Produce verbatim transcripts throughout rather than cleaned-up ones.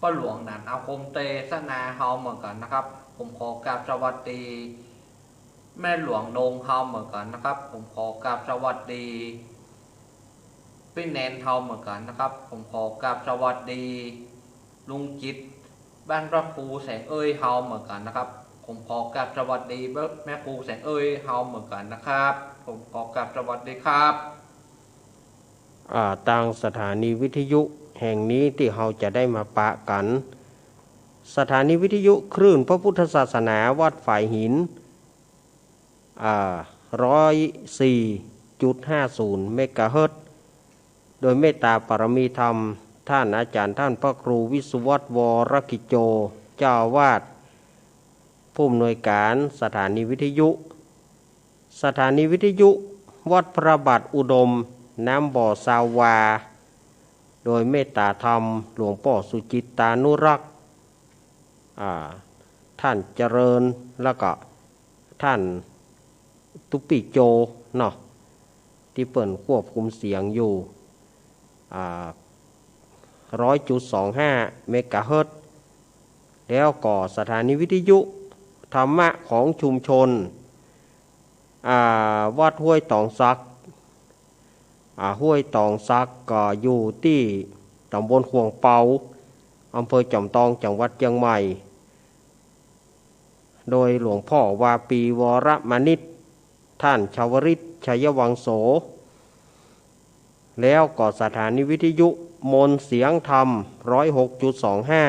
ป้อหลวงหนานอาคมเตสนาเฮาเหมือนกั๋นนะครับ ผมขอกราบสวัสดี แม่หลวงนงเฮาเหมือนกั๋นนะครับ ผมขอกราบสวัสดี ปี้แนนเฮาเหมือนกั๋นนะครับ ผมขอกราบสวัสดี ลุงจิต บ้านพระครูแสงเอ้ยเฮาเหมือนกั๋นนะครับ ผมขอกราบสวัสดี แม่ครูแสงเอ้ยเฮาเหมือนกั๋นนะครับ ผมขอกราบสวัสดีครับ อ่า ตางสถานีวิทยุแห่งนี้ตี้เฮาจะได้มาปะกั๋น สถานีวิทยุคลื่นพระพุทธศาสนาวัดฝายหิน อ่า ร้อยสี่จุดห้าศูนย์เมกะเฮิรตซ์ โดยเมตตาปารมีธรรม ท่านอาจ๋ารย์ท่านพระครูวิศวัฒน์ วรกิจโจ เจ้าอาวาส ผู้อำนวยก๋านสถานีวิทยุ สถานีวิทยุวัดพระบาทอุดม น้ำบ่อซาวา โดยเมตตาธรรมหลวงป้อสุจิตตานุรักษ์ อ่า ท่านเจริญ แล้วก็ท่านตุ๊ปี้โจเนาะ ตี้เปิ้นควบคุมเสียงอยู่ อ่า ร้อยจุดสองห้าเมกะเฮิรตซ์ แล้วก็สถานีวิทยุธรรมะของชุมชน อ่า วัดห้วยตองสัก อ่า ห้วยตองสักก็อยู่ตี้ต๋ำบลข่วงเปา อำเภอจอมตอง จังหวัดเจียงใหม่ โดยหลวงพ่อวาปี วรมณิช ท่านชวริต ชัยวังโส แล้วก็สถานีวิทยุมนต์เสียงธรรม ร้อยหกจุดสองห้า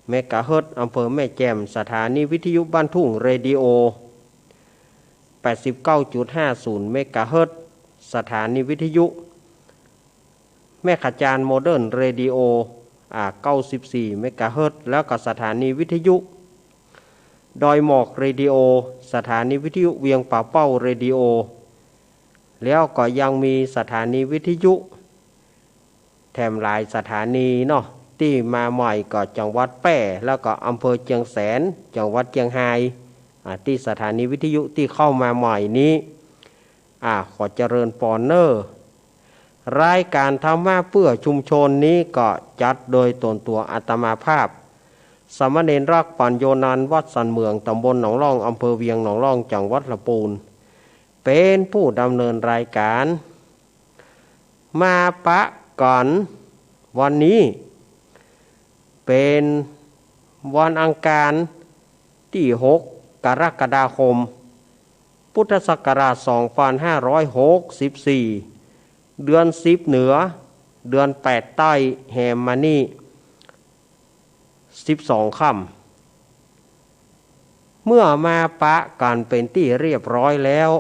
เมกะเฮิรตซ์ อำเภอแม่แจ่ม สถานีวิทยุบ้านทุ่งเรดิโอ แปดสิบเก้าจุดห้าศูนย์เมกะเฮิรตซ์ สถานีวิทยุแม่ขจารโมเดิร์นเรดิโอ อ่า เก้าสิบสี่เมกะเฮิรตซ์ แล้วก็สถานีวิทยุดอยหมอกเรดิโอ สถานีวิทยุเวียงป่าเป้าเรดิโอ แล้วก็ยังมีสถานีวิทยุแถมหลายสถานีเนาะ ตี้มาใหม่ก็จังหวัดแป้ แล้วก็อำเภอเจียงแสน จังหวัดเจียงฮาย อ่า ตี้สถานีวิทยุตี้เข้ามาใหม่นี้ อ่า ขอเจริญปอนเน่อ รายการธรรมะเพื่อชุมชนนี้ก็จัดโดยตนตั๋วอาตมาภาพ สามเณรรัก ปัญโญนันท์ วัดสันเหมือง ต๋ำบลหนองล่อง อำเภอเวียงหนองล่อง จังหวัดลำปูน เป๋นผู้ดำเนินรายการ มาปะกั๋นวันนี้ เป๋นวันอังคาร ตี้หก กรกฎาคม พุทธศักราช สองพันห้าร้อยหกสิบสี่ เดือนสิบเหนือ เดือนแปดใต้ แหมมานี่ สิบสองค่ำ เมื่อมาปะกั๋นเป๋นตี้เรียบร้อยแล้ว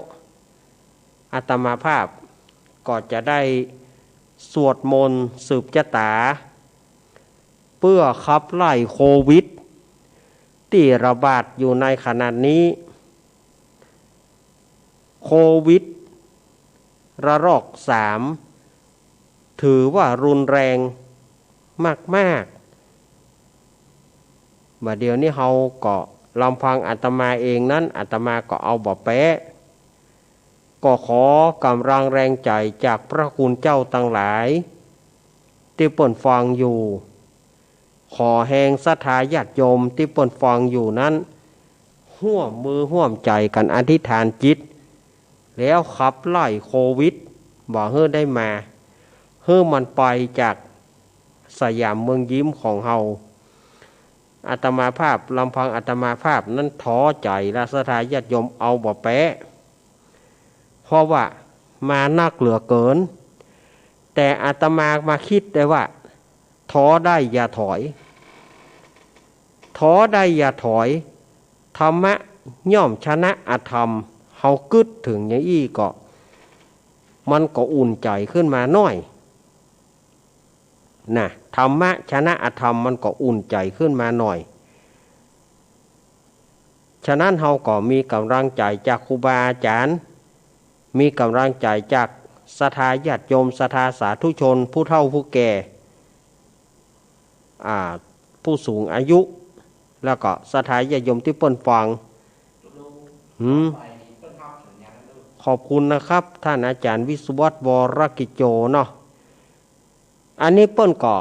อาตมาภาพก็จะได้สวดมนต์สืบจะต๋า เพื่อขับไล่โควิดตี้ระบาดอยู่ในขณะนี้ โควิดระลอกสาม ถือว่ารุนแรงมากๆ บ่าเดี่ยวนี้เฮาก็ลำพังอาตมาเองนั้น อาตมาก็เอาบ่แป๊ะ ก็ขอก๋ำลังแรงใจ๋จากพระคุณเจ้าตังหลายตี้เปิ้นฟังอยู่ ขอแฮงศรัทธาญาติโยมตี้เปิ้นฟังอยู่นั้น ฮ่วมมือฮ่วมใจ๋กั๋นอธิษฐานจิต แล้วขับไล่โควิดบ่หื้อได้มา หื้อมันไปจากสยามเมืองยิ้มของเฮา อาตมาภาพ ลำพังอาตมาภาพนั้นท้อใจ๋ละ ศรัทธาญาติโยมเอาบ่แป๊ะ เพราะว่ามานักเหลือเกิน แต่อาตมามาคิดได้ว่า ท้อได้อย่าถอย ท้อได้อย่าถอย ธรรมะย่อมชนะอธรรม เฮากึ๊ดเถิงอย่างอี้ก็ มันก็อุ่นใจ๋ขึ้นมาหน้อย นะ ธรรมะชนะอธรรม มันก็อุ่นใจ๋ขึ้นมาหน้อย ฉะนั้นเฮาก็มีก๋ำลังใจ๋จากครูบาอาจ๋ารย์ มีก๋ำลังใจ๋จากศรัทธาญาติโยม ศรัทธาสาธุชน ผู้เฒ่าผู้แก่ อ่า ผู้สูงอายุ แล้วก็ศรัทธาญาติโยมตี้เปิ้นฟัง หืม ขอบคุณนะครับ ท่านอาจ๋ารย์วิศวัฒน์ วรกิจโจ เนาะ อันนี้เปิ้นก็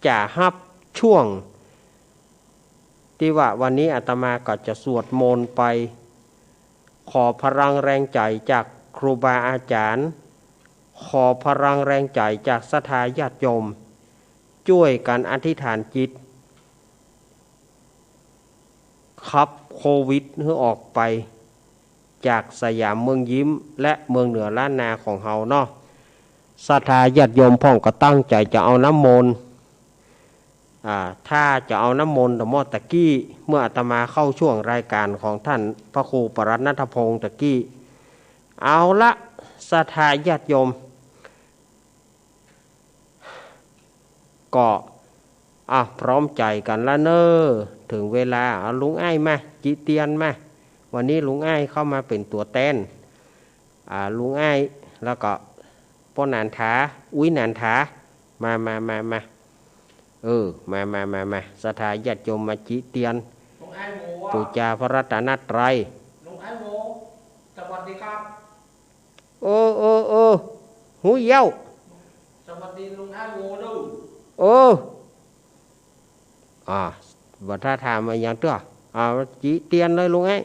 จะฮับ ช่วงตี้ว่าวันนี้อาตมาก็จะสวดมนต์ไป ขอพลังแรงใจ๋จากครูบาอาจ๋ารย์ ขอพลังแรงใจ๋จากศรัทธาญาติโยม จ้วยกั๋นอธิษฐานจิต ขับโควิดหื้อออกไปจากสยามเมืองยิ้มและเมืองเหนือล้านนาของเฮาเนาะ ศรัทธาญาติโยมพ่องก็ตั้งใจ๋จะเอาน้ำมนต์ อ่า ถ้าจะเอาน้ำมนต์ตะเมื่อตะกี้ เมื่ออาตมาเข้าช่วงรายการของท่านพระครูปรัตนณัฐพงศ์ตะกี้ เอาละ ศรัทธาญาติโยม ก็ อ่ะ พร้อมใจ๋กั๋นละเน่อ เถิงเวลา เอาลุงอ้ายมา จีเตียนมา วันนี้ลุงอ้ายเข้ามาเป๋นตั๋วแตน อ่า ลุงอ้าย แล้วก็ป้อหนานถา อุ๊ยหนานถา มา มา มา มา เออ มา มา มา มา ศรัทธาญาติโยมมาจีเตียน ลุงอ้ายโหว่ะ ปู๋จาพระรัตนตรัย ลุงอ้ายโหว่ะ สวัสดีครับ เออ เออ เออ ฮู้เย้า สวัสดีลุงอ้ายโหว่ะเน่อ เออ อ่า บ่ถ้าถามอะหยังเตื้อ อ่า จีเตียนเลยลุงอ้าย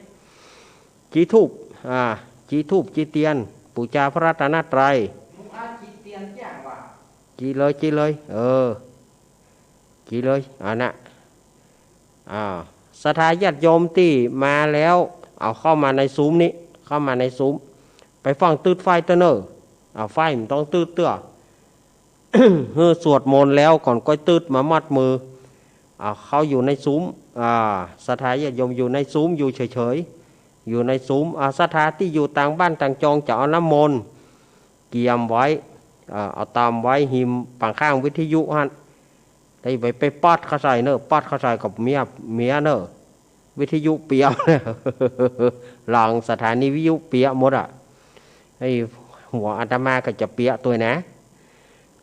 จีธูป อ่า จีธูป จีเตียน ปู๋จาพระรัตนตรัย ลุงอ้ายจีเตียนแจ้งว่า จีเลย จีเลย เออ จีเลย อันน่ะ อ่า ศรัทธาญาติโยมตี้มาแล้ว เอาเข้ามาในซูมนี้ เข้ามาในซูม ไปฟั่งตื๊ดไฟเตื้อเน่อ อ่า ไฟมันต้องตื๊ดเตื้อ หื้อสวดมนต์แล้วก่อนก้อยตื๊ดมามัดมือ อ่า เข้าอยู่ในซูม อ่า ศรัทธาญาติโยมอยู่ในซูมอยู่เฉยๆ อยู่ในซูม อ่า ศรัทธาตี้อยู่ต่างบ้านต่างจองจะเอาน้ำมนต์เกียมไว้ อ่า เอาตามไว้ฮิมปางข้างวิทยุหั้น ได้ไป ไปปอดเข้าใส่เน่อ ปอดเข้าใส่กับเมีย เมียเน่อ วิทยุเปียะ หลังสถานีวิทยุเปียะหมดอะ ไอ้หัวอาตมาก็จะเปียะตวยนะ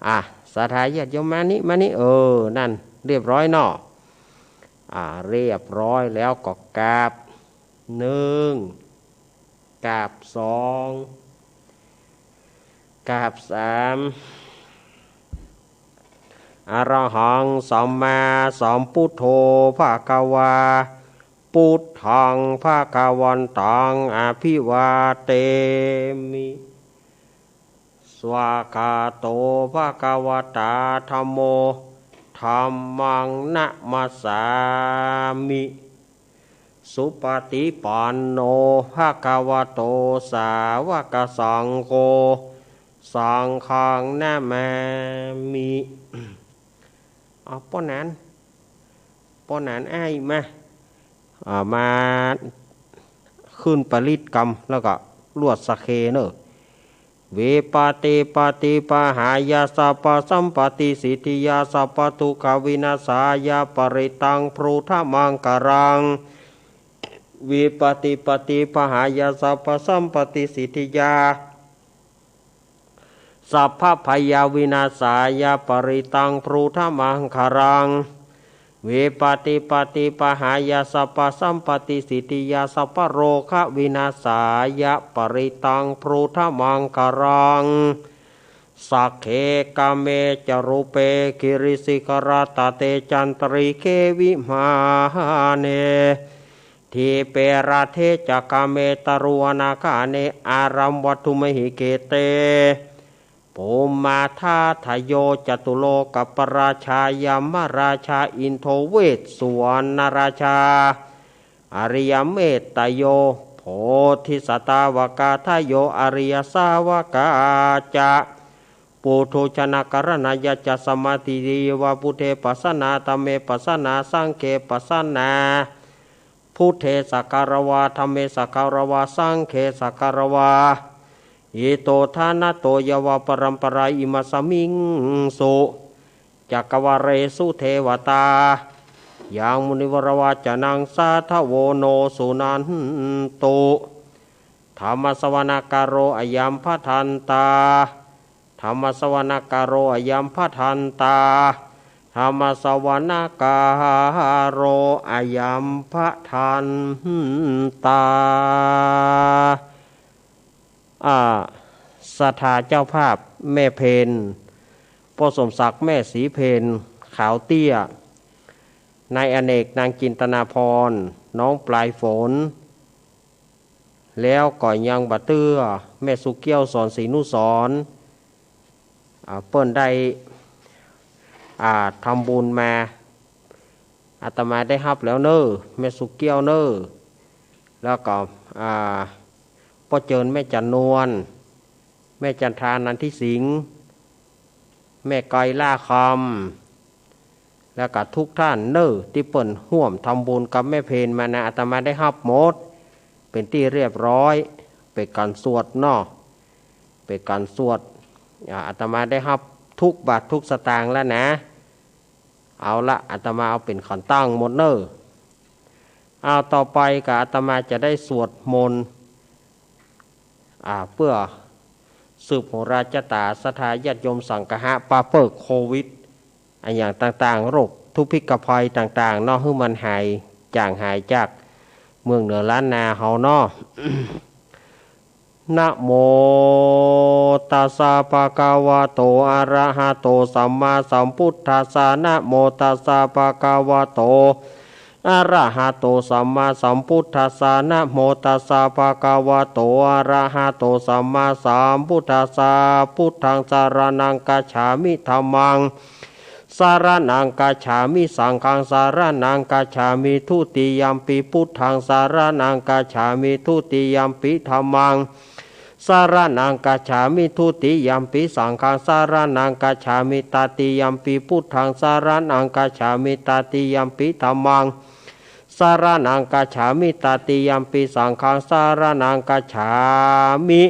อ่ะ ศรัทธาญาติโยมมานี่ มานี่ เออ นั่น เรียบร้อยเนาะ อ่า เรียบร้อยแล้วก็กราบหนึ่ง กราบสอง กราบสาม อะระหังสัมมาสัมพุทโธภะคะวา พุทธังภะคะวันตังอะภิวาเทมิ สวากขาโตภะคะวะตาธัมโม ธัมมังนะมัสสามิ สุปฏิปันโนภะคะวะโตสาวกสังโฆ สังฆังนะมามิ เอาป้อหนาน ป้อหนานอ้ายมา อ่า มาขึ้นปริตรกำ แล้วก็ลวดสาเขเน่อ วิปาติปาติปะหายาสัพพะสัมปะติสิทธิยาสัพพะทุกขวินาสายาปริตตังพรูธมังคารัง วิปาติปาติปะหายาสัพพะสัมปะติสิทธิยา สัพพะพยาวินาสายาปริตตังพรูธมังคารัง วิปาติปาติปะหายาสัพพะสัมปะติสิทธิยาสัพพะโรควินาสายาปริตตังพรูธมังคารัง สักเขกะเมจะรูเปกิริสิขะรัตตะเตจันตริเขวิมาเน ทีเปรัตเถจะกะเมตะรุวนาคาเน อารัมวัตถุมหิเขเต ภูมมาธาทะโยจะตุโลกะปะราชายะมะราชาอินโทเวสสุวรรณราชา อริยะเมตตะโย โพธิสัตตาวกาทะโย อริยะสาวกาจะ ปุถุชนะกะรัณะยะจะสะมาทิเทวะ พุทเทปัสสะนา ธัมเมปัสสะนา สังเขปัสสะนา พุทเทสักการะวา ธัมเมสักการะวา สังเขสักการะวา อิโตทานะโตยะวะปะรัมปะราอิมัสสะมิงสุ จักกะวาเลสุเทวะตา ยังมุนิวะระวะจะนังสาทะโวโนสุนันตุ ธัมมะสะวะนะกาโลอะยัมภะทันตา ธัมมะสะวะนะกาโลอะยัมภะทันตา ธัมมะสะวะนะกาโลอะยัมภะทันตา อ่า ศรัทธาเจ้าภาพแม่เพญ ป้อสมศักดิ์ แม่ศรีเพญ ขาวเตี้ย นายอเนก นางจินตนาภรณ์ น้องปลายฝน แล้วก็ยังบ่าเตื้อ แม่สุเกี้ยว สอนศรีนุสรณ์ อ่า เปิ้นได้ อ่า ทำบุญมา อาตมาได้ฮับแล้วเน่อ แม่สุเกี้ยวเน่อ แล้วก็ อ่า ป้อเจิญ แม่จันนวล แม่จันทรา นันทิสิงห์ แม่ก้อย ล่าคำ แล้วก็ทุกท่านเน่อ ตี้เปิ้นฮ่วมทำบุญกับแม่เพนมานะ อาตมาได้ฮับหมด เป๋นตี้เรียบร้อย เป๋นก๋านสวดเนาะ เป๋นก๋านสวด อ่า อาตมาได้ฮับทุกบาททุกสตางค์แล้วนะ เอาละ อาตมาเอาเป๋นขันตั้งหมดเน่อ เอา ต่อไปก็อาตมาจะได้สวดมนต์ อ่า เปื้อสืบโหราจะต๋าศรัทธาญาติโยมสังฆะ ปาเปิ้อโควิด อะหยังต่างๆ โรคทุพพิฆภัยต่างๆ เนาะ หื้อมันหาย จ๋างหายจากเมืองเหนือล้านนาเฮาเนาะ นะโมตัสสะ ภะคะวะโต อะระหะโต สัมมาสัมพุทธัสสะ นะโมตัสสะ ภะคะวะโต อะระหะโต สัมมาสัมพุทธัสสะ นะโมตัสสะ ภะคะวะโต อะระหะโต สัมมาสัมพุทธัสสะ พุทธัง สะระณัง คัจฉามิ ธัมมัง สะระณัง คัจฉามิ สังฆัง สะระณัง คัจฉามิ ทุติยัมปิ พุทธัง สะระณัง คัจฉามิ ทุติยัมปิ ธัมมัง สะระณัง คัจฉามิ ทุติยัมปิ สังฆัง สะระณัง คัจฉามิ ตติยัมปิ พุทธัง สะระณัง คัจฉามิ ตติยัมปิ ธัมมัง สะระณัง คัจฉามิ ตติยัมปิ สังฆัง สะระณัง คัจฉามิ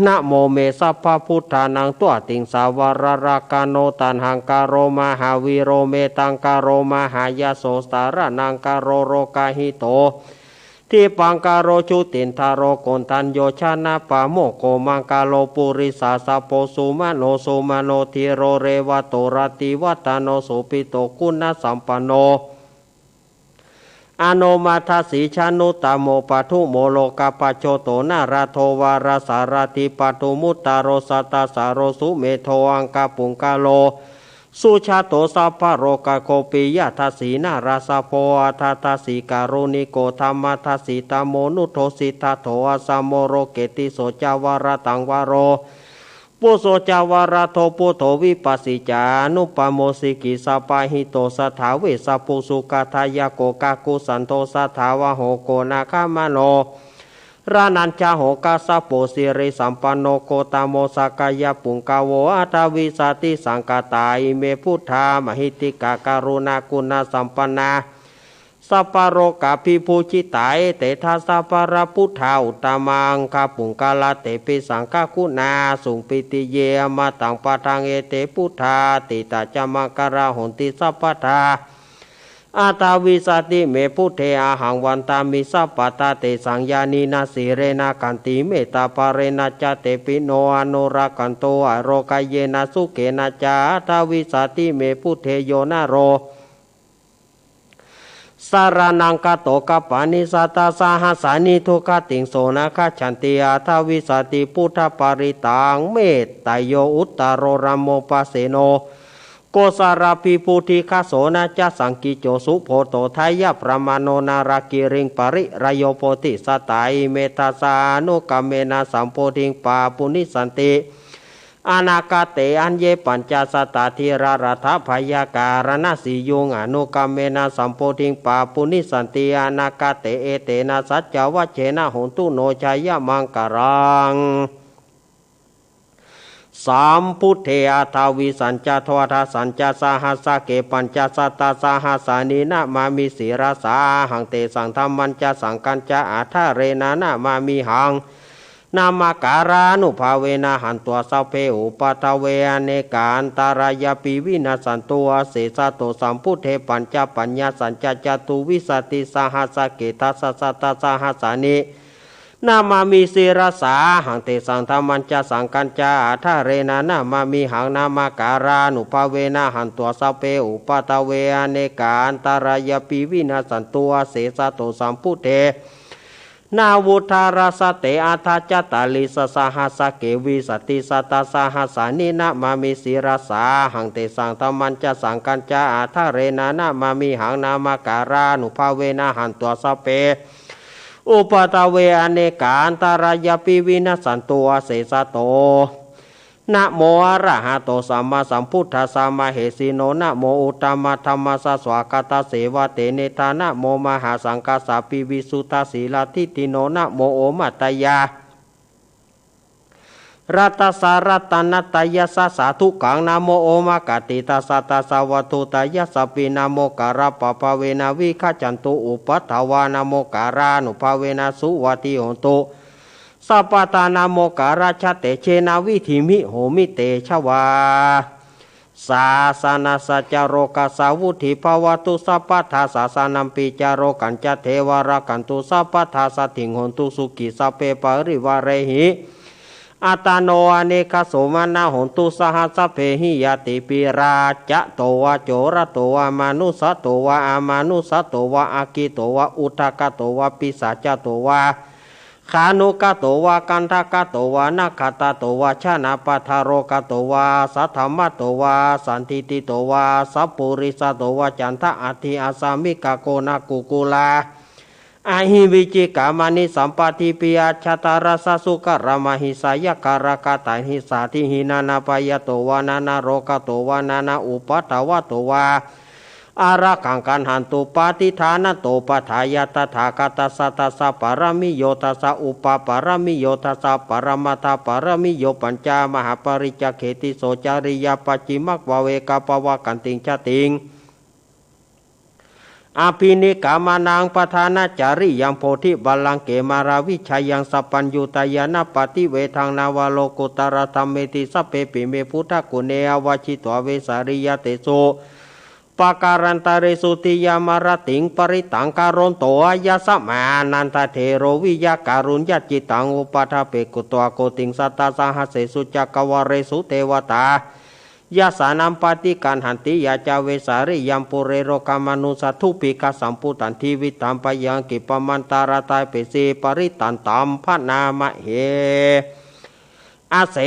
นะโม เม สัพพะพุทธานัง ตั๊วติงสาวะระรักขาโน ตัณหังคาโร มหาวีโร เมตังคาโร มหายโส สะระณังคาโร โรคาหิโต ทิปพังคาโร จุตินทาโร โกณฑัญโญ ชนะปะโมคโข มังคาโล ปุริสาสะโภ สุมะโน สุมะโน ธีโร เรวะโต รติวัฒโน โสภิโต คุณสัมปันโน อโน มะทะสี ชนุตตะโม ปะทุโม โลกะปัจโจโต นารโท วารสารถี ปะทุมุตตะโร สัตตะสาโร สุเมโธ อังคปุงคโล สุชาโต สัพพะโรคะโค ปิยะทะสี นาราสะโพ อัฏฐะทะสี การุณิโก ธัมมะทะสี ธัมโม นุโท สิทธัตโถ อะสะโม โรเกติโส จาวะระตังวะโร ปุโส จาวะระโท ปุทโธ วิปัสสิจานุปโม สิกิสสะปะหิโต สัทธา เวสสะภู สุขะทายะโก กะกุสันโธ สัทธาวะโห โกนาคมโน ระนัญจะโห คัสสะโป สิริสัมปันโน โคตโม สักกายะปุงกะโว อัฏฐวิสะติสังฆาตา อิเม พุทธา มหิทธิกา กรุณาคุณสัมปันนา สัพพะโรคาภิภูจิตา เอเต ทัสสะ ปะระพุทธา อุตตมังคะปุงกะละ เตปิ สังฆะคุณา สุง ปิติเย อมตัง ปะทัง เอเต พุทธา อตีตะจะ มังคะลา หอนติ สัพพะทา อัฏฐวิสะติ เม พุทเท อะหัง วันตามิ สัพพะทา เตสัง ญาณินะ สีเลนะ ขันติ เมตตา ภะเรนะจะ เตปิ โน อนุรักขันตุ อะโรคะเยนะ สุเขนะจะ อัฏฐวิสะติ เม พุทเท โยนะโร สะระณังคาโต คัปปะนิ สัตตะสะหัสสานิ ทุกขะติง โสนะ คัจฉันติ อัฏฐวิสะติ พุทธปะริตตัง เมตตะโย อุตตะโร ธัมโม ปะเสโน โกศละภิภูติฆะ โสนะจะ สังกิจโจ สุโพโธ ทะยะปะมาโณ นาลากิริง ปะริราโย โพธิสัตตา อิเม ทัสสานุกรรมเมนะ สัมโพธิง ปาปุญญิสสันติ อนาคาเต อัญเญ ปัญจสัตตา ธีรารัตถะพยากา อารณะสียุง อนุกรรมเมนะ สัมโพธิง ปาปุญญิสสันติ อนาคาเต เอเตนะ สัจจะวัจเจนะ โหนตุ โน จะยะมังคะลัง สัมพุทเท อัฏฐวิสสัญจะ ทวาทะสัญจะ สหัสสะเก ปัญจสัตตะสหัสสานิ นะมามิ ศิรสา อะหัง เตสัง ธัมมัญจะ สังฆัญจะ อะทะเรนะ นะมามิหัง นามะการานุภาเวนะ หันตัสสะสัพเพ อุปัฏฐเว อะเนกา อันตะรายาปิ วินัสสันตุ อะเสสะโต สัมพุทเท ปัญจะปัญญาสัญจะ จะตุวิสสะติสหัสสะเก ทัสสะสัตตะสหัสสานิ นะมามิ ศิรสา อะหัง เตสัง ธัมมัญจะ สังฆัญจะ อะทะเรนะ นะมามิหัง นามะการานุภาเวนะ หันตัสสะสัพเพ อุปัฏฐเว อะเนกา อันตะรายาปิ วินัสสันตุ อะเสสะโต สัมพุทเท นวุฏฐารสเต อัฏฐจัตตาลิสสหัสสะเก วิสัตติสัตตสหัสสานิ นะมามิศิรสาหัง เตสัง ธัมมัญจะ สังฆัญจะ อาดาเรนะ นะมามิหัง นามการานุภาเวนะ หันत्वाสัพเพ อุปัฏฐเว อเนกาอันตรายาปิ วินัสสันตุ อาเสสะโต นะโมอะระหะโต สัมมาสัมพุทธัสสะ มะเหสีโน นะโมอุตตมะธัมมัสสะ สวากขาตัสเสวะ เตเนทา นะโมมหาสังฆัสสาปิ วิสุทธะสีลาทิฏฐิโน นะโมโอมะตยา รัตตัสสะ รัตนะตยัสสะ สาธุกัง นะโมโอมะกะติตัสสะ ตัสสะวัตถุตยัสสะปิ นะโมการะปะภาเวนะ วิกะจันตุ อุปัฏฐวา นะโมการานุภาเวนะ สุวัตถิโหนตุ สัพพะทา นะโมการะชะเตเชนะ วิดdhiมิ โหมิ เตชะวา สาสะนะสะจะ โรกัสสะ วุดdhiภะวะตุ สัพพะทา สาสะนัมปิ จะ โรกัญจะ เทวะ รักขันตุ สัพพะทา สัดถิง โหนตุ สุขิ สัพเพ ปะริวาเรหิ อัตตาโน อะเนกะ โสมะนะ โหนตุ สะหัสสะเปหิ ญาติปิ ราชะโตวา โจระโตวา มานุสสะโตวา อะมานุสสะโตวา อะคริโตวา อุทะกะโตวา ปิสาจะโตวา ขานุกะโตวา กันทะกะโตวา นะขัตตะโตวา จะนะปะทะโรกะโตวา สัทธะมะโตวา สันทิฏฐิโตวา สัปปุริสะโตวา จันทะ อัฏฐิ อัสสะมิกะ โกณะกุกกุลา อะหิ วิจิกา มะณิ สัมปะทะ ปิ อัจฉะตะ รัสสะ สุกะระ มะหิสะ ยักขะ ระกะตะ หิสา ทิฏฐิหินะ นะปะยะโตวา นะนะโรกะโตวา นะนะอุปัฏฐวะโตวา อะระหัง กัณหันตุ ปะติฏฐานะโต ปะทายะ ตถาคตัสสะ ตัสสะปะระมิโย ตัสสะอุปะปะระมิโย ตัสสะปะระมัตถะปะระมิโย ปัญจมหาปะริจจเขติโส จริยา ปัจฉิมะวะเวกะปะวะกันติง ชะติง อะภินิกะมะนัง ปะทานะจริยัง โพธิบัลลังเก มาราวิชยัง สัพพัญญูตะญาณะปะติเวทัง นะวะโลกุตตะระธัมเมติ สัพเพปิเม พุทธะกุณเณ อะวะชิตวา เวสาลียะเตโส ปะการันตะเรสุ ติยะมะระติง ปะริตตัง กะโรนโต อะยัสมะ อานันทะเถโร วิยะกะรุญญะจิตตัง อุปะทะเปกุตวา โกติง สัตตะสะหัสเสสุ จักกะวาเลสุ เตวะตา ยัสสะนัมปะติกัณหันติ ยะจะเวสาลียัง ปุเรโรคามานุสสะ ดูปภิกขะสัมปุตตัง ทีวิตัง ปะยังกิปปะมันตะระตะเปสิ ปะริตตันตัม พะนามะเห อะเส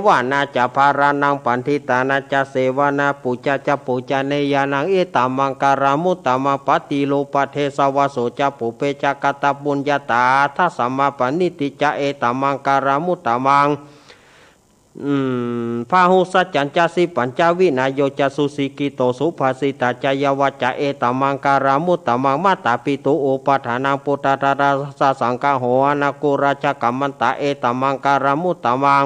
วะนาจะ พะระนัง ปัณฑิตานาจะ เสวะนา ปูจะจะ ปูจะเนยานัง เอตัมมังคะลัมมุตตะมัง ปะติรูปปะเทสะวะโสจะ ปุพเพจะ กะตะปุญญาตา ทัสสะมาปะนิฏฐิจะ เอตัมมังคะลัมมุตตะมัง อืม พะหุสสะจัญจะ สีปัญจะ วินะโยจะ สุสิกขิโต สุภาสิตาจะ ยะวะจะ เอตัมมังคะลัมมุตตะมัง มาตาปิตุ อุปะฏานัง ปุตตะทะดาสะ สังฆะโห อะนะกุระจะ กัมมันตะ เอตัมมังคะลัมมุตตะมัง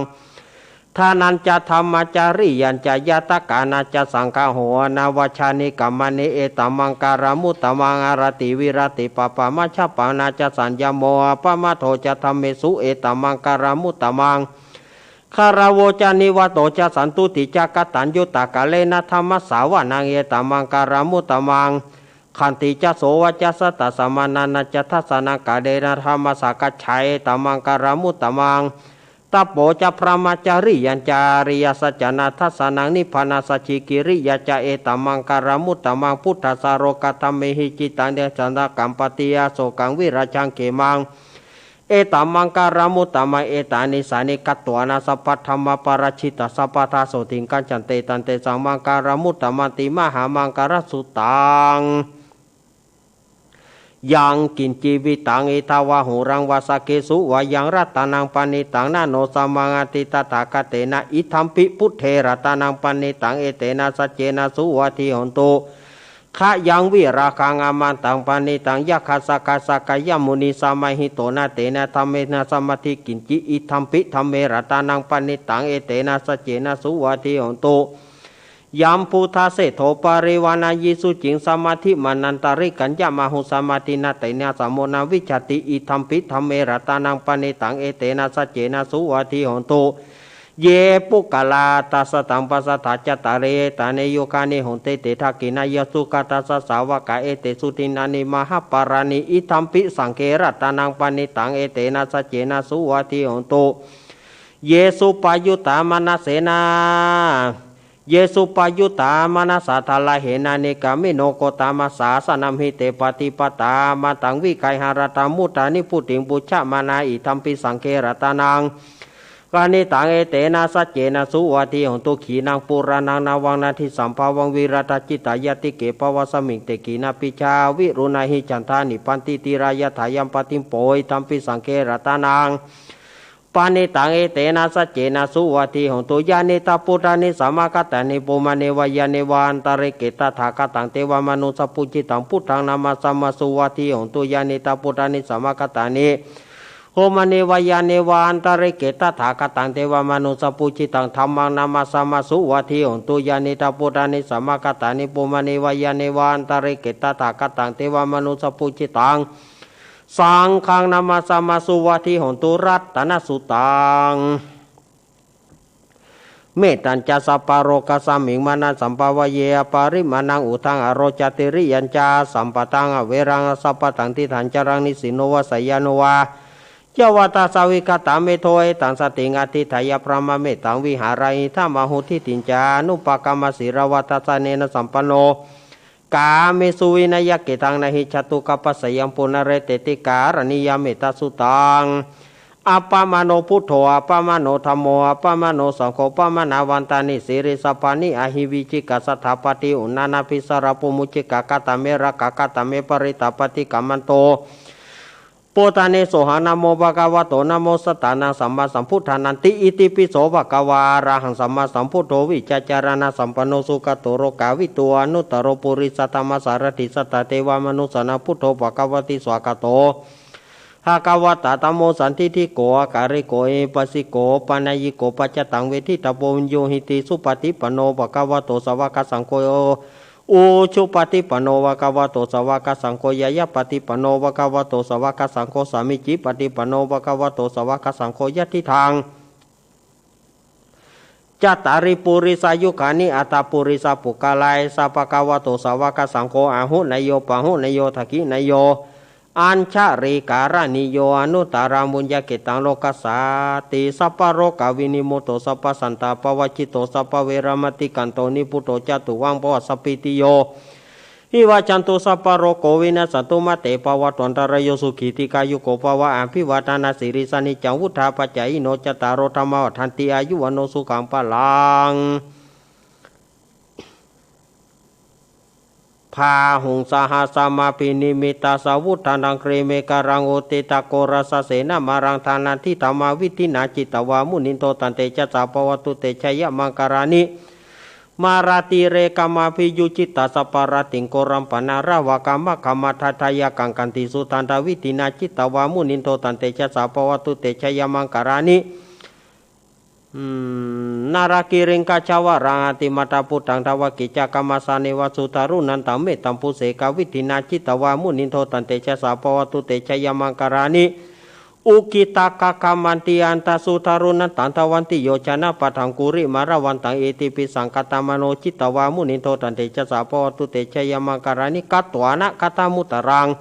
ทานัญจะ ธัมมะจริยัญจะ ญาตะกานาจะ สังฆะโห อะนะวัชชานิ กัมมะเน เอตัมมังคะลัมมุตตะมัง อะระติวิระติ ปะปะมัชฌะปะมาจะ สัญญะโม อะปะมาโทจะ ธัมเมสุ เอตัมมังคะลัมมุตตะมัง คาราวโวจะ นิวาโตจะ สันตุติจะ กะตัญญูตะกะเลนะ ธัมมะสสะวะนัง เอตัมมังคะลัมมุตตะมัง ขันติจะ โสวะจะสะ ตัสสะมานะนะจะ ทัสสะนะกะเลนะ ธัมมะสสะกัจฉา เอตัมมังคะลัมมุตตะมัง ตะโปจะ พะมะจริยัญจะ อะริยะสัจจานะ ทัสสะนัง นิพพานะสัจฉิกิริยาจะ เอตัมมังคะลัมมุตตะมัง พุทธัสสะโลกัตถะเมหิ จิตตังเย สันตะกัมปะติ อะโสกัง วิราจัง เขมัง เอตัมมังคะลัมมุตตะมัง เอตานิสสานิ กัตวานะ สัพพะธัมมะปะราชิตา สัพพะทา โสติง กัจฉันติ ตันเตสัง มังคะลัมมุตตะมัง ติ มหามังคะละสุตตัง ยังกิญจิ วิตตัง อิทัง วาหุรัง วา สักขิสุ วายัง รัตตะนัง ปะณิตตัง นะ โน สะมัง อัตถิ ตถาคะเตนะ อิทัมปิ บุตเถ รัตตะนัง ปะณิตตัง เอเตนะ สัจเจนะ สุวัตถิ โหนตุ ขะยัง วิราคะง อะมันตัง ปะณิตตัง ยักขะสักขะ สักยะมุนี สะมะหิโตนะ เตนะ ธัมเมนะ สะมัตถิ กิญจิ อิทัมปิ ธัมเม รัตตะนัง ปะณิตตัง เอเตนะ สัจเจนะ สุวัตถิ โหนตุ ยัง บุตตะเสโท ปะริวารายิ สุจิง สะมัตถิ มานันตะริกัญญะ มะหุสะมัตถินะ เตนะ สะโมนะ วิชชาติ อิทัมปิ ธัมเม รัตตะนัง ปะณิตตัง เอเตนะ สัจเจนะ สุวัตถิ โหนตุ เย ปุคคะลา อัฏฐะ สัตตัง ปัสสัทธา จัตตาริ เอตานิ ยุคานิ โหนติ เต ทักขิณายัสสุ ขัตถะ สะ สาวะกา เอเตสุ ดินนานิ มหะปะลานิ อิทัมปิ สังฆะ รัตตะนัง ปะณิตตัง เอเตนะ สัจเจนะ สุวัตถิ โหนตุ เย สุปะยุตตะ มะนะเสนะ Ye suppayuttā manasā daḷhena nikkāmino gotamasāsanamhi te pattipattā matandī gayhārattā mudhā nibbutiṃ bhuñjamānā idampi saṅghe ratanaṃ paṇītaṃ etena saccena suvatthi hotu. Khīṇaṃ purāṇaṃ navaṃ natthi sambhavaṃ virattacittāyatike bhavasmiṃ te khīṇabījā viruḷhāhi chandā nibbanti dhīrā yathāyampadīpo idampi saṅghe ratanaṃ paṇītaṃ etena saccena suvatthi hotu. Yānīdha buddhāni samāgatāni bhummāni vā yāni va antalikkhe tathāgataṃ devamanussapūjitaṃ buddhaṃ namassāma suvatthi hotu. Yānīdha buddhāni samāgatāni bhummāni vā yāni va antalikkhe tathāgataṃ devamanussapūjitaṃ dhammaṃ namassāma suvatthi hotu. Yānīdha buddhāni samāgatāni bhummāni vā yāni va antalikkhe tathāgataṃ devamanussapūjitaṃ saṅghaṃ namassāma suvatthi hotu. Ratanasuttaṃ. Mettañca sabbalokasmiṃ mānasambhāvaye aparimāṇaṃ uddhaṃ adho ca tiriyañca asambādhaṃ averaṃ asapattaṃ. Tiṭṭhañcaraṃ nisinno vā sayāno vā yāvatassa savigatamiddho etaṃ satiṃ adhiṭṭheyya brahmametaṃ vihāraṃ idhamāhu. Diṭṭhiñca anupagamma sīlavā dassanena sampanno kāmesu vineyya gedhaṃ na hi jātu gabbhaseyyaṃ punaretīti. Karaṇīyam mettasuttaṃ. Appamāṇo buddho appamāṇo dhammo appamāṇo saṅgho pamāṇavantāni siriṃsapāni ahi vicchikā saṭhā pattī uṇṇānābhī sarabū mucchikā. Katā me rakkhā katā me parittā paṭikkamanto bhūtāni sohaṃ namo bhagavato namo sattannaṃ sammāsambuddhānanti. Itipi so bhagavā arahaṃ sammāsambuddho vijjācaraṇasampanno sugato lokavidū anuttaro purisadammasārathi satthā devamanussānaṃ buddho bhagavāti. Svākkhāto bhagavatā dhammo sandiṭṭhiko akāliko ehipassiko opanayiko paccattaṃ veditabbo viññūhīti. Supaṭipanno bhagavato sāvakasaṅgho ujupaṭipanno bhagavato sāvakasaṅgho ñāyapaṭipanno bhagavato sāvakasaṅgho sāmīcipaṭipanno bhagavato sāvakasaṅgho yadidaṃ cattāri purisayugāni aṭṭha purisapuggalā esa bhagavato sāvakasaṅgho āhuneyyo pāhuneyyo dakkhiṇeyyo añjalikaraṇīyo anuttaraṃ puññakkhettaṃ lokassāti. Sabbarogavinimutto sabbasantāpavajjito sabbaveramatikkanto nibbuto ca tuvaṃ pavassapītiyo vivajjantu sabbarogo vinassatu mā te bhavatvantarāyo sukhī dīghāyuko bhava. Abhivādanasīlissa niccaṃ vuḍḍhāpacāyino cattāro dhammā vaḍḍhanti āyu vaṇṇo sukhaṃ balaṃ. Bāhuṃ sahassamabhinimmitasāvudhantaṃ grīmekhalaṃ uditaghorasasenamāraṃ dānādidhammavidhinā jitavā munindo tantejasā bhavatu te jayamaṅgalāni. Mārātirekamabhiyujjhitasabbarattiṃ ghorampanāḷavakamakkhamathaddhayakkhaṃ khantīsudantavidhinā jitavā munindo tantejasā bhavatu te jayamaṅgalāni. Hmm, nāḷāgiriṃ gajavaraṃ atimattabhūtaṃ dāvaggicakkamasanīva sudāruṇantaṃ mettambusekavidhinā jitavā munindo tantejasā bhavatu te jayamaṅgalāni. Ukkhittakhaggamatihatthasudāruṇantaṃ dhāvantiyojanapathaṅgulimālavantaṃ iddhībhisaṅkhatamano jitavā munindo tantejasā bhavatu te jayamaṅgalāni. Katvāna kaṭṭhamudaraṃ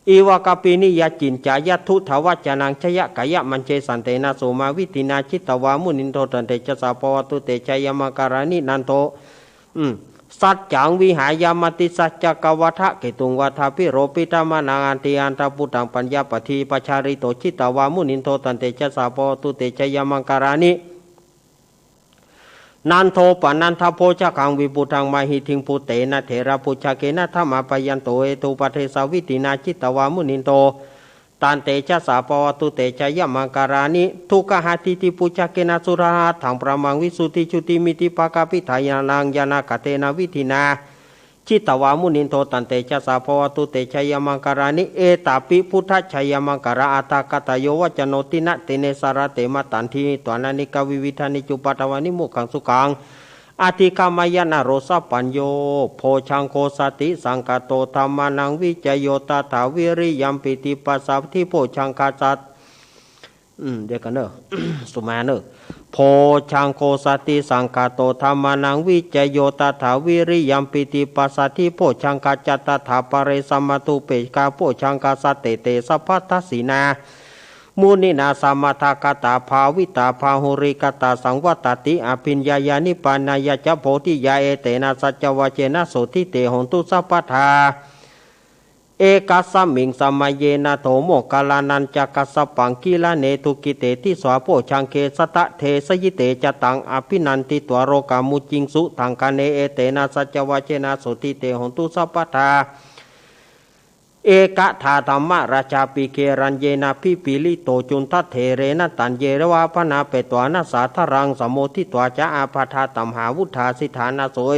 iva gabbhinīyā ciñcāya duṭṭhavacanaṃ janakāyamajjhe santena somavidhinā jitavā munindo tantejasā bhavatu te jayamaṅgalāni. Nandopanandabhujagaṃ vihāya matisaccakavādaketuṃ vādābhiropitamanaṃ atiandhabhūtaṃ paññāpadīpajalito jitavā munindo tantejasā bhavatu te jayamaṅgalāni. Nandopanandabhujagaṃ vibudhaṃ mahiddhiṃ puttena therabhujagena damāpayanto iddhūpadesavidhinā jitavā munindo tantejasā bhavatu te jayamaṅgalāni. Duggāhadiṭṭhibhujagena sudaṭṭhahatthaṃ brahmaṃ visuddhijutimiddhibakābhidhānaṃ ñāṇāgadena vidhinā jitavā munindo tantejasā bhavatu te jayamaṅgalāni. Etāpi buddhajayamaṅgalaaṭṭhagāthā yo vācano dinadine sarate matandī hitvānanekavividhāni cupaddavāni mokkhaṃ sukhaṃ adhigameyya naro sapañño. Bojjhaṅgo satisaṅkhāto dhammānaṃ vicayo tathā viriyampīti passaddhi bojjhaṅgā sat- อืม เดี๋ยวก่อนเนอะ สุมาเนอะ Bojjhaṅgo satisaṅkhāto dhammānaṃ vicayo tathā viriyampīti passaddhi bojjhaṅgā ca tathāpare samādhupekkhā bojjhaṅgā sattete sabbadassinā มุนินาสามัฏฐาคาถาภาวิตา บาหุลีกถาสังวัตติ อภิญญายานิพพานายาจะ โพธิยา เอเตนะสัจจวาเจนะ โสตถิเต โหนตุ สัพพะทา เอกัสสะมิง สะมะเยนะ โถ โมคคัลลานัญจะ กัสสะปัง กิลาเน ทุกขิเต ติสสา โพชฌังเข สัตถะเทสะยิเต จะตัง อะภินันทิตวา โรกามุจจิงสุ ทังคะเน เอเตนะสัจจวาเจนะ โสตถิเต โหนตุ สัพพะทา เอกทาธัมมะราชาปิ เกรัญเยนะ พิพิลิโต จุณฑะเถเรนะ ตัญเยนะ วาพะนาเปตวานะ สาทะรัง สะโมทิตวา จะ อาภาธา ตัมหาวุฑฒา สิทธานะ โส เอ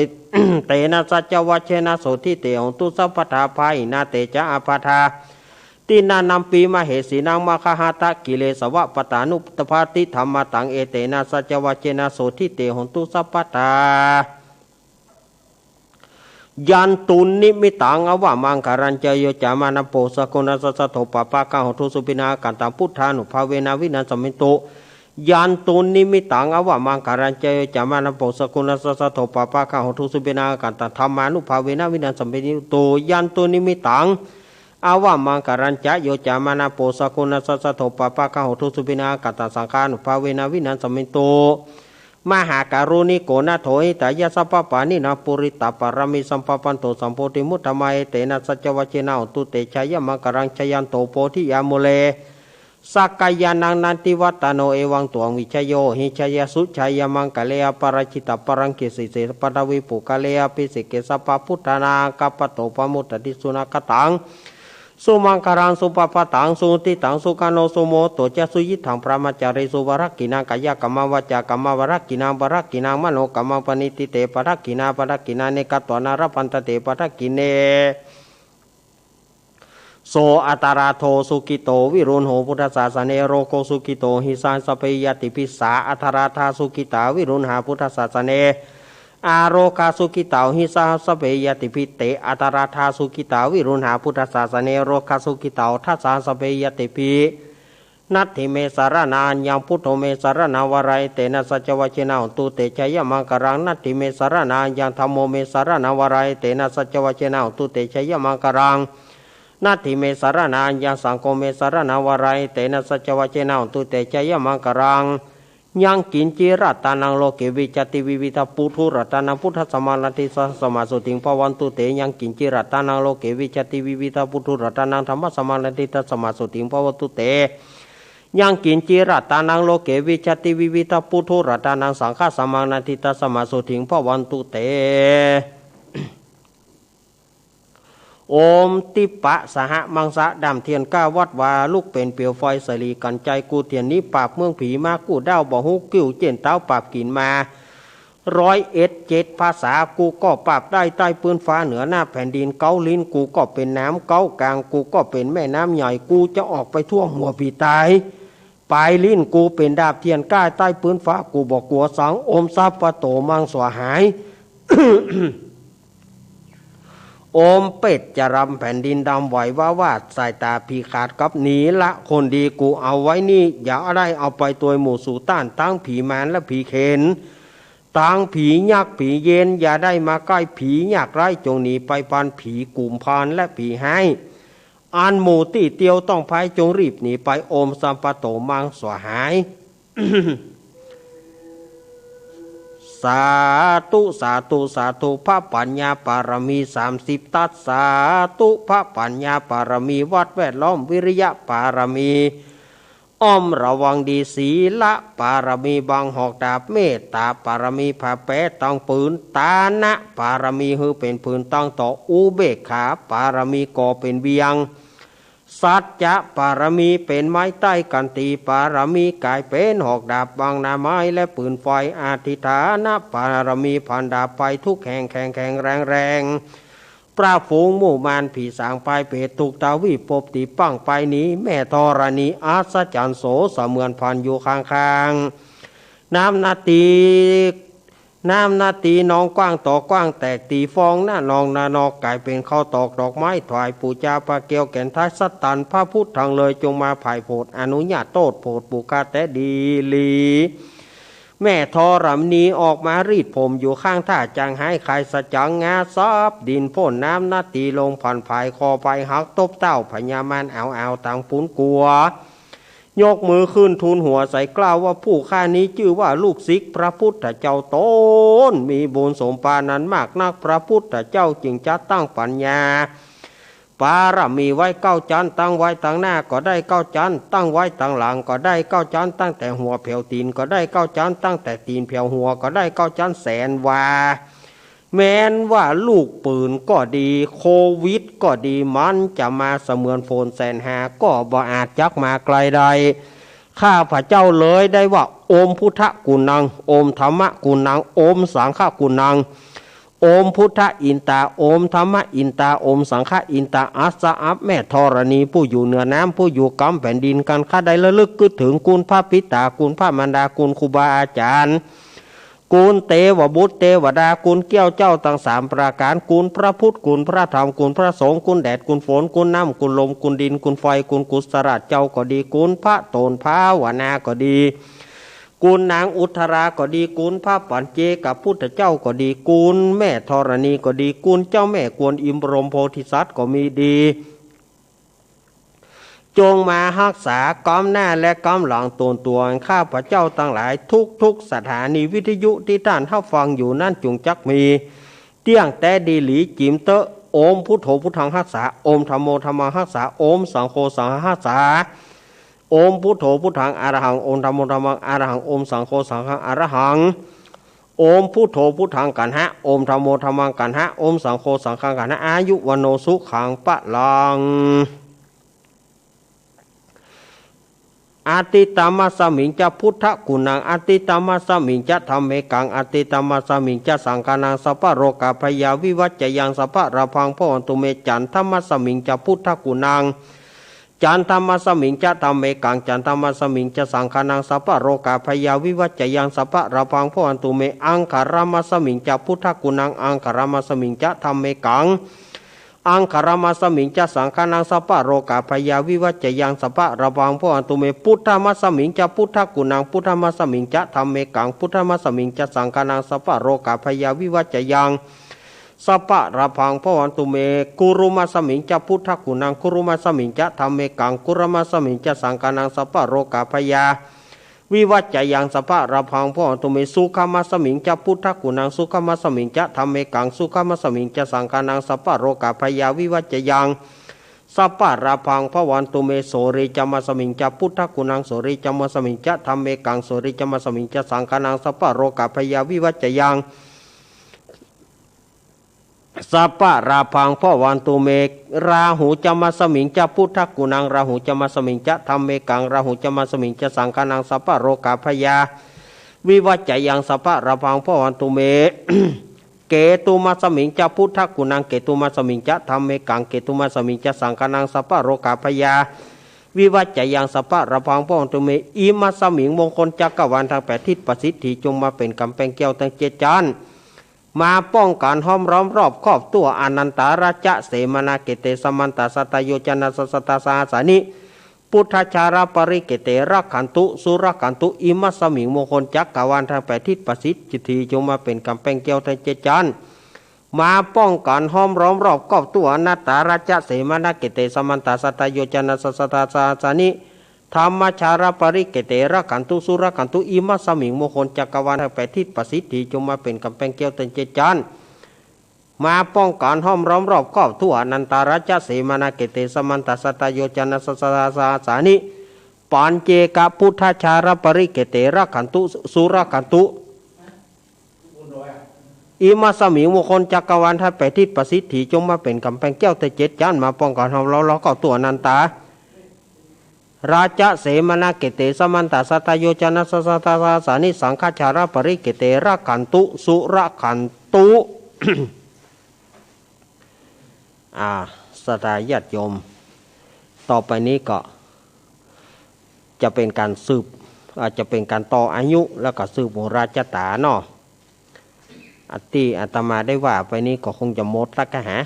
เตนะสัจจวาเจนะ โสตถิเต โหนตุ สัพพะทา พาหินาเตจะ อาภาธา ติณณานัมปิ มะเหสีนัง มะคะหะทะ กิเลสวะปะตานุปปาทิ ธัมมาตัง เอเตนะสัจจวาเจนะ โสตถิเต โหนตุ สัพพะทา ยันตุนนิมิตตัง อวะมังคะลัญจะ โยจะมะนะ โพ สะกุณัสสะ สะโท ปะปะกะ โหนตุ สุปิณะ อะกันตัง พุทธานุภาเวนะ วินัสสะมินตุ ยันตุนนิมิตตัง อวะมังคะลัญจะ โยจะมะนะ โพ สะกุณัสสะ สะโท ปะปะกะ โหนตุ สุปิณะ อะกันตัง ธัมมานุภาเวนะ วินัสสะมินตุ ยันตุนนิมิตตัง อวะมังคะลัญจะ โยจะมะนะ โพ สะกุณัสสะ สะโท ปะปะกะ โหนตุ สุปิณะ อะกันตัง สังฆานุภาเวนะ วินัสสะมินตุ มหาการุณิโก นาโถ หิตายะ สัพพะปาณินะ ปูริตะปะระมี สัมปะปันโน สัมโพธิมุตตะมัง เอเตนะสัจจวาเจนะ โหนตุ เตจะยะมังคะลัง จะยันโต โพธิยา มูเล สักกายานัง นันทิวัตตะโน เอวังตวัง วิชโย หิ จะยะสุ จะยะมังคะเล อะปะราจิตะปะรัง กิสสิเสสะ ปะทะวี ปุคคะเล อะภิเสเก สัพพะพุทธานัง อะกัปปะโต ปะโมทะติ สุนะคะตัง สุมังคะลัง สุภะพะตัง สุหุติตัง สุขะโน สุมุตโตจะ สุยิตถัง พะมะจารีสุ วะรักขิณัง กายะกัมมัง วาจากัมมัง วะรักขิณัง ปะรักขิณัง มโนกัมมัง ปะณิทิเต ปะรักขิณา ปะรักขิณาเน กัตวานะ ละพันทะเต ปะรักขิเณ โส อัตตะลาโธ สุขิโต วิรุณโห พุทธศาสเน โรโค สุขิโต หิสา สะเป ญาติภิสสา อัตตะลาธา สุขิตา วิรุณหา พุทธศาสเน อาโรคา สุขิตา หิสา สะเป ญาติภิ เต อัตตะลาธา สุขิตา วิรุณหา พุทธศาสเน โรคา สุขิตา ทัสสา สะเป ญาติภิ นัตถิเม สะระณัง อัญญัง พุทโธ เม สะระณัง วะรัง เอเตนะสัจจวาเจนะ โหนตุ เตจะยะมังคะลัง นัตถิเม สะระณัง อัญญัง ธัมโม เม สะระณัง วะรัง เอเตนะสัจจวาเจนะ โหนตุ เตจะยะมังคะลัง นัตถิเม สะระณัง อัญญัง สังโฆ เม สะระณัง วะรัง เอเตนะสัจจวาเจนะ โหนตุ เตจะยะมังคะลัง ยังกิญจิ รัตตานัง โลเก วิจจติ วิวิธัง ปุถุ รัตตานัง พุทธัสสะมัง นัตถิตัสสะ ตะสะมะ โสตถิง ภะวันตุ เต ยังกิญจิ รัตตานัง โลเก วิจจติ วิวิธัง ปุถุ รัตตานัง ธัมมัสสะมัง นัตถิตัสสะ ตะสะมะ โสตถิง ภะวันตุ เต ยังกิญจิ รัตตานัง โลเก วิจจติ วิวิธัง ปุถุ รัตตานัง สังฆัสสะมัง นัตถิตัสสะ ตะสะมะ โสตถิง ภะวันตุ เต โอม ติปปะสะหะมังสะ ด้ามเตียนก้าวัดวา ลุกเป๋นเปียวไฟ สะหลีกั๋นไจ กู้เตียนนี้ปราบเมืองผีมา กู้ด้าวบ่ฮู้กิ้ว เจี้ยนเต๊าปราบกิ๋นมา ร้อยเอ็ดเจ็ดภาษา กูก็ปราบได้ใต้พื้นฟ้า เหนือหน้าแผ่นดิน เก๊าลิ้นกูก็เป๋นน้ำ เก๊ากางกูก็เป๋นแม่น้ำใหญ่ กูจะออกไปท่วมหัวผีตาย ปลายลิ้นกูเป๋นดาบเตียนก้า ใต้พื้นฟ้ากูบ่กั๋วสัง โอมสัพพะโตมังสวาหาย โอมเปรตจะรำแผ่นดินดำไหวว้าวาด สายต๋าผีขาดกับหนี ละคนดีกูเอาไว้นี่ อย่าได้เอาไปตวยหมู่สูต้าน ตังผีมารและผีเขน ตังผียักษ์ผีเยน อย่าได้มาใก้ ผียากไร้จงหนีไปพลัน ผีกุมภาพันธ์และผีฮ้าย อันหมู่ตี้เตียวต้องภัยจงรีบหนีไป โอมสัพพะโตมังสวาหาย สาธุ สาธุ สาธุ พระปัญญาปารมีสามสิบทัศ สาธุ พระปัญญาปารมี วัดแวดล้อม วิริยะปารมี อ้อมระวังดี ศีลปารมี บังหอกดาบ เมตตาปารมี ผ้าแปตังผืน ตานะปารมี หื้อเป๋นผืนตังต่อ อุเบกขาปารมี ก่อเป๋นเวียง สัจจะปารมี เป๋นไม้ใต้กั๋น ตีปารมี ก๋ายเป๋นหอกดาบ บังหน้าไม้และปืนไฟ อธิฏฐานปารมี ผันดาบไปทุกแห่ง แข็งแข็งแรงแรง ปราบฝูงหมู่มารผีสาง พายเปรตทุกทวีป ภพตี้ปังไปหนี แม่ธรณีอัศจรรย์โส เสมือนผันอยู่ข้างๆ น้ำนาตี น้ำนาตีหนองกว้าง ต่อกว้างแตก ตีฟองหน้าหนองหน้านอก ก๋ายเป๋นข้าวตอกดอกไม้ ถวายปู๋จา ปลาแก้วแก่นไท้ สัตตัน พระพุทธังเลย จงมาผายโผด อนุญาตโต้ษโผด ปุคคาแต๊ดีหลี แม่ธรณีออกมารีดผมอยู่ข้างท่า จั่งหายคายสะจัง งาซับดินพ่น น้ำนาตีลงผันผาย คอไปหักตบเต้า พญามารเอาเอาตังปู๋นกั๋ว ยกมือขึ้นทูลหัวใส่เกล้าว่า ผู้ข้านี้จื้อว่าลูกศิษย์พระพุทธเจ้าต๋น มีบุญสมปานอันมากนัก พระพุทธเจ้าจึงจะตั้งปัญญา ปารมีไว้เก้าจั๊น ตั้งไว้ตังหน้าก็ได้เก้าจั๊น ตั้งไว้ตังหลังก็ได้เก้าจั๊น ตั้งแต่หัวแผวตี๋นก็ได้เก้าจั๊น ตั้งแต่ตี๋นแผวหัวก็ได้เก้าจั๊น แสนวา แม้นว่าลูกปืนก็ดี โควิดก็ดี มันจะมาเสมือนฝนแสนหา ก็บ่อาจจักมาไกลได้ ข้าพเจ้าเลยได้ว่า โอมพุทธกุณัง โอมธัมมกุณัง โอมสังฆกุณัง โอมพุทธอินตา โอมธัมมอินตา โอมสังฆอินตา อัสสะ อัปแม่ธรณี ผู้อยู่เหนือน้ำ ผู้อยู่กำแผ่นดิน กันข้าได้ระลึกกึ๊ดเถิงคุณพระปิตา คุณพระมารดา คุณครูบาอาจารย์ คุณเตวบุตรเตวดา คุณเกี้ยวเจ้าตังสามประก๋าน คุณพระพุทธ คุณพระธรรม คุณพระสงฆ์ คุณแดด คุณฝน คุณน้ำ คุณลม คุณดิน คุณไฟ คุณกุศลเจ้าก็ดี คุณพระโตนภาวนาก็ดี คุณนางอุทราก็ดี คุณพระปัจเจกพุทธเจ้าก็ดี คุณแม่ธรณีก็ดี คุณเจ้าแม่กวนอิมบรมโพธิสัตว์ก็มีดี จงมาฮักษาก้ำหน้าและก้ำหลังต๋นตั๋วข้าพเจ้าตังหลาย ทุกๆสถานีวิทยุตี้ต้านฮับฟังอยู่นั้นจุ่งจักมี เตี้ยงแต๊ดีหลีจิ๋มเต๊อะ โอมพุทโธพุทธังฮักษา โอมธัมโมธัมมังฮักษา โอมสังโฆสังฆังฮักษา โอมพุทโธพุทธังอะระหัง โอมธัมโมธัมมังอะระหัง โอมสังโฆสังฆังอะระหัง โอมพุทโธพุทธังกัณหะ โอมธัมโมธัมมังกัณหะ โอมสังโฆสังฆังกัณหะ อายุวัณโณสุขังพลัง อติตมัสสมิงจะพุทธกุณัง อติตมัสสมิงจะธัมเมกัง อติตมัสสมิงจะสังฆานัง สัพพะโรคาพยาวิวัจจะยัง สัพพะลาภังภะวันตุเม จันทมัสสมิงจะพุทธกุณัง จันทมัสสมิงจะธัมเมกัง จันทมัสสมิงจะสังฆานัง สัพพะโรคาพยาวิวัจจะยัง สัพพะลาภังภะวันตุเม อังคารมัสสมิงจะพุทธกุณัง อังคารมัสสมิงจะธัมเมกัง อังคารมัสสมิงจะสังฆานัง สัพพะโรคาพยาวิวัจจะยัง สัพพะลาภังภะวันตุเม พุทธมัสสมิงจะพุทธกุณัง พุทธมัสสมิงจะธัมเมกัง พุทธมัสสมิงจะสังฆานัง สัพพะโรคาพยาวิวัจจะยัง สัพพะลาภังภะวันตุเม กุรุมัสสมิงจะพุทธกุณัง กุรุมัสสมิงจะธัมเมกัง กุรุมัสสมิงจะสังฆานัง สัพพะโรคาพยาวิวัจจะยัง สัพพะลาภังภะวันตุเม สุขมัสสมิงจะพุทธกุณัง สุขมัสสมิงจะธัมเมกัง สุขมัสสมิงจะสังฆานัง สัพพะโรคาพยาวิวัจจะยัง สัพพะลาภังภะวันตุเม โสริจมัสสมิงจะพุทธกุณัง โสริจมัสสมิงจะธัมเมกัง โสริจมัสสมิงจะสังฆานัง สัพพะโรคาพยาวิวัจจะยัง สัพพะลาภังภะวันตุเม ราหูจมัสสมิงจะพุทธกุณัง ราหูจมัสสมิงจะธัมเมกัง ราหูจมัสสมิงจะสังฆานัง สัพพะโรคาพยาวิวัจจะยัง สัพพะลาภังภะวันตุเม เกตุมัสสมิงจะพุทธกุณัง เกตุมัสสมิงจะธัมเมกัง เกตุมัสสมิงจะสังฆานัง สัพพะโรคาพยาวิวัจจะยัง สัพพะลาภังภะวันตุเม อิมัสสมิงมงคลจักรวาลตังแปดทิศประสิทธิ จงมาเป๋นก๋ำแปงแก้วตังเจ็ดจั๊น มาป้องกั๋นห้อมล้อมรอบครอบตั๋ว อนันตารัจจะเสมานาเกเต สมันตะสัตตะโยจนะสะสะตาสะหัสสานิ พุทธชารปริเกเต รักขันตุ สุรักขันตุ อิมัสสมิงมงคลจักรวาลตังแปดทิศประสิทธิ จงมาเป๋นก๋ำแปงแก้วตังเจ็ดจั๊น มาป้องกั๋นห้อมล้อมรอบครอบตั๋ว อนันตารัจจะเสมานาเกเต สมันตะสัตตะโยจนะสะสะตาสะหัสสานิ ธัมมชารปริเกเต รักขันตุ สุรักขันตุ อิมัสสมิงมงคลจักรวาลตังแปดทิศประสิทธิ จงมาเป๋นก๋ำแปงแก้วตังเจ็ดจั๊น มาป้องกั๋นห้อมล้อมรอบครอบตั๋ว อนันตารัจจะเสมานาเกเต สมันตะสัตตะโยจนะสะสะตาสะหัสสานิ ปัจเจกพุทธชารปริเกเต รักขันตุ สุรักขันตุ อิมัสสมิงมงคลจักรวาลตังแปดทิศประสิทธิ จงมาเป๋นก๋ำแปงแก้วตังเจ็ดจั๊น มาป้องกั๋นห้อมล้อมรอบครอบตั๋ว อนันตารัจจะเสมานาเกเต สมันตะสัตตะโยจนะสะสะตาสะหัสสานิ สังฆชารปริเกเต รักขันตุ สุรักขันตุ อ่า ศรัทธาญาติโยม ต่อไปนี้ก็จะเป๋นก๋านสืบ อาจจะเป๋นก๋านต่ออายุ แล้วก็สืบโหราจะต๋าเนาะ อันตี้อาตมาได้ว่าไปนี้ก็คงจะหมดละกะหา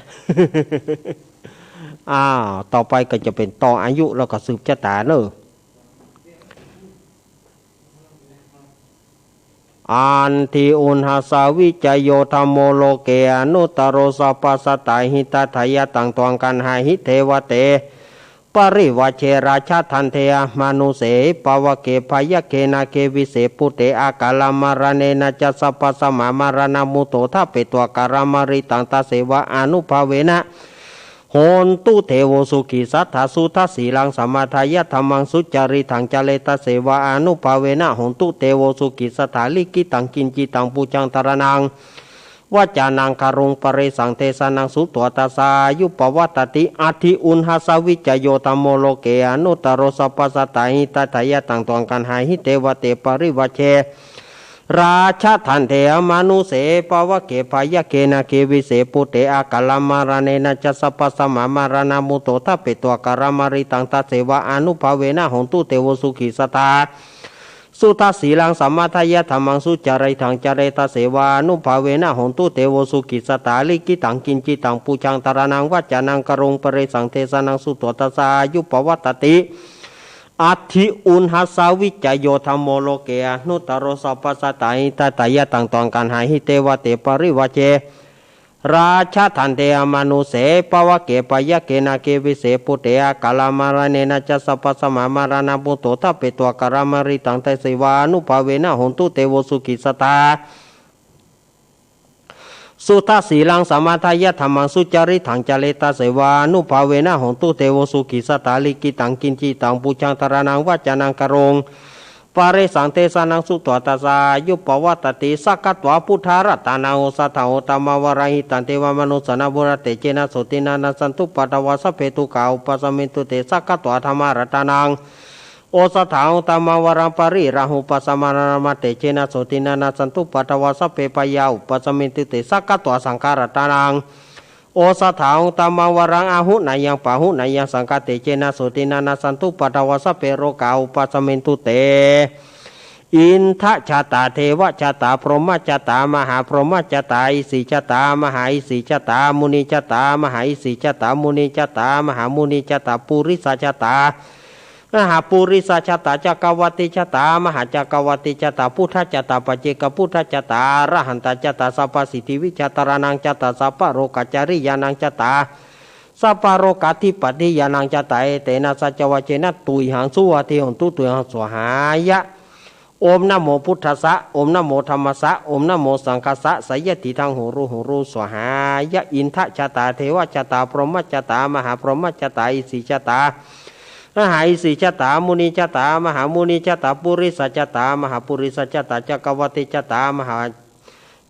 อ้าว ต่อไปก็จะเป๋นต่ออายุแล้วก็สืบจะต๋าเนาะ อันทิอุณหัสสะวิจโยธัมโมโลเกอนุตตโรสัพพะสัตตาหิตาทายะ ตังตวงกัณหาหิเทวะเต ปริวาเช ราชะทันเท อมานุเส ปะวะเก พะยะเก นาเก วิเส ปุเต อะกาละมะระเณนะจะ สัพพะสะมะ มะระณะมุตโต ทะเปตัว กาละมะริตัง ตะเสวะ อานุภาเวนะ โหนตุ เตโว สุขี สัตถา สุทะสีลัง สะมะทายะ ธัมมัง สุจาริตัง จาเร ตะเสวะ อานุภาเวนะ โหนตุ เตโว สุขี สัตถา ลิขิตัง กิญจิตัง ปูจัง ตะระณัง วัจจานัง กะโรง ปะเรสัง เตสะนัง สุตวา ตะสา อายุ ปะวัตติ อัตถิ อุณหัสสะ วิจจโย ธัมโม โลเก อนุตตะโร สัพพะสัตตา หิตะทะยะ ตัง ตวง กัณหา หิเตวะ เต ปริวาเช ราชะทันเท อมานุเส ปะวะเก พะยะเก นาเก วิเส ปุเต อะกาละมะระเณนะจะ สัพพะสะมะ มะระณะมุตโต ทะเปตัว กาละมะริตัง ตะเสวะ อานุภาเวนะ โหนตุ เตโว สุขี สัตถา สุทะสีลัง สะมะทายะ ธัมมัง สุจาริตัง จาเร ตะเสวะ อานุภาเวนะ โหนตุ เตโว สุขี สัตถา ลิขิตัง กิญจิตัง ปูจัง ตะระณัง วัจจานัง กะโรง ปะเรสัง เตสะนัง สุตวา ตะสา อายุ ปะวัตติ อัตถิ อุณหัสสะ วิจจโย ธัมโม โลเก อนุตตะโร สัพพะสัตตา หิตะทะยะ ตัง ตวง กัณหา หิเตวะ เต ปริวาเช ราชะทันเท อมานุเส ปะวะเก พะยะเก นาเก วิเส ปุเต อะกาละมะระเณนะจะ สัพพะสะมะ มะระณะมุตโต ทะเปตัว กาละมะริตัง ตะเสวะ อานุภาเวนะ โหนตุ เตโว สุขี สัตถา สุทะสีลัง สะมะทายะ ธัมมัง สุจาริตัง จาเร ตะเสวะ อานุภาเวนะ โหนตุ เตโว สุขี สัตถา ลิขิตัง กิญจิตัง ปูจัง ตะระณัง วัจจานัง กะโรง ปะเรสัง เตสะนัง สุตวา ตะสา อายุ ปะวัตติ สักขะตวา พุทธารัตตานัง โอสะถัง อุตตะมะวะรัง หิตัง เตวะมะนุสสานัง พุทธะ เตเจนะ โสตินะ นัสสันตุ ปะทะวา สัพเพ ทุกขา อุปะสะมินตุ เต สักขะตวา ธัมมารัตตานัง โอสะถัง อุตตะมะวะรัง ปะริรัง หุปะสะมะนะ ธัมมะ เตเจนะ โสตินะ นัสสันตุ ปะทะวา สัพเพ พะยา อุปะสะมินตุ เต สักขะตวา สังฆารัตตานัง โอสะถัง อุตตะมะวะรัง อาหุเนยัง ปะหุเนยัง สังฆะ เตเจนะ โสตินะ นัสสันตุ ปะทะวา สัพเพ โรคา อุปะสะมินตุ เต อินทะจะตา เทวะจะตา พรหมะจะตา มหาพรหมะจะตา อิสิจะตา มหาอิสิจะตา มุนิจะตา มหาอิสิจะตา มุนิจะตา มหามุนิจะตา ปุริสะจะตา มหาปุริสะจะตา จักกะวัตติจะตา มหาจักกะวัตติจะตา พุทธะจะตา ปัจเจกะพุทธะจะตา อรหันตะจะตา สัพพะสิทธิวิชาตะระณังจะตา สัพพะโรกะจาริยานังจะตา สัพพะโรกาธิปติยานังจะตา เอเตนะ สัจจวะเชนะ ตุยหัง สุวัตถิโหนตุ ตุยหัง สวาหายะ โอมนะโมพุทธัสสะ โอมนะโมธัมมัสสะ โอมนะโมสังฆัสสะ สะยะติทัง โหรู โหรู สวาหายะ อินทะจะตา เทวะจะตา พรหมะจะตา มหาพรหมะจะตา อิสิจะตา มหาอิสิจะตา มุนิจะตา มหามุนิจะตา ปุริสะจะตา มหาปุริสะจะตา จักกะวัตติจะตา มหา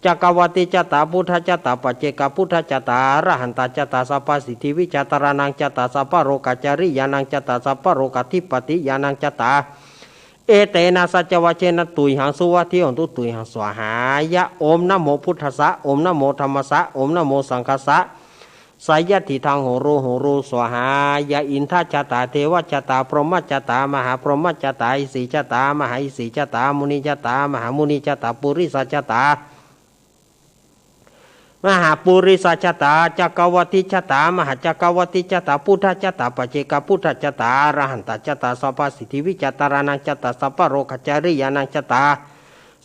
จักกะวัตติจะตา พุทธะจะตา ปัจเจกะพุทธะจะตา อรหันตะจะตา สัพพะสิทธิวิชาตะระณังจะตา สัพพะโรกะจาริยานังจะตา สัพพะโรกาธิปติยานังจะตา เอเตนะ สัจจวะเชนะ ตุยหัง สุวัตถิโหนตุ ตุยหัง สวาหายะ โอมนะโมพุทธัสสะ โอมนะโมธัมมัสสะ โอมนะโมสังฆัสสะ สะยะติทัง โหรู โหรู สวาหายะ อินทะจะตา เทวะจะตา พรหมะจะตา มหาพรหมะจะตา อิสิจะตา มหาอิสิจะตา มุนิจะตา มหามุนิจะตา ปุริสะจะตา มหาปุริสะจะตา จักกะวัตติจะตา มหาจักกะวัตติจะตา พุทธะจะตา ปัจเจกะพุทธะจะตา อรหันตะจะตา สัพพะสิทธิวิชาตะระณังจะตา สัพพะโรกะจาริยานังจะตา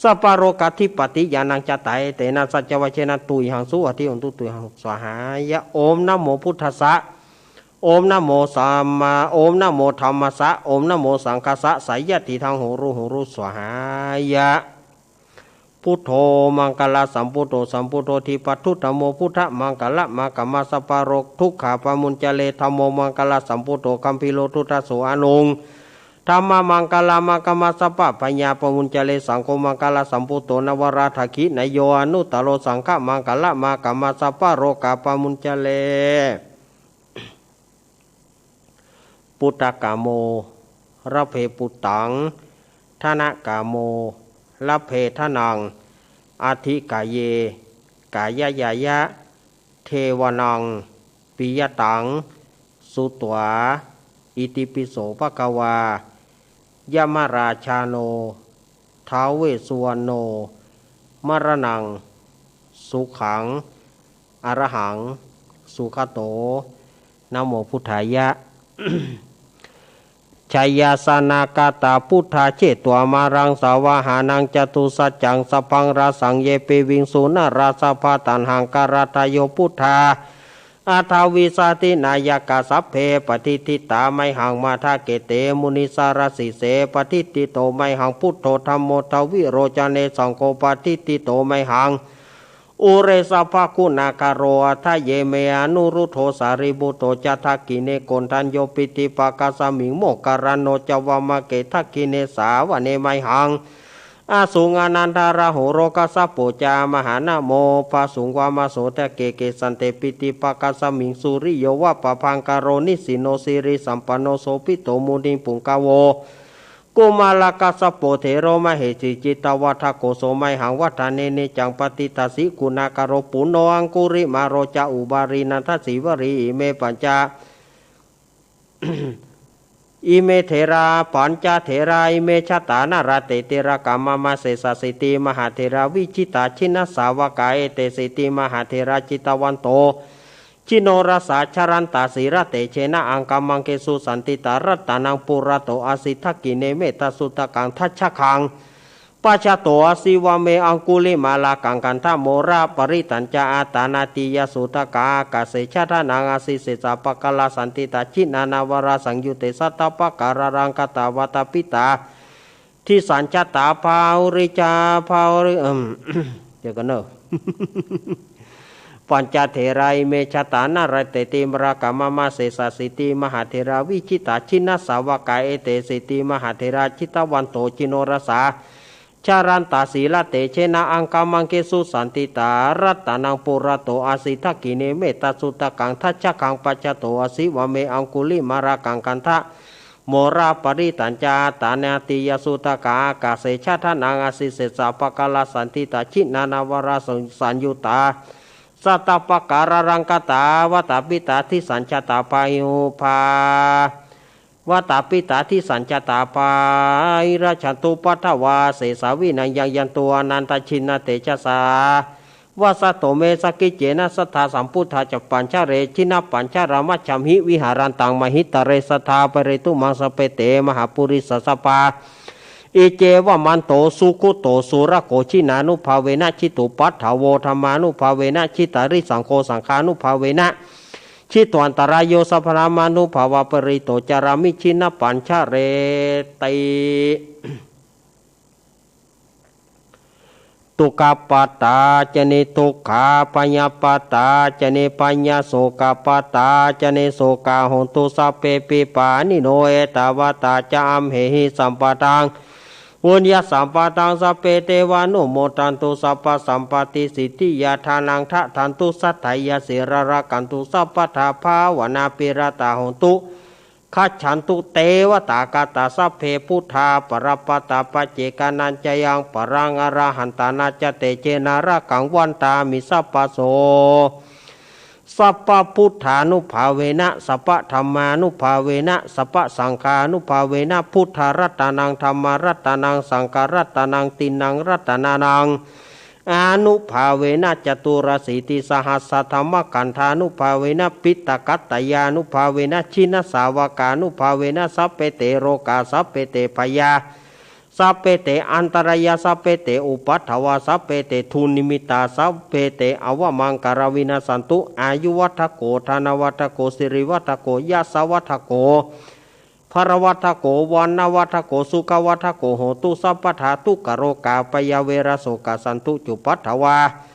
สัพพะโรกาธิปติยานังจะตา เอเตนะ สัจจวะเชนะ ตุยหัง สุวัตถิโหนตุ ตุยหัง สวาหายะ โอมนะโมพุทธัสสะ โอมนะโมธัมมา โอมนะโมธัมมัสสะ โอมนะโมสังฆัสสะ สะยะติทัง โหรู โหรู สวาหายะ พุทโธ มังคะละสัมพุทโธ สัมพุทโธ ทีปะทุตถะโม พุทธะ มังคะละมะ กะมะ สัพพะโรค ทุกขา ปะมุญจะเร ธัมโม มังคะละสัมพุทโธ คัมภีโร ทุตถะโส อะนุง ธัมมะ มังคะละมะ กะมะ สัพพะพะยา ปะมุญจะเร สังโฆ มังคะละสัมพุทโธ นะวะระทะขินะโย อะนุตตะโร สังฆะ มังคะละมะ กะมะ สัพพะโรคา ปะมุญจะเร ปุตตะกะโม ละเพปุตตัง ทะนะกะโม ละเพทะนัง อะธิกะเย กะยะยะยะ เทวะนัง ปิยะตัง สุตวา อิติปิโส ภะคะวา ยะมะราชาโน ท้าวเวสสุวรรณโณ มะระณัง สุขัง อะระหัง สุขะโต นะโมพุทธายะ ชยาสนากาตา พุทธา เชตวามะรัง สาวาหานัง จตุสัจจัง สัพพัง ราสัง เย ปิวิงสุ นราสะภา ตัณหัง การัตตะโย พุทธา Aṭṭhavīsati nāyakā sabbe patiṭṭhitā mayhaṃ, matthake te munissarā sīse patiṭṭhito mayhaṃ, buddho dhammo dvilocane saṅgho patiṭṭhito mayhaṃ, ure sabbaguṇākaro. Hadaye me anuruddho sārīputto ca dakkhiṇe, koṇḍañño piṭṭhibhāgasmiṃ moggallāno ca vāmake. Dakkhiṇe savane mayhaṃ āsuṃ ānandarāhulo, kassapo ca mahānāmo ubhāsuṃ, vāmasotake kesante piṭṭhibhāgasmiṃ, suriyo va pabhaṅkaro nisinno sirisampanno, sobhito munipuṅgavo. Kumārakassapo thero mahesī cittavādako, so mayhaṃ vadane niccaṃ patiṭṭhāsi guṇākaro. Puṇṇo aṅgulimālo ca upālī nandasīvalī, ime pañca ime therā pañca therā ime jātā nalāṭe tilakā mama, sesāsīti mahātherā vijitā jinasāvakā, etesīti mahātherā jitavanto jinorasā, jalantā sīlatejena aṅgamaṅgesu saṇṭhitā. Ratanaṃ purato āsi dakkhiṇe mettasuttakaṃ, dhajaggaṃ pacchato āsi vāme aṅgulimālakaṃ. Khandhamoraparittañca āṭānāṭiyasuttakaṃ, ākāse chadanaṃ āsi sesā pākārasaṇṭhitā. Jiṇṇānāvarasaṃyutte sattappākāralaṅkatā, vātapittādisañjātā bāhulī ca bāhulī เดี๋ยวก่อนเนอะ pañca therā ime jātā nalāṭe tilakā mama, sesāsīti mahātherā vijitā jinasāvakā, etesīti mahātherā jitavanto jinorasā, jalantā sīlatejena aṅgamaṅgesu saṇṭhitā. Ratanaṃ purato āsi dakkhiṇe mettasuttakaṃ, dhajaggaṃ pacchato āsi vāme aṅgulimālakaṃ. Khandha moraparittañca āṭānāṭiyasuttakaṃ, ākāse chadanaṃ āsi sesā pākārasaṇṭhitā. Jiṇṇānāvarasaṃyuttā sattappākāralaṅkatā, vātapittādisañjātā bāhu bā vātapittādisañjātā bāhirajjhattupaddavā, asesā vinayaṃ yantu anantajinatejasā. Vasato me sakiccena sadā sambuddhā ca pañjare, jinapañjaramajjhamhi viharantaṃ mahītale, sadā pālentu maṃ sabbe te mahāpurisāsabhā. Iccevamanto sugutto surakkho, jinānubhāvena jitupaddavo, dhammānubhāvena jitārisaṅgho, saṅghānubhāvena jitū antarāyo, sabbadhammānubhāvapālito carāmi jinapañjareti. Dukkhappattā ca niddukkhā, bhayappattā ca nibbhayā, sokappattā ca nissokā, hontu sabbepi pāṇino. Ettāvatā ca amhehi sambhataṃ puññasampadaṃ sabbe devānumodantu sabbasampattisiddhiyā. Dānaṃ dadantu saddhāya, sīlaṃ rakkhantu sabbadā, bhāvanābhiratā hontu, gacchantu devatāgatā. Sabbe buddhā balappattā, paccekānañca yaṃ balaṃ, arahantānañca tejena, rakkhaṃ bandhāmi sabbaso. Sabbabuddhānubhāvena, sabbadhammānubhāvena, sabbasaṅghānubhāvena, buddharatanaṃ dhammaratanaṃ saṅgharatanaṃ tiṇṇaṃ ratanānaṃ ānubhāvena, caturāsītisahassadhammakkhandhānubhāvena, piṭakattayānubhāvena, jinasāvakānubhāvena, sabbe te rogā sabbe te bhayā sabbe te antarāyā sabbe te upaddavā sabbe te dunnimittā sabbe te avamaṅgalā vinassantu. Āyuvaḍḍhako dhanavaḍḍhako sirivaḍḍhako yasavaḍḍhako balavaḍḍhako vaṇṇavaḍḍhako sukhavaḍḍhako hotu sabbadā. Dukkharogabhayā verā sokā sattu cupaddavā,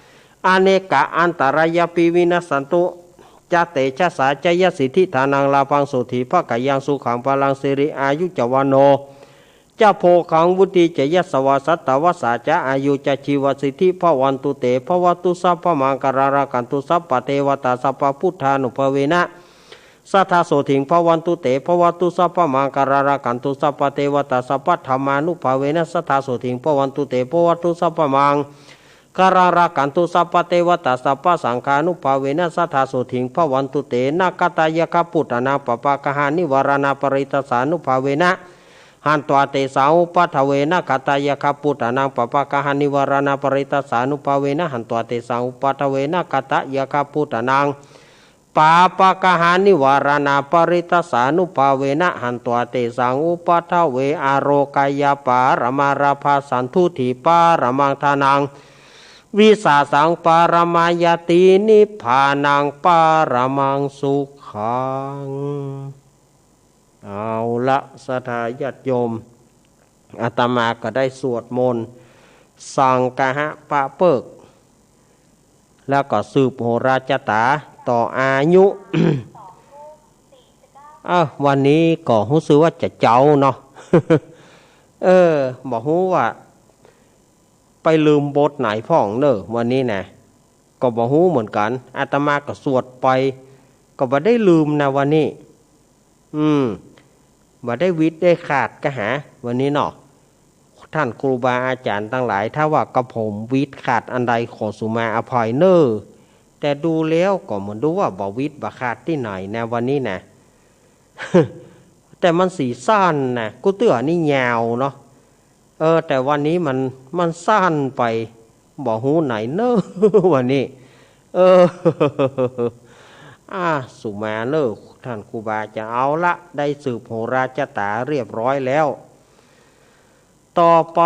anekā antarāyāpi vinassantu ca tejasā. Jayasiddhi dhanaṃ lābhaṃ sotthi bhāgyaṃ sukhaṃ balaṃ siri āyu ca vaṇṇo ca bhogaṃ vuḍḍhī ca yasavā satavassā ca āyū ca jīvasiddhī bhavantu te. Bhavatu sabbamaṅgalaṃ rakkhantu sabbadevatā, sabbabuddhānubhāvena sadā sotthī bhavantu te. Bhavatu sabbamaṅgalaṃ rakkhantu sabbadevatā, sabbadhammānubhāvena sadā sotthī bhavantu te. Bhavatu sabbamaṅgalaṃ rakkhantu sabbadevatā, sabbasaṅghānubhāvena sadā sotthī bhavantu te. Nakkhattayakkhabhūtānaṃ pāpaggahanivāraṇā parittassānubhāvena hantvā tesaṃ upaddave. Nakkhattayakkhabhūtānaṃ pāpaggahanivāraṇā parittassānubhāvena hantvā tesaṃ upaddave. Nakkhattayakkhabhūtānaṃ pāpaggahanivāraṇā parittassānubhāvena hantvā tesaṃ upaddave. Ārogyapāramā lābhā santuṭṭhipāramaṃ dhanaṃ วิสาสังปรมายาติ นิพพานังปรมังสุขัง เอาละ ศรัทธาญาติโยม อาตมาก็ได้สวดมนต์สังฆะปะเปิก แล้วก็สืบโหราชะต๋าต่ออายุ เอ้อ วันนี้ก็ฮู้สึกว่าจะเจ๊าเนาะ เออ บ่ฮู้ว่าไปลืมบทไหนพ่องเน่อ วันนี้นะ ก็บ่ฮู้เหมือนกั๋น อาตมาก็สวดไป ก็บ่ได้ลืมนะวันนี้ อืม บ่ได้วิดได้ขาดกาหา วันนี้เนาะ ท่านครูบาอาจ๋ารย์ตังหลาย ถ้าว่ากระผมวิดขาดอันใดขอสุมาอภัยเน่อ แต่ดูแล้วก็เหมือนดูว่าบ่วิดบ่ขาดตี้ไหนนะวันนี้นะ แต่มันสีสั้นนะ กู้เตื้อนี่ยาวเนาะ เออ แต่วันนี้มัน มันสั้นไป บ่ฮู้ไหนเน่อ วันนี้ เออ อ่า สุมาเน่อ ท่านครูบาอาจ๋ารย์ เอาละ ได้สืบโหราชะต๋าเรียบร้อยแล้ว ต่อไป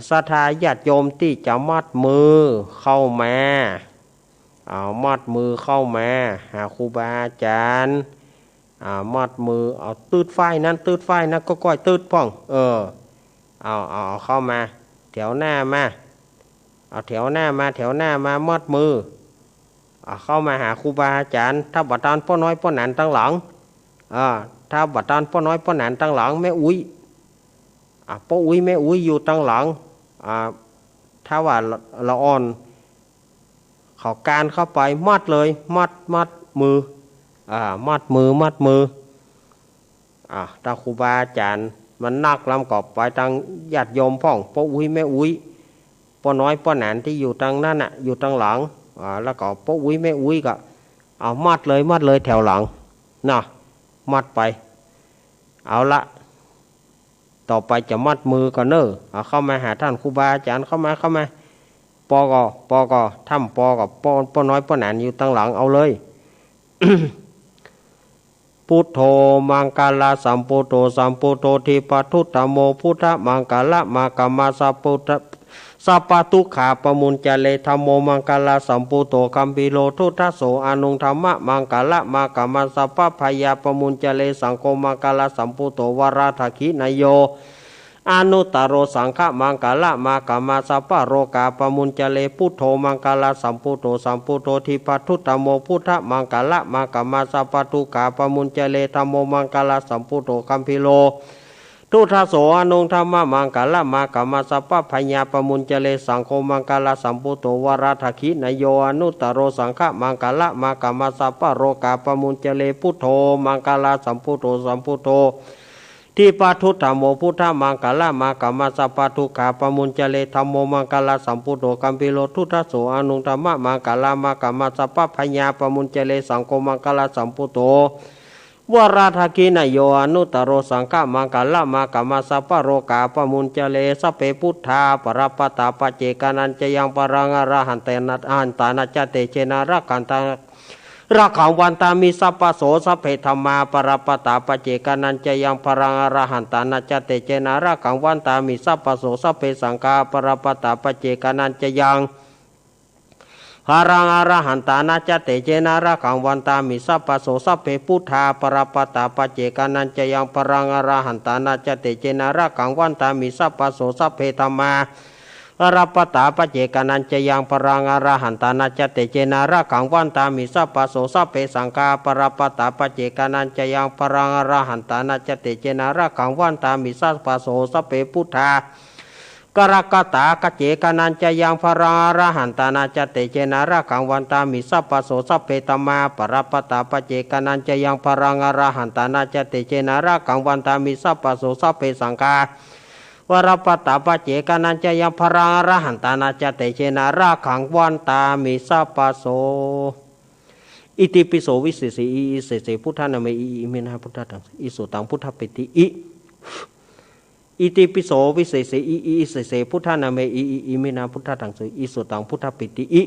ศรัทธาญาติโยมตี้จะมัดมือเข้ามา เอามัดมือเข้ามาหาครูบาอาจ๋ารย์ อ่า มัดมือ เอาตืดฝ้ายนั้น ตืดฝ้ายนั้น ก้อยๆ ตืดพ่อง เออ เอา เอา เอาเข้ามา แถวหน้ามา เอาแถวหน้ามา แถวหน้ามา มัดมือ อ่า เข้ามาหาครูบาอาจ๋ารย์ ถ้าบ่ตันป้อน้อยป้อหนานตังหลัง อ่า ถ้าบ่ตันป้อน้อยป้อหนานตังหลัง แม่อุ๊ย อ่า ป้ออุ๊ย แม่อุ๊ย อยู่ตังหลัง อ่า ถ้าว่าละ ละอ่อน เขากานเข้าไป มัดเลย มัด มัดมือ อ่า มัดมือ มัดมือ อ่า ถ้าครูบาอาจ๋ารย์มันนักลำก็ไปตังญาติโยมพ่อง ป้ออุ๊ย แม่อุ๊ย ป้อน้อยป้อหนานตี้อยู่ตังนั้นน่ะ อยู่ตังหลัง อ่า แล้วก็ป้ออุ๊ย แม่อุ๊ย ก็ เอามัดเลย มัดเลยแถวหลัง นะ มัดไป เอาละ ต่อไปจะมัดมือก่อนเน่อ เอาเข้ามาหาท่านครูบาอาจ๋ารย์ เข้ามา เข้ามา ปอก็ ปอก็ ถ้ำปอก็ ป้อ ป้อน้อยป้อหนานอยู่ตังหลัง เอาเลย พุทโธ มังคละสัมพุทโธ สัมพุทโธ ทีปทุตถโม พุทธมังคละมะกะมะ สัพพุทธ สัพพทุกขาปมุญจเร ธัมโม มังคละสัมพุทโธ คัมภีโร ทุตถโส อนุง ธรรมมังคละมะกะมะ สัพพะพยาปมุญจเร สังโฆ มังคละสัมพุทโธ วรทักขิณโย อนุตตโร สังฆมังคละมะกะมะ สัพพะโรกาปมุญจเร พุทโธ มังคละสัมพุทโธ สัมพุทโธ ทีปทุตถโม พุทธมังคละมะกะมะ สัพพะทุกขาปมุญจเร ธัมโม มังคละสัมพุทโธ คัมภีโร ทุตถโส อนุง ธรรมมังคละมะกะมะ สัพพะพยาปมุญจเร สังโฆ มังคละสัมพุทโธ วรทักขิณโย อนุตตโร สังฆมังคละมะกะมะ สัพพะโรกาปมุญจเร พุทโธ มังคละสัมพุทโธ สัมพุทโธ ทีปทุตถโม พุทธมังคละมะกะมะ สัพพะทุกขาปมุญจเร ธัมโม มังคละสัมพุทโธ คัมภีโร ทุตถโส อนุง ธรรมมังคละมะกะมะ สัพพะพยาปมุญจเร สังโฆ มังคละสัมพุทโธ วรทักขิณโย อนุตตโร สังฆมังคละมะกะมะ สัพพะโรกาปมุญจเร สัพเพ พุทธา ปรัปปะตา ปัจเจกานัญจะยัง พลัง อรหันเตนะ อรหันตานัจจะ เตเจนะ รักขันตา รักขัง วันตามิ สัพพะโส สัพเพ ธัมมา ปรัปปะตา ปัจเจกานัญจะยัง พลัง อรหันตานัจจะ เตเจนะ รักขัง วันตามิ สัพพะโส สัพเพ สังฆา ปรัปปะตา ปัจเจกานัญจะยัง พลัง อรหันตานัจจะ เตเจนะ รักขัง วันตามิ สัพพะโส สัพเพ พุทธา ปรัปปะตา ปัจเจกานัญจะยัง พลัง อรหันตานัจจะ เตเจนะ รักขัง วันตามิ สัพพะโส สัพเพ ธัมมา ปรัปปะตา ปัจเจกานัญจะยัง พลัง อรหันตานัจจะ เตเจนะ รักขัง วันตามิ สัพพะโส สัพเพ สังฆา ปรัปปะตา ปัจเจกานัญจะยัง พลัง อรหันตานัจจะ เตเจนะ รักขัง วันตามิ สัพพะโส สัพเพ พุทธา กรักขตา ปัจเจกานัญจะยัง พลัง อรหันตานัจจะ เตเจนะ รักขัง วันตามิ สัพพะโส สัพเพ ธัมมา ปรัปปะตา ปัจเจกานัญจะยัง พลัง อรหันตานัจจะ เตเจนะ รักขัง วันตามิ สัพพะโส สัพเพ สังฆา ปรัปปะตา ปัจเจกานัญจะยัง พลัง อรหันตานัจจะ เตเจนะ รักขัง วันตามิ สัพพะโส อิติปิโส วิเศษเส อิ อิเศษเส พุทธานาเม อิ อิมินา พุทธาทัง อิ สุตัง พุทธปติ อิ อิติปิโส วิเศษเส อิ อิเศษเส พุทธานาเม อิ อิมินา พุทธาทัง สุ อิ สุตัง พุทธปติ อิ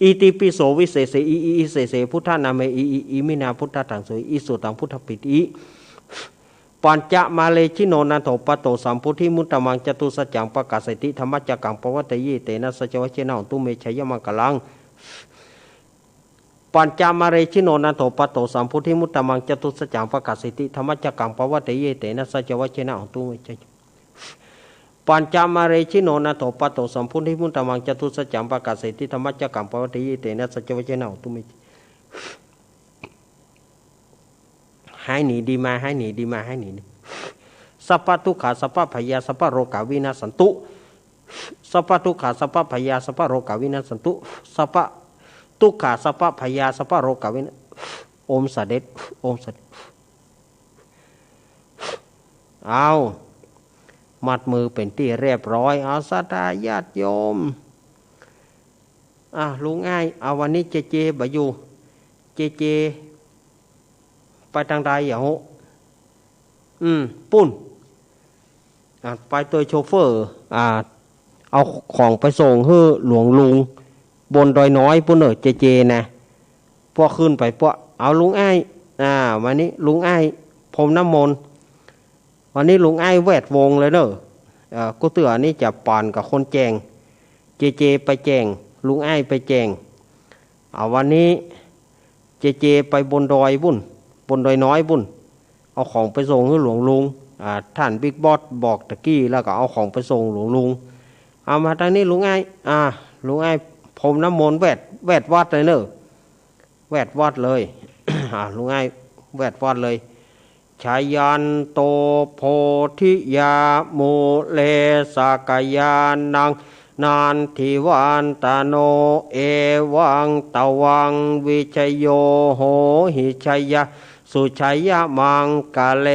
อิติปิโส วิเศษเส อิ อิเศษเส พุทธานาเม อิ อิมินา พุทธาทัง สุ อิ สุตัง พุทธปติ อิ ปัญจมาเรชิโน นันโท ปัตโต สัมพุทธิมุตตมัง จตุสัจจัง ปะกาเสติ ธัมมะจักกัง ปะวัตเตยิ เตนะ สัจจวัชเชนะ โหนตุ เม ชัยยะมังคะลัง ปัญจมาเรชิโน นันโท ปัตโต สัมพุทธิมุตตมัง จตุสัจจัง ปะกาเสติ ธัมมะจักกัง ปะวัตเตยิ เตนะ สัจจวัชเชนะ โหนตุ เม ชัยยะ ปัญจมาเรชิโน นันโท ปัตโต สัมพุทธิมุตตมัง จตุสัจจัง ปะกาเสติ ธัมมะจักกัง ปะวัตเตยิ เตนะ สัจจวัชเชนะ โหนตุ เม หายหนีดีมา หายหนีดีมา หายหนีดี สัพพะทุกขา สัพพะภัยยา สัพพะโรคา วินัสสันตุ สัพพะทุกขา สัพพะภัยยา สัพพะโรคา วินัสสันตุ สัพพะทุกขา สัพพะภัยยา สัพพะโรคา วินัส โอมสะเด็ด โอมสะเด็ด เอา มัดมือเป๋นตี้เรียบร้อย เอา ศรัทธาญาติโยม อ่ะ ลุงอ้าย เอา วันนี้เจเจบ่อยู่ เจเจ ไปตางใดอะโห อืม ปุ้น อ่ะ ไปตวยโชเฟอร์ อ่ะ เอาของไปส่งหื้อหลวงลุง บนดอยน้อยปุ้นเน่อ เจเจนะ ปวกขึ้นไปปวก เอา ลุงอ้าย อ่า วันนี้ลุงอ้ายพรมน้ำมนต์ วันนี้ลุงอ้ายแวดวงเลยเน่อ เอ่อ กู้เตื้อนี้จะป๋นกับคนแจ้ง เจเจไปแจ้ง ลุงอ้ายไปแจ้ง เอา วันนี้เจเจไปบนดอยปุ้น บนดอยน้อยปุ้น เอาของไปส่งหื้อหลวงลุง อ่า ท่านบิ๊กบอสบอกตะกี้ แล้วก็เอาของไปส่งหลวงลุง เอา มาตางนี้ลุงอ้าย อ่า ลุงอ้ายพรมน้ำมนต์แวด แวดวัดเลยเน่อ แวดวัดเลย อ่า ลุงอ้ายแวดวัดเลย ชายันโต โพธิยา มูเล สักยานัง นันทิวันตะโน เอวังตะวัง วิชโย โหหิ ชยะ สุชยะมังคะเล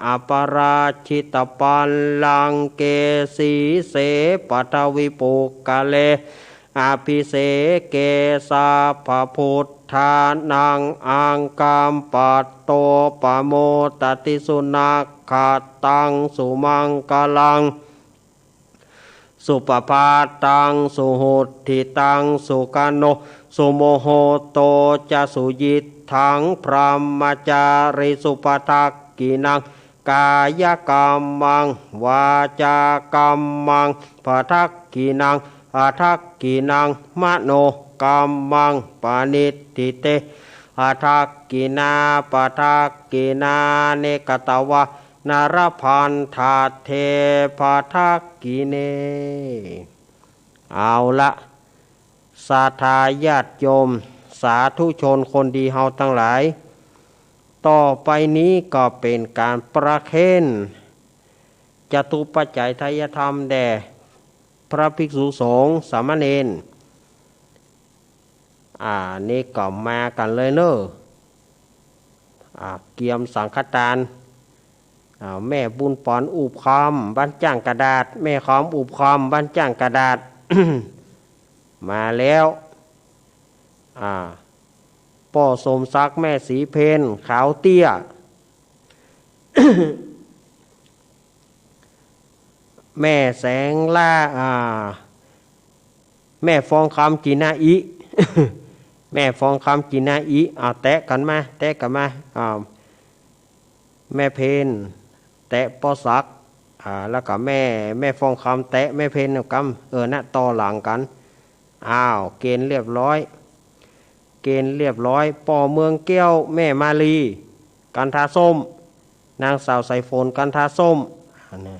อปาราจิตปัลลังเก สีเส ปัทวิปุคคะเล อภิเสเก สัพพะพุทธานัง อังคัมปัตโต ปะโมดะติ สุนักขัตตัง สุมังคะลัง สุปะภาตัง สุหุตถิตัง สุขโณ สุมุตโต จะ สุยิตถัง พรหมจาริสุ ปะทักขิณัง กายกัมมัง วาจากัมมัง ปะทักขิณัง อะทักขิณัง มโนกัมมัง ปะณิทิเต อะทักขิณา ปะทักขิณานิ กะตวา นะ ละพันธัตเถ ปะทักขิเณ เอาละ ศรัทธาญาติโยม สาธุชนคนดีเฮาตังหลาย ต่อไปนี้ก็เป๋นก๋านประเคน จตุปัจจัยทายธรรมแด่พระภิกษุสงฆ์สามเณร อ่า นี่ก็มากั๋นเลยเน่อ อ่า เกียมสังฆทาน อ่า แม่บุญปอนอุบคอม บ้านจ้างกระดาษ แม่คอมอุบคอม บ้านจ้างกระดาษ มาแล้ว อ่า ป้อสมศักดิ์ แม่ศรีเพญ ขาวเตี้ย แม่แสงล่า อ่า แม่ฟองคำ จินาอิ แม่ฟองคำ จินาอิ อ่า แตะกั๋นมา แตะกั๋นมา อ่า แม่เพญ แตะป้อศักดิ์ อ่า แล้วก็แม่ แม่ฟองคำ แตะแม่เพญ กำ เออ นะ ต่อหลังกั๋น อ้าว เกณฑ์เรียบร้อย เกณฑ์เรียบร้อย ป้อเมืองแก้ว แม่มาลี กันทาส้ม นางสาวสายฝน กันทาส้ม อันนี้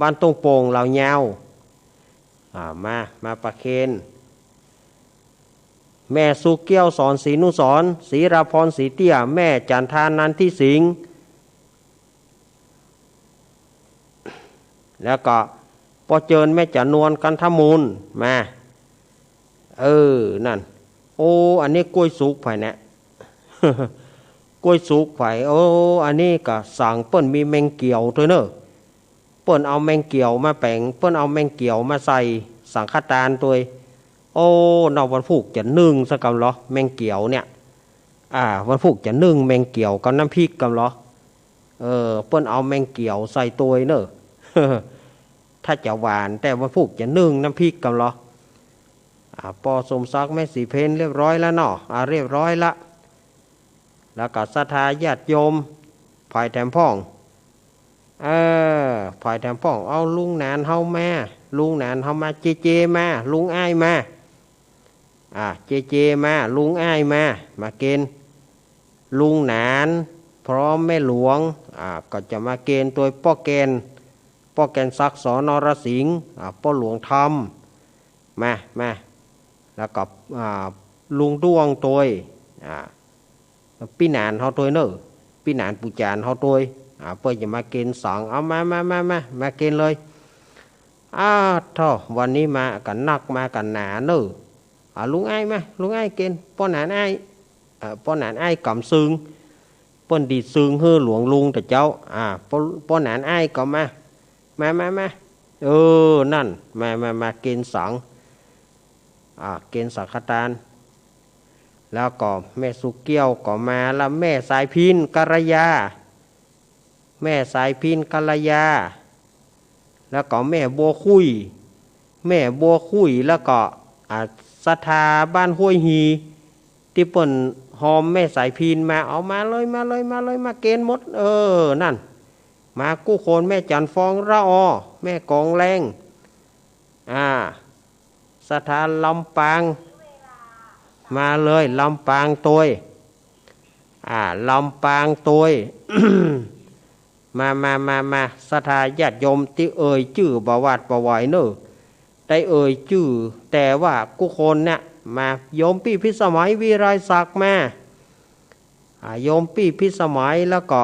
บ้านต้งโป่ง ลาวยาว อ่า มา มาประเคน แม่สุแก้ว สอนศรีนุสรณ์ ศรีราพร ศรีเตี้ย แม่จันทา นันทิสิงห์ แล้วก็ป้อเจิญ แม่จันนวล กันทมูล มา เออ นั่น โอ้ อันนี้กล้วยสุกไผเนี่ย กล้วยสุกไผ โอ้ อันนี้ก็สังเปิ้นมีแมงเกี่ยวตวยเน่อ เปิ้นเอาแมงเกี่ยวมาแป๋ง เปิ้นเอาแมงเกี่ยวมาใส่สังฆทานตวย โอ้ เนาะ วันพูกจะนึ่งสักกำเหรอ แมงเกี่ยวเนี่ย อ่า วันพูกจะนึ่งแมงเกี่ยวกับน้ำพริกกำเหรอ เออ เปิ้นเอาแมงเกี่ยวใส่ตวยเน่อ ถ้าจะหวาน แต่วันพูกจะนึ่งน้ำพริกกำเหรอ อ่า ป้อสมศักดิ์ แม่ศรีเพญ เรียบร้อยแล้วเนาะ อ่า เรียบร้อยละ แล้วก็ศรัทธาญาติโยม ฝ่ายแถมพ่อง เออ ฝ่ายแถมป้อง เอาลุงหนานเฮามา ลุงหนานเฮามา เจเจมา ลุงอ้ายมา อ่า เจเจมา ลุงอ้ายมา มาเกณฑ์ ลุงหนาน พร้อมแม่หลวง อ่า ก็จะมาเกณฑ์โตยป้อแก่น ป้อแก่นศักดิ์ ส.น.รสิงห์ อ่า ป้อหลวงธรรม มา มา แล้วก็ อ่า ลุงด้วงโตย อ่า ปี้หนานเฮาโตยเน่อ ปี้หนานปู่จ๋านเฮาโตย อ่า เปิ้นจะมาเกณฑ์สัง เอามา มา มา มา มาเกณฑ์เลย อ้า โธ่ วันนี้มากั๋นนัก มากั๋นหนาเน่อ อ่า ลุงอ้ายมา ลุงอ้ายเกณฑ์ ป้อหนานอ้าย เอ่อ ป้อหนานอ้ายก๋ำซึง เปิ้นดีดซึงหื้อหลวงลุงเต๊อะเจ้า อ่า ป้อ ป้อหนานอ้ายก็มา มา มา มา เออ นั่น มา มา มาเกณฑ์สัง อ่า เกณฑ์สังฆทาน แล้วก็แม่สุเกี้ยวก็มาละ แม่สายพิณ กัลยา แม่สายพิณ กัลยา แล้วก็แม่บัวคุย แม่บัวคุย แล้วก็ อ่า ศรัทธาบ้านห้วยฮี ตี้เปิ้นฮอมแม่สายพิณมา เอามาเลย มาเลย มาเลย มาเกณฑ์หมด เออ นั่น มากู้คน แม่จันทร์ฟองละออ แม่กองแรง อ่า ศรัทธาลำปาง มาเลย ลำปางโตย อ่า ลำปางโตย มา มา มา มา ศรัทธาญาติโยมตี้เอ่ยจื้อบ่หวาดบ่ไหวเน่อ ได้เอ่ยจื้อ แต่ว่ากู้คนเนี่ย มา โยมปี้พิสมัย วิไลศักดิ์มา อ่า โยมปี้พิสมัย แล้วก็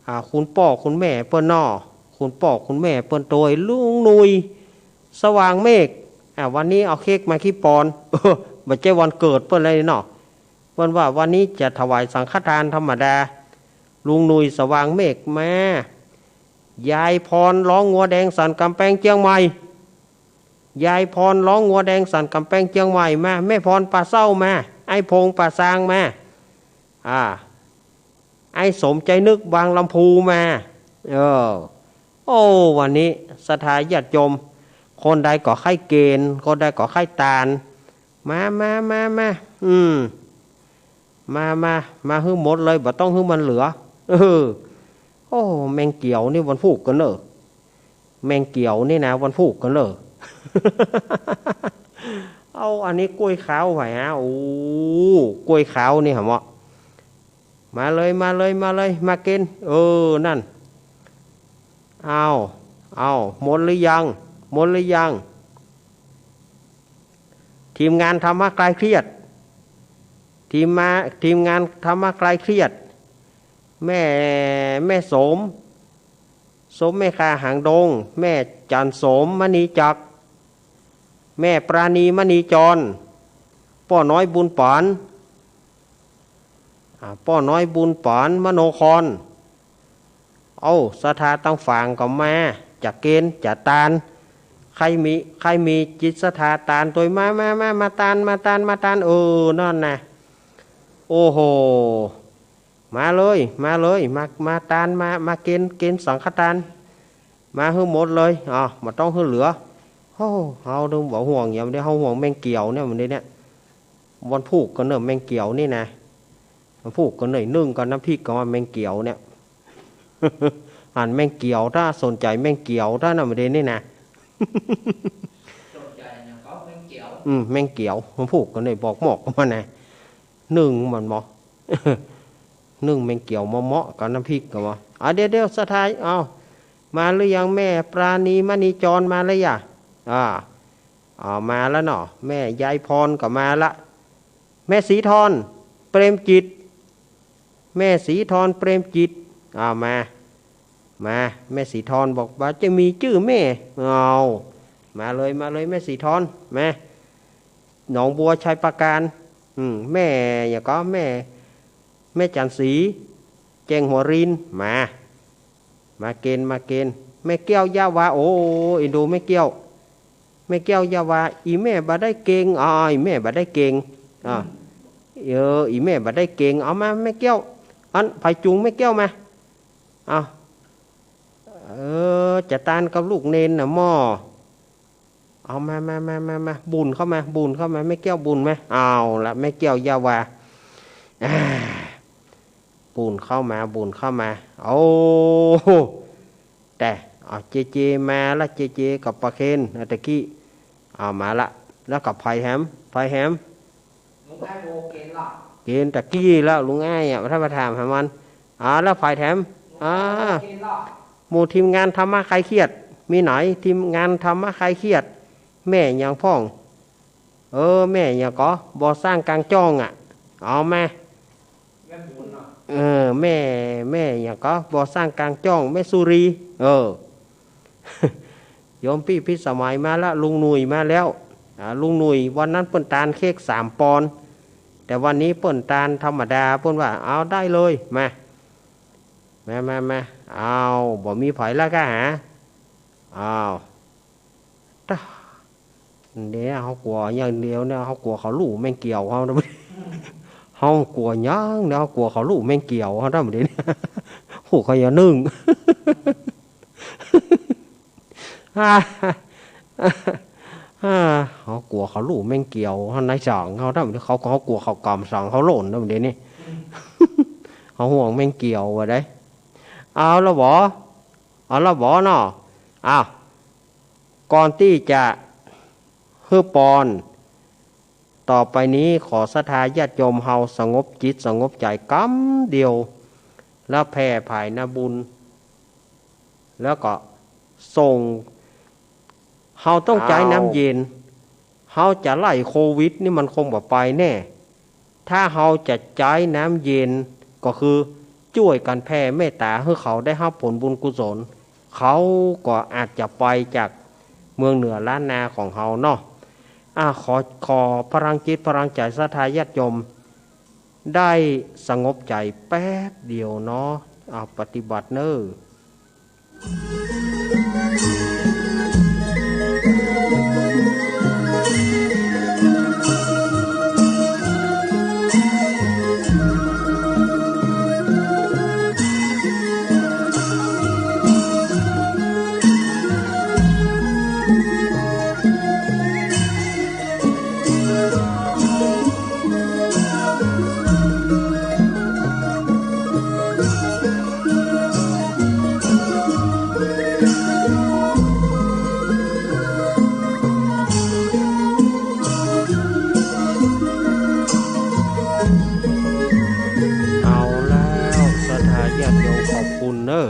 อ่า คุณป้อคุณแม่เปิ้นเนาะ คุณป้อคุณแม่เปิ้นโตย ลุงหนุ่ย สว่างเมฆ อ่า วันนี้เอาเค้กมากี่ปอนด์ เออ บ่ใจ้วันเกิดเปิ้นเลยเนาะ เปิ้นว่าวันนี้จะถวายสังฆทานธรรมดา ลุงหนุ่ย สว่างเมฆมา ยายพร ร้องงัวแดงสันก๋ำแปงเจียงใหม่ ยายพร ร้องงัวแดงสันก๋ำแปงเจียงใหม่มา แม่พร ป่าเศร้ามา ไอ้พงษ์ ป่าซางมา อ่า ไอ้สมใจนึก บางลำพูมา เออ โอ้ วันนี้ศรัทธาญาติโยม คนใดก็ใค่เกณฑ์ คนใดก็ใค่ตาน มา มา มา มา อืม มา มา มาหื้อหมดเลย บ่ต้องหื้อมันเหลือ เออ โอ้ แมงเกี่ยวนี่วันพูกกั๋นเน่อ แมงเกี่ยวนี่นะ วันพูกกั๋นเน่อ เอา อันนี้กล้วยขาวไปฮะ โอ้ กล้วยขาวนี่หะเหมาะ มาเลย มาเลย มาเลย มาเกณฑ์ เออ นั่น เอา เอา หมดหรือยัง หมดหรือยัง ทีมงานธรรมะคลายเครียด ทีมมา ทีมงานธรรมะคลายเครียด แม่ แม่สม สมแม่ค้าหางดง แม่จันทร์สม มณีจักร แม่ปราณี มณีจร ป้อน้อยบุญปาน อ่า ป้อน้อยบุญปาน มโนคร เอา ศรัทธาตังฝางก็มา จะเกณฑ์จะตาน ใค่มี ใค่มีจิตศรัทธาตานโตย มา มา มา มาตาน มาตาน มาตาน เออ นั่นนะ โอ้โห มาเลย มาเลย มา มาตาน มา มาเกณฑ์ เกณฑ์สังฆตาน มาหื้อหมดเลย อ่ะ บ่ต้องหื้อเหลือ โอ้ เฮาเดิมบ่ห่วง อย่างเดียวเฮาห่วงแมงเกี่ยวเนี่ย วันนี้เนี่ย วันพูกกั๋นเน่อ แมงเกี่ยวนี่นะ วันพูกกั๋นเน่อ นึ่งกับน้ำพริกก็ว่าแมงเกี่ยวเนี่ย อันแมงเกี่ยว ถ้าสนใจ๋แมงเกี่ยว ถ้าน่ะ วันนี้นี่นะ สนใจ๋เนี่ยก็แมงเกี่ยว อืม แมงเกี่ยว วันพูกกั๋นเน่อ บอกหมอกมันนะ นึ่งมันเหมาะ นึ่งแมงเกี่ยวเหมาะๆ กับน้ำพริกก็ว่า อ่ะ เดี๋ยวๆ ศรัทธา เอา มาหรือยัง แม่ปราณี มณีจร มาแล้วยะ อ่า เอา มาแล้วเนาะ แม่ยายพรก็มาละ แม่ศรีธร เปรมจิต แม่ศรีธร เปรมจิต เอา มา มา แม่ศรีธรบอกว่าจะมีจื้อแม่ เอา มาเลย มาเลย แม่ศรีธร มา หนองบัว ชัยปราการ อืม แม่หยังก็ แม่ แม่จันทร์ศรี แจ้งหัวริน มา มาเกณฑ์ มาเกณฑ์ แม่แก้ว ยะวา โอ้ เอ็นดูแม่แก้ว แม่แก้ว ยะวา อี่แม่บ่ได้เก่ง อ่า อี่แม่บ่ได้เก่ง อ่า เออ อี่แม่บ่ได้เก่ง เอามา แม่แก้ว อัน ใผจุงแม่แก้วมา เอา เออ จะตานกับลูกเณรน่ะหม้อ เอามา มา มา มา มา บุญเข้ามา บุญเข้ามา แม่แก้วบุญมา เอาละ แม่แก้ว ยะวา อ่า บุญเข้ามา บุญเข้ามา โอ้ แต่ เอา เจเจมาละ เจเจกับประเคน อ่ะ ตะกี้ เอา มาละ แล้วกับใผแหม ใผแหม ลุงอ้ายโมเกณฑ์ละ เกณฑ์ตะกี้แล้ว ลุงอ้ายอะ ถ้ามาถามหามัน อ่า แล้วใผแถม อ่า เกณฑ์ละ หมู่ทีมงานธรรมะคลายเครียด มีไหน ทีมงานธรรมะคลายเครียด แม่หยังพ่อง เออ แม่หยังก็ บ่อสร้างกลางจ้องอะ เอามา แม่บุญน่ะ เออ แม่ แม่หยังก็ บ่อสร้างกลางจ้อง แม่สุรี เออ โยมปี้พิสมัยมาละ ลุงหนุ่ยมาแล้ว อ่า ลุงหนุ่ย วันนั้นเปิ้นตานเค้กสามปอนด์ แต่วันนี้เปิ้นตานธรรมดา เปิ้นว่า เอาได้เลย มา มา มา มา เอา บ่มีใผละก้าหา เอา ตะ เนี่ย เฮากลัวอย่างเดียวเนี่ย เฮากลัวเขาลู่แมงเกี่ยวเฮานะ เฮากลัวหยังเนี่ย เฮากลัวเขาลู่แมงเกี่ยวเฮานะ เดี๋ยวนี้ โห เขาอย่านึ่ง ฮ่า ฮ่า เฮากลัวเขาลู่แมงเกี่ยวเฮาในสังเฮานะ เดี๋ยวเขา เฮากลัวเขากำสังเฮาหล่นนะ เดี๋ยวนี้ เฮาห่วงแมงเกี่ยวว่าได้ เอาละบ่ เอาละบ่เนาะ อ้าว ก่อนตี้จะหื้อปอน ต่อไปนี้ขอศรัทธาญาติโยมเฮาสงบจิตสงบใจ๋กำเดียว แล้วแผ่ผายนาบุญ แล้วก็ส่ง เฮาต้องใจ๊น้ำเย็น เฮาจะไล่โควิดนี่มันคงบ่ไปแน่ ถ้าเฮาจะใจ๊น้ำเย็น ก็คือจ้วยกั๋นแผ่เมตต๋าหื้อเขาได้ฮับผลบุญกุศล เขาก็อาจจะไปจากเมืองเหนือล้านนาของเฮาเนาะ อ่ะ ขอ ขอพลังจิตพลังใจ๋ศรัทธาญาติโยม ได้สงบใจ๋แป๊บเดียวเนาะ อ่ะ ปฏิบัติเน้อ เอาแล้ว ศรัทธาญาติโยม ขอบคุณเน้อ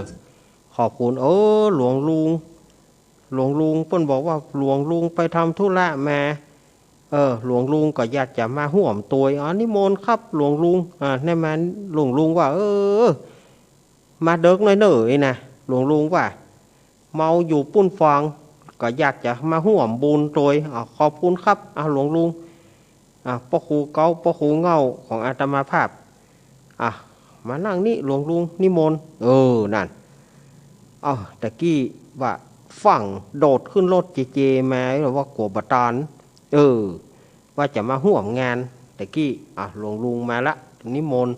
ขอบคุณ เออ หลวงลุง หลวงลุงเปิ้นบอกว่าหลวงลุงไปทำธุระมา เออ หลวงลุงก็อยากจะมาฮ่วมตวย อ๋อ นิมนต์ครับหลวงลุง อ่า นั่นมา หลวงลุงว่า เออ มาเดิ็กหน้อยเน่อนะ หลวงลุงว่า เมาอยู่ปุ้นฟอง ก็อยากจะมาฮ่วมบุญตวย อ่า ขอบคุณครับ อ่า หลวงลุง อ่ะ ป้อครูเก๊า ป้อครูเหง้าของอาตมาภาพ อ่ะ มานั่งนี่หลวงลุงนิมนต์ เออ นั่น เอ้า ตะกี้ว่าฟั่งโดดขึ้นรถเจเจมา แล้วว่ากลัวบ่ตาน เออ ว่าจะมาฮ่วมงาน ตะกี้ อ่ะ หลวงลุงมาละ นิมนต์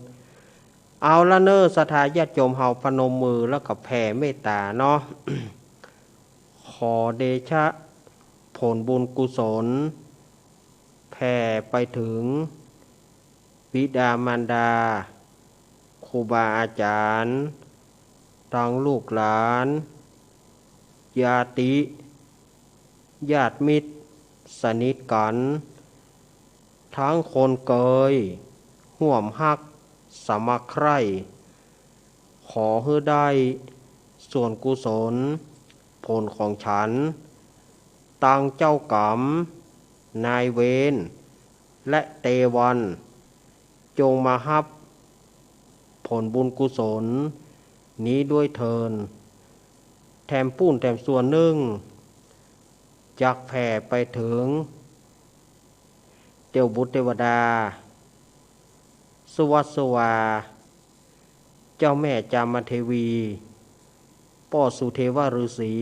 เอาละเน้อ ศรัทธาญาติโยมเฮาพนมมือแล้วก็แผ่เมตต๋าเนาะ ขอเดชะผลบุญกุศล แผ่ไปถึงบิดามารดา ครูบาอาจ๋ารย์ ตังลูกหลาน ญาติ ญาติมิตร สนิทกั๋น ตังคนเกย ฮ่วมฮัก สมัครใคร่ ขอหื้อได้ส่วนกุศล ผลของฉัน ตังเจ้ากรรม นายเวร และเตวัน จงมาฮับผลบุญกุศลนี้ด้วยเทอญ แถมปู้นแถมส่วนนึ่ง จักแผ่ไปเถิง เตียวบุตรเตวดา สุวัสสวา เจ้าแม่จามเทวี ป้อสุเทวฤๅษี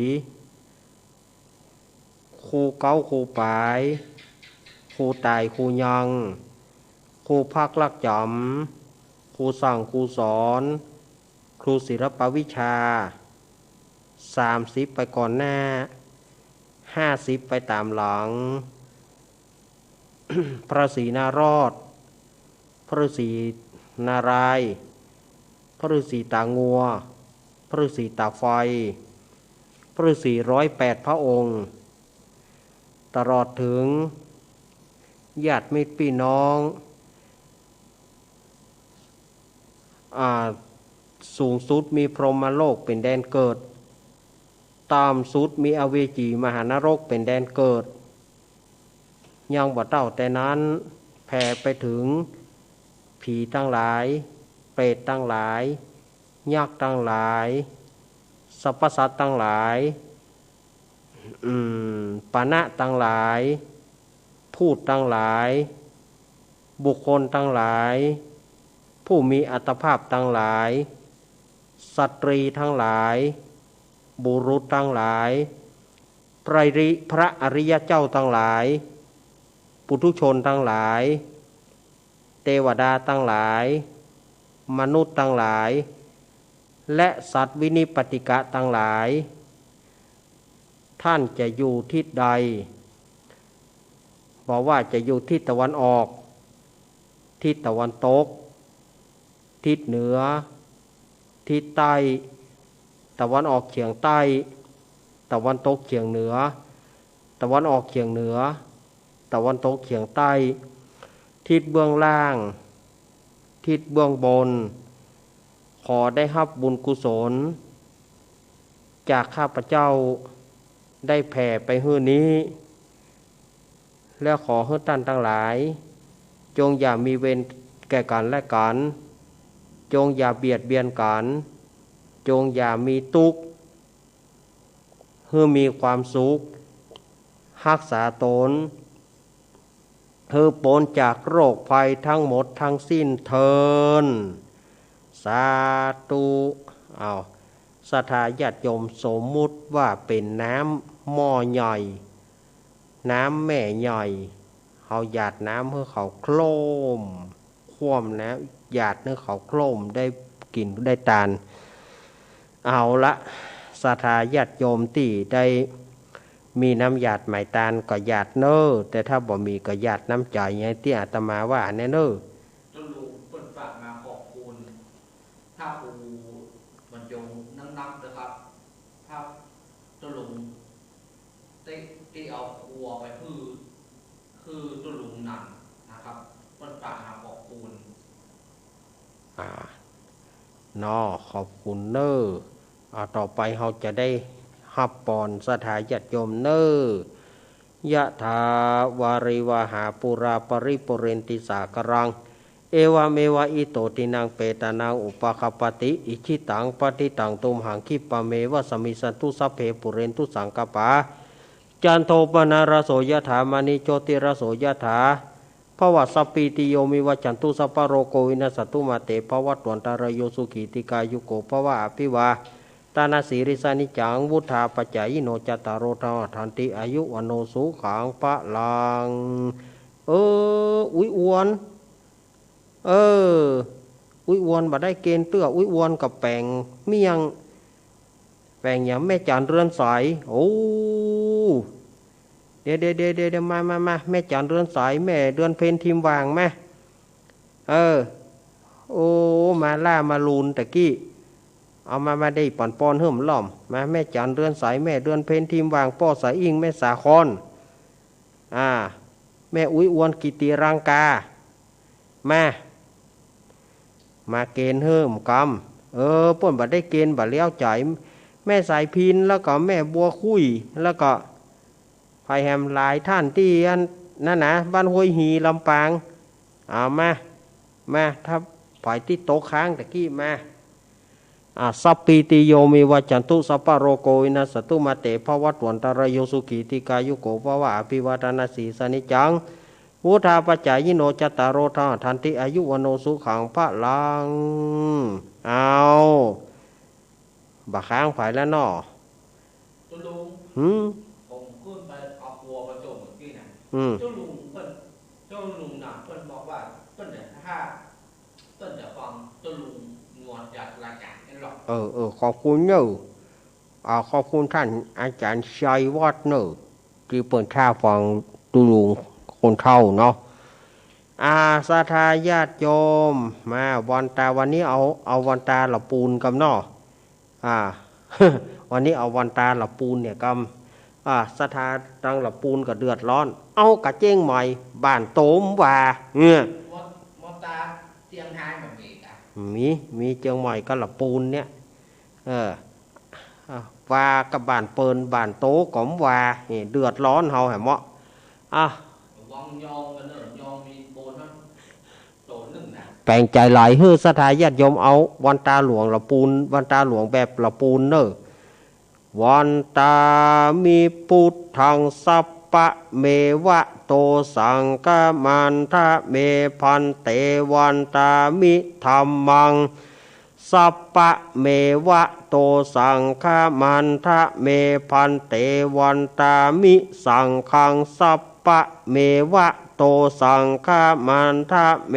ครูเก๊าครูป๋าย ครูต่ายครูยัง ครูพักลักจ๋ำ ครูสั่งครูสอน ครูศิลปวิชา สามสิบไปก่อนหน้า ห้าสิบไปต๋ามหลัง พระศรีนารอด พระฤๅษีนารายณ์ พระฤๅษีตางัว พระฤๅษีตาไฟ ฤๅษีร้อยแปดพระองค์ ตลอดเถิงญาติมิตรปี้น้อง อ่า สูงสุดมีพรหมโลกเป๋นแดนเกิด ต่ำสุดมีอเวจีมหานรกเป๋นแดนเกิด ยังบ่เต้าแต่นั้น แผ่ไปเถิงผีตังหลาย เปรตตังหลาย ยักษ์ตังหลาย สัพพสัตว์ตังหลาย อืม ปณะตังหลาย พูดตังหลาย บุคคลตังหลาย ผู้มีอัตภาพตังหลาย สตรีตังหลาย บุรุษตังหลาย พระริ- พระอริยเจ้าตังหลาย ปุถุชนตังหลาย เตวดาตังหลาย มนุษย์ตังหลาย และสัตว์วินิปติกะตังหลาย ท่านจะอยู่ทิศใด บ่ว่าจะอยู่ทิศตะวันออก ทิศตะวันตก ทิศเหนือ ทิศใต้ ตะวันออกเฉียงใต้ ตะวันตกเฉียงเหนือ ตะวันออกเฉียงเหนือ ตะวันตกเฉียงใต้ ทิศเบื้องล่าง ทิศเบื้องบน ขอได้ฮับบุญกุศล จากข้าพเจ้าได้แผ่ไปหื้อนี้ และขอหื้อต้านตังหลาย จงอย่ามีเวรแก่กั๋นและกั๋น จงอย่าเบียดเบียนกั๋น จงอย่ามีตุ๊กข์ หื้อมีความสุข ฮักษาตน หื้อป๊นจากโรคภัยทั้งหมดทั้งสิ้นเทอญ สาธุ อ้าว ศรัทธาญาติโยม สมมุติว่าเป๋นน้ำหม้อใหญ่ น้ำแม่ใหญ่ เฮาหยาดน้ำหื้อเขาโคร่ม โคร่มนะ หยาดหื้อเขาโคร่ม ได้กิ๋นได้ตาน เอาละ ศรัทธาญาติโยมตี้ได้มีน้ำหยาดหมายตานก็หยาดเน่อ แต่ถ้าบ่มีก็หยาดน้ำใจ๋อย่างตี้อาตมาว่าแน่เน่อ เจ้าลุงเปิ้นฝากมาขอบคุณพระครูบรรจงนักๆ นะครับ พระเจ้าลุง ตี้ ตี้เอาครัวไปหื้อ หื้อเจ้าลุงนั่นนะครับ เปิ้นฝากมาขอบคุณ อ่า เนาะ ขอบคุณเน่อ อ่า ต่อไปเฮาจะได้ฮับปอนศรัทธาญาติโยมเน่อ ยะถาวาริวหาปูราปริปูเรนติสาคารัง เอวะเมวะอิโตทินังเปตานังอุปะคัปปะติ อิจฉิตังปัตถิตังตุมหังคิปะเมวะสะมิชฌันตุสัพเพปูเรนตุสังกัปปา จันโทปนรสโสยะถามะณิโชติรสโสยะถา ภวะสัพพีติโยมิวัจจันตุสัพพะโรโควินัสสะตุมาเตภวัตวันตะราโยสุขีติกายุโกภวะอภิวาทะนะสีลิสสะนิจจังวุฑฒาปะจายิโนจัตตาโรธรรมะวัฑฒันติอายุวัณโณสุขังพะลัง เออ อุ๊ยอวน เออ อุ๊ยอวนบ่ได้เกณฑ์เตื้อ อุ๊ยอวนกับแป๋งเมี่ยง แป๋งอย่างแม่จันเรือนใส โอ้ เดี๋ยว เดี๋ยว เดี๋ยว เดี๋ยว มา มา มา แม่จันเรือนใส แม่เดือนเพ็ญทิมหว่างมา เออ โอ้ มาล่ามาลูนตะกี้ เอามา มาได้ปอนปอนหื้อมล่อม มา แม่จันเรือนใส แม่เดือนเพ็ญทิมหว่าง ป้อสาอิ่ง แม่สาคอน อ่า แม่อุ๊ยอวนกิติรังกา มา มาเกณฑ์หื้อมกำ เออ เปิ้นบ่ได้เกณฑ์บ่แล้วใจ๋ แม่สายพิณ แล้วก็แม่บัวคุย แล้วก็ใผแหมหลายต้านตี้อันนั้นนะ บ้านห้วยฮีลำปาง เอามา มา ถ้าใผตี้ตกค้างตะกี้มา อ่า สัพพีติโยมิวัจจันตุสัพพะโรโควินัสสะตุมาเตภวัตวันตะราโยสุขีติกายุโกภวะอภิวาทะนะสีลิสสะนิจจังวุฑฒาปะจายิโนจัตตาโรธรรมะวัฑฒันติอายุวัณโณสุขังพะลัง เอา บ่าค้างใผแล้วเนาะ เจ้าลุง หืม ผมขึ้นไปเอาครัวมาส่งเมื่อกี้นะ อืม เจ้าลุงเปิ้น เจ้าลุงน่ะเปิ้นบอกว่าเปิ้นจะ ถ้าเปิ้นจะฟังเจ้าลุงนวลจัดรายการนั่นหรอก เออ เออ ขอบคุณเน่อ อ่า ขอบคุณต้านอาจ๋ารย์ชัยวัฒน์เน่อ ตี้เปิ้นถ้าฟังเจ้าลุงคนเฒ่าเนาะ อ่า ศรัทธาญาติโยม มาวันตา วันนี้เอา เอาวันตาละปูนกำเนาะ อ่า วันนี้เอาวันตาละปูนเนี่ยกำ อ่า ศรัทธาตังละปูนก็เดือดร้อน เอากะเจียงใหม่บ้านโต๋มว่า เนี่ย มอ มอตาเจียงไฮ้บ่มีกะ มี มีเจียงใหม่กับละปูนเนี่ย เออ อ่ะ ว่ากับบ้านเปิ้นบ้านโต๋ก็บ่ว่า นี่เดือดร้อนเฮาแหมเมาะ อ่ะ วังยองกันเนอะ ยองมีปูนนะ โต๋นนึ่งนะ แป๋งใจ๋หลายหื้อศรัทธาญาติโยมเอาวันตาหลวงละปูน วันตาหลวงแบบละปูนเนอะ วันตามิ พุทธัง สัปปะเมวะ โต สังฆะมันทะเม ภันเต วันตามิ ธัมมัง สัปปะเมวะ โต สังฆะมันทะเม ภันเต วันตามิ สังฆัง สัปปะเมวะ โต สังฆะมันทะเม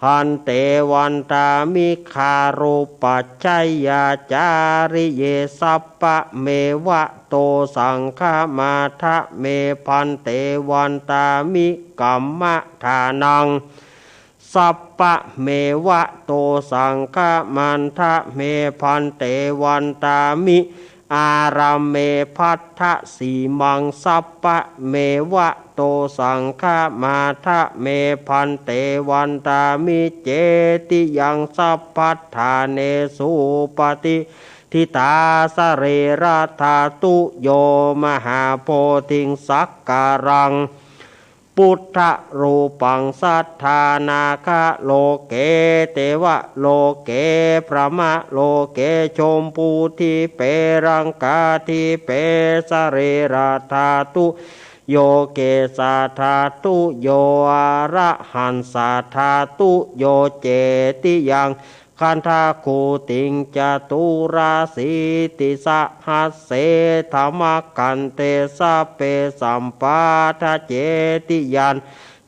ภันเต วันตามิ คารุปัจฉยาจาริเย สัปปะเมวะ โต สังฆะมันทะเม ภันเต วันตามิ กัมมะทานัง สัปปะเมวะ โต สังฆะมันทะเม ภันเต วันตามิ อารัมเม ภัททะสีมัง สัปปะเมวะ โต สังฆะมันทะเม ภันเต วันตามิ เจติยัง สัพพัฏฐาเน สุปะติฏฐิตา สะรีระธาตุโย มหาโพธิง สักการัง พุทธรูปัง สัตถานาคะโลเก เตวะโลเก พรหมะโลเก ชมพูทิเป รังกาทิเป สะรีระธาตุโย เกสาธาตุโย อระหังสาธาตุโย เจติยัง คันธะคูติง จตุรสีติสหัสเส ธรรมะกันเต สัพเพ สัมปัทธะ เจติยัง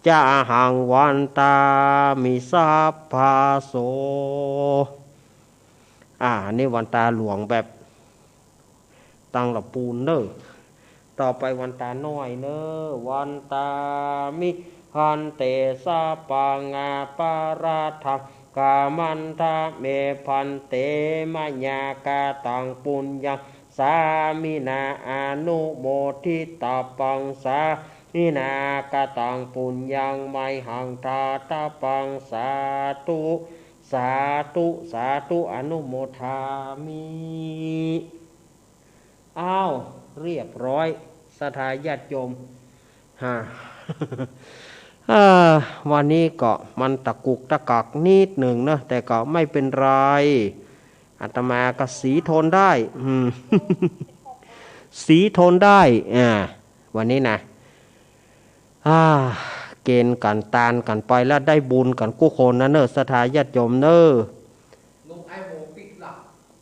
จะหัง วันตามิ สัพพะโส อ่า นี่วันตาหลวงแบบ ตังละปูนเน่อ ต่อไปวันตาน้อยเน่อ วันตามิ ภันเต สัพพัง อปะราธัง ขมันทะเม ภันเต มะยากะตัง ปุญญัง สามินา อนุโมทิตะปัง สามินา กะตัง ปุญญัง มะยหัง ทาตะปัง สาธุ สาธุ สาธุ อนุโมทามิ อ้าว เรียบร้อย ศรัทธาญาติโยม ฮะ เอ่อ วันนี้ก็มันตะกุกตะกักนิดหนึ่งนะ แต่ก็ไม่เป็นไร อาตมาก็สีทนได้ อืม สีทนได้ อ่า วันนี้นะ อ่า เกณฑ์กั๋นตานกั๋นไปแล้วได้บุญกั๋นกู้คนนะเน่อ ศรัทธาญาติโยมเน่อ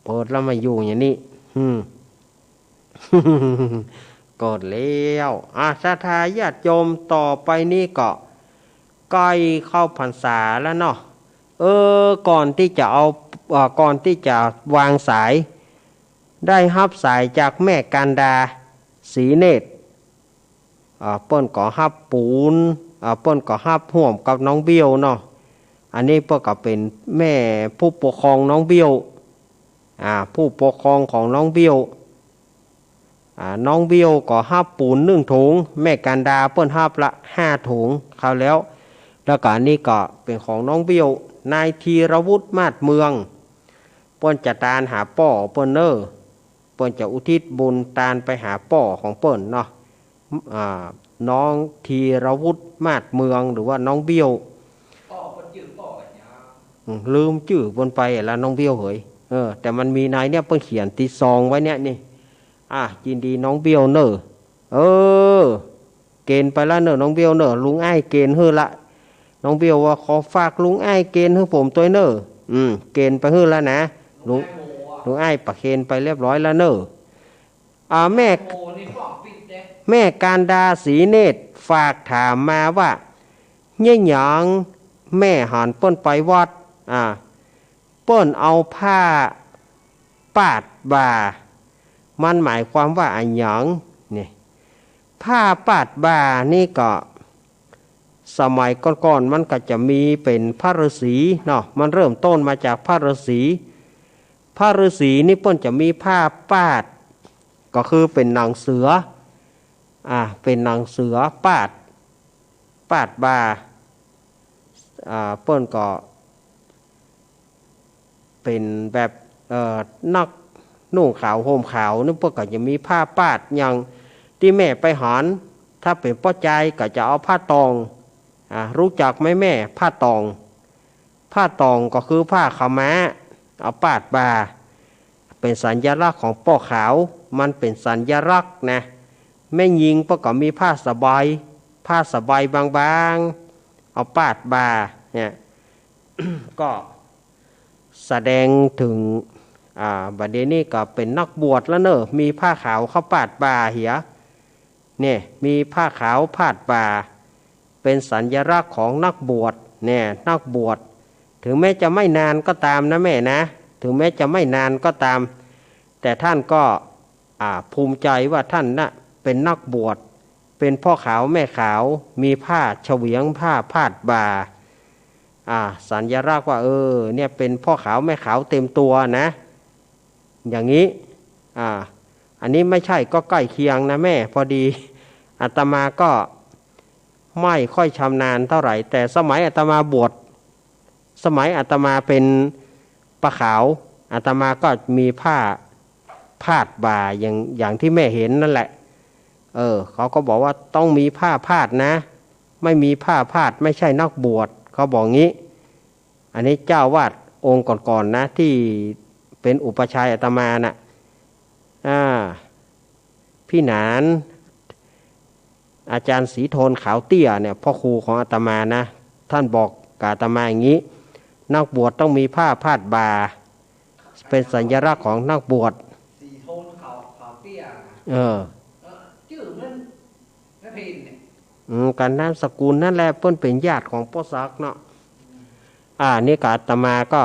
เปิดแล้วมาอยู่อย่างนี้ อืม กดแล้ว อ่ะ ศรัทธาญาติโยม ต่อไปนี้ก็ใก้เข้าพรรษาแล้วเนาะ เออ ก่อนตี้จะเอา เอ่อ ก่อนตี้จะวางสาย ได้ฮับสายจากแม่กันดา ศรีเนตร อ่า เปิ้นก็ฮับปูน อ่า เปิ้นก็ฮับฮ่วมกับน้องเบี้ยวเนาะ อันนี้เปิ้นก็เป๋นแม่ผู้ปกครองน้องเบี้ยว อ่า ผู้ปกครองของน้องเบี้ยว อ่า น้องเบี้ยวก็ฮับปูนนึ่งถุง แม่กันดาเปิ้นฮับละห้าถุง เข้าแล้ว แล้วก็อันนี้ก็เป๋นของน้องเบี้ยว นายธีรวุฒิ มาศเมือง เปิ้นจะตานหาป้อเปิ้นเน่อ เปิ้นจะอุทิศบุญตานไปหาป้อของเปิ้นเนาะ อ่า น้องธีรวุฒิ มาศเมือง หรือว่าน้องเบี้ยว ป้อเปิ้นจื้อป้ออะหยัง อืม ลืมจื้อเปิ้นไปละน้องเบี้ยวเหย เออ แต่มันมีในเนี่ยเปิ้นเขียนติดซองไว้เนี่ยนี่ อ่ะ ยินดีน้องเบี้ยวเน่อ เออ เกณฑ์ไปละเน่อน้องเบี้ยวเน่อ ลุงอ้ายเกณฑ์หื้อละ น้องเบี้ยวว่าขอฝากลุงอ้ายเกณฑ์หื้อผมตวยเน่อ อืม เกณฑ์ไปหื้อละนะ ลุง ลุงอ้ายประเคนไปเรียบร้อยละเน่อ อ่า แม่ แม่กันดา ศรีเนตร ฝากถามมาว่า เยียะหยังแม่หันเปิ้นไปวัด อ่า เปิ้นเอาผ้าปาดบ่า มันหมายความว่าอะหยังนี่ ผ้าปาดบ่านี่ก็ สมัยก่อนๆ มันก็จะมีเป๋นพระฤๅษีเนาะ มันเริ่มต้นมาจากพระฤๅษี พระฤาษีนี่เปิ้นจะมีผ้าปาด ก็คือเป๋นหนังเสือ อ่า เป๋นหนังเสือปาด ปาดบ่า อ่า เปิ้นก็เป๋นแบบ เอ่อ นักนุ่งขาวห่มขาวนี่ เปิ้นก็จะมีผ้าปาด อย่างตี้แม่ไปหัน ถ้าเป๋นป้อจายก็จะเอาผ้าตอง อ่า ฮู้จักไหมแม่ ผ้าตอง ผ้าตองก็คือผ้าขาวม้า เอาปาดบ่า เป๋นสัญลักษณ์ของป้อขาว มันเป๋นสัญลักษณ์นะ แม่ญิงเปิ้นก็มีผ้าสบาย ผ้าสบายบางๆ เอาปาดบ่า เนี่ย ก็แสดงเถิง อ่า บ่าเดี่ยวนี้ก็เป๋นนักบวชแล้วเน่อ มีผ้าขาวเข้าปาดบ่าเหีย เนี่ย มีผ้าขาวปาดบ่า เป๋นสัญลักษณ์ของนักบวช เนี่ย นักบวช ถึงแม้จะไม่นานก็ตามนะแม่นะ ถึงแม้จะไม่นานก็ตาม แต่ท่านก็ อ่า ภูมิใจว่าท่านน่ะเป๋นนักบวช เป๋นพ่อขาวแม่ขาว มีผ้าเฉวียง ผ้าปาดบ่า อ่า สัญลักษณ์ว่า เออ เนี่ยเป๋นพ่อขาวแม่ขาวเต็มตัวนะ อย่างนี้ อ่า อันนี้ไม่ใช่ก็ใกล้เคียงนะแม่ พอดีอาตมาก็ไม่ค่อยชำนาญเท่าไหร่ แต่สมัยอาตมาบวช สมัยอาตมาเป๋นป้อขาว อาตมาก็มีผ้าปาดบ่าอย่าง อย่างที่แม่เห็นนั่นแหละ เออ เขาก็บอกว่าต้องมีผ้าปาดนะ ไม่มีผ้าปาดไม่ใช่นักบวช เขาบอกงี้ อันนี้เจ้าอาวาสองค์ก่อนๆ นะ ที่เป๋นอุปัชฌาย์อาตมาน่ะ อ่า พี่หนาน อาจารย์ศรีโทนขาวเตี้ยเนี่ย พ่อครูของอาตมานะ ท่านบอกกับอาตมาอย่างนี้ นักบวชต้องมีผ้าปาดบ่า เป๋นสัญลักษณ์ของนักบวช ศรีโทนขาว ขาวเตี้ยนะ เออ เออ จื้อเหมือนแม่พินเนี่ย อืม ก็นามสกุลนั่นแหละ เปิ้นเป๋นญาติของป้อศักดิ์เนาะ อ่า นี่ก็อาตมาก็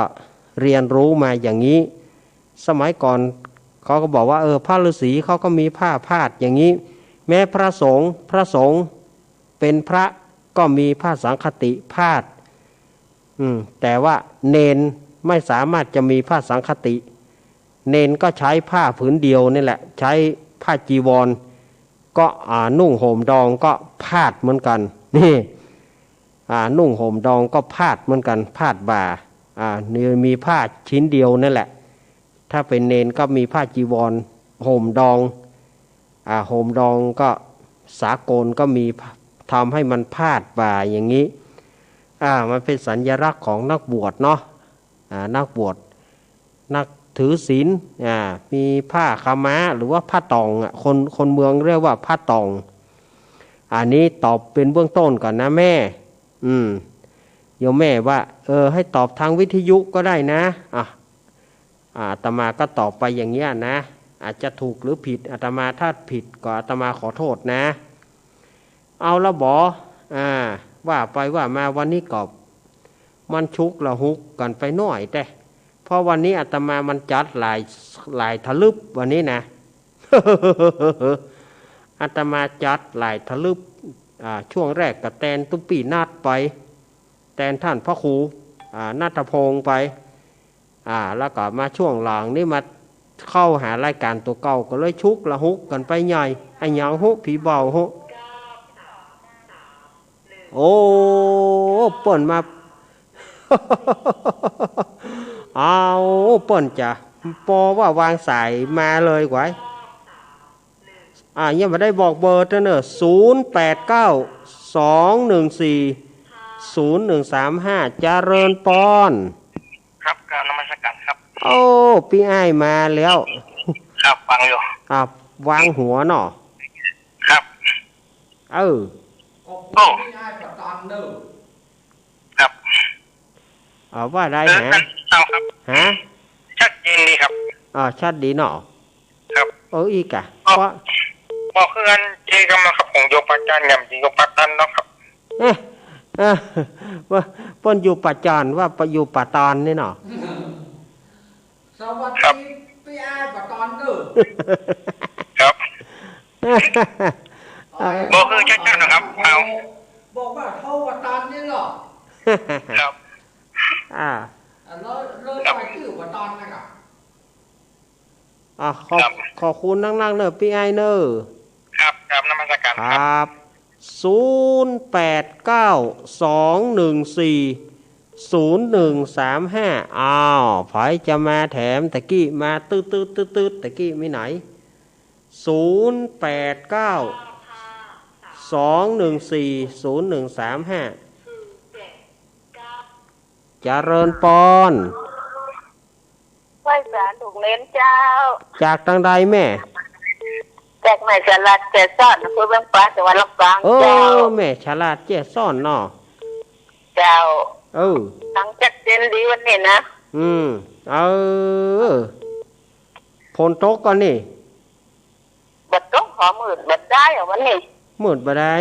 เรียนรู้มาอย่างนี้ สมัยก่อนเขาก็บอกว่า เออ พระฤาษีเขาก็มีผ้าปาดอย่างนี้ แม้พระสงฆ์ พระสงฆ์เป๋นพระก็มีผ้าสังฆติปาด อืม แต่ว่าเณรไม่สามารถจะมีผ้าสังฆติ เณรก็ใช้ผ้าผืนเดียวนี่แหละ ใช้ผ้าจีวร ก็ อ่า นุ่งห่มดองก็ปาดเหมือนกัน นี่ อ่า นุ่งห่มดองก็ปาดเหมือนกัน ปาดบ่า อ่า นี่มีผ้าชิ้นเดียวนั่นแหละ ถ้าเป๋นเณรก็มีผ้าจีวร ห่มดอง อ่า ห่มดองก็สากลก็มี ทำให้มันปาดบ่าอย่างนี้ อ่า มันเป๋นสัญลักษณ์ของนักบวชเนาะ อ่า นักบวช นักถือศีล อ่า มีผ้าขาวม้าหรือว่าผ้าตองอ่ะ คน คนเมืองเรียกว่าผ้าตอง อันนี้ตอบเป๋นเบื้องต้นก่อนนะแม่ อืม โยมแม่ว่า เออ ให้ตอบทางวิทยุก็ได้นะ อ่ะ อ่า อาตมาก็ตอบไปอย่างเงี้ยนะ อาจจะถูกหรือผิด อาตมาถ้าผิดก็อาตมาขอโทษนะ เอาละบ่ อ่า ว่าไปว่ามาวันนี้ก็มันชุกละหุกกั๋นไปหน้อยแต๊ เพราะวันนี้อาตมามันจัดหลาย หลายทะลึบวันนี้นะ อาตมาจัดหลายทะลึบ อ่า ช่วงแรกก็แตนตุ๊ปี้นัดไป แตนท่านพระครู อ่า ณัฐพงษ์ไป อ่า แล้วก็มาช่วงหลังนี่มาเข้าหารายก๋านตั๋วเก่า ก็เลยชุกละหุกกั๋นไปใหญ่ อะหยังฮู้ ผีเบาฮู้ โอ้ เปิ้นมา เอา เปิ้นจะ ปอว่าวางสายมาเลยก๋วย อ่า ยังบ่ได้บอกเบอร์เต๊อะเน่อ ศูนย์แปดเก้า สองหนึ่งสี่ ศูนย์หนึ่งสามห้า เจริญปอน ครับ กราบนมัสการครับ โอ้ ปี้อ้ายมาแล้ว ครับ ฟังอยู่ อ่า วางหัวเนาะ ครับ เออ โอ้ ครับ อ่า ว่าได้ เออ ฮะ ครับ ฮะ ชัดเจนดีครับ อ่า ชัดดีเนาะ ครับ เออ อีกอะ ก็ ว่า บอกคืออันเจกันมาครับ ผมอยู่ป่าจ๊าน ยำอยู่ป่าตันเนาะครับ เอ๊ะ เออ ว่า เปิ้นอยู่ป่าจ๊าน ว่าไปอยู่ป่าตันนี่เนาะ สวัสดี ครับ ปี้อ้ายป่าตันเด้อ ครับ บอกคือชัดๆนะครับ เอา บอกว่าโทรป่าตันนี่เนาะ ครับ อ่า อ่ะ แล้ว แล้ว ครับ ทำไมชื่อป่าตันนะครับ อ่ะ ขอบ ครับ ขอบคุณนักๆ เน่อ ปี้อ้ายเน่อ ครับ ครับ นมัสการ ค ครับ ครับ ศูนย์แปดเก้า สองหนึ่งสี่ ศูนย์หนึ่งสามห้า อ้าว ใผจะมาแถม ตะกี้มาตึ๊ดๆๆๆ ตะกี้มีไหน ศูนย์แปดเก้า สองหนึ่งสี่ ศูนย์หนึ่งสามห้า เจริญปอน ไหว้สาลูกเณรเจ้า จากตางใดแม่ จากแม่ฉลาดแจ้ซ้อน อำเภอเวียงป่า จังหวัดลำปาง เออ เจ้า แม่ฉลาดแจ้ซ้อนเนาะ เจ้า เออ หลังจากเย็นดีวันนี้นะ อืม เออ ฝนตกก่อนี่ บ่ตก หอมืดบ่ได้อะวันนี้ มืดบ่ได้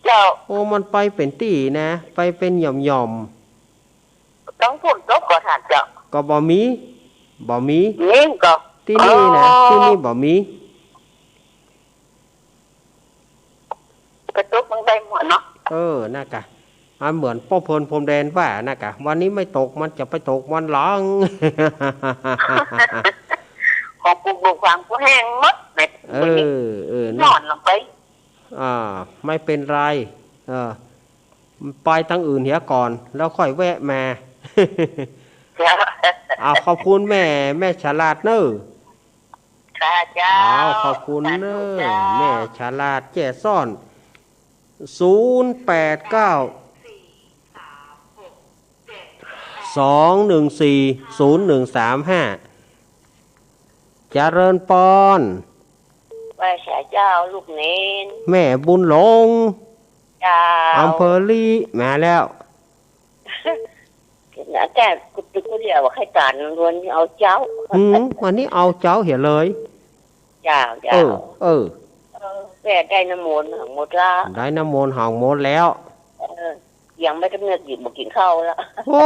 เจ้า โอ้ มันไปเป๋นตี้นะ ไปเป๋นหย่อมๆ ต้องฝนตกก่อท่านเจ้า ก็บ่มี บ่มี นี่ก็ ตี้นี่นะ อ๋อ ตี้นี่บ่มี ไปตกเมืองใดหมดเนาะ เออ นั่นกะ อันเหมือนป้อเพินพรมแดนว่านั่นกะ วันนี้ไม่ตก มันจะไปตกวันหลัง ของปลูกลูกฝังก็แห้งหมดเลย เออ เออ นอนลงไป อ่า ไม่เป็นไร เออ ไปตางอื่นเหียก่อน แล้วค่อยแวะมา เจ้า อ่า ขอบคุณแม่ แม่ฉลาดเน่อ ค่ะเจ้า อ้าว ขอบคุณเน่อ สาธุเจ้า แม่ฉลาดแจ้ซ้อน ศูนย์แปดเก้า สองหนึ่งสี่ ศูนย์หนึ่งสามห้า เจริญปอน ไหว้สาเจ้าลูกเณร แม่บุญหลง เจ้า อำเภอลี้ มาแล้ว แต่กูตึกกูเดียวว่าใครตานล้วนเอาเจ้า อืม วันนี้เอาเจ้าเหียเลย เจ้า เจ้า เออ เออ เออ แม่ได้น้ำมนต์หังหมดละ ได้น้ำมนต์หังหมดแล้ว เออ ยังไม่ได้เมือกหยิบบ่กิ๋นข้าวละ โอ้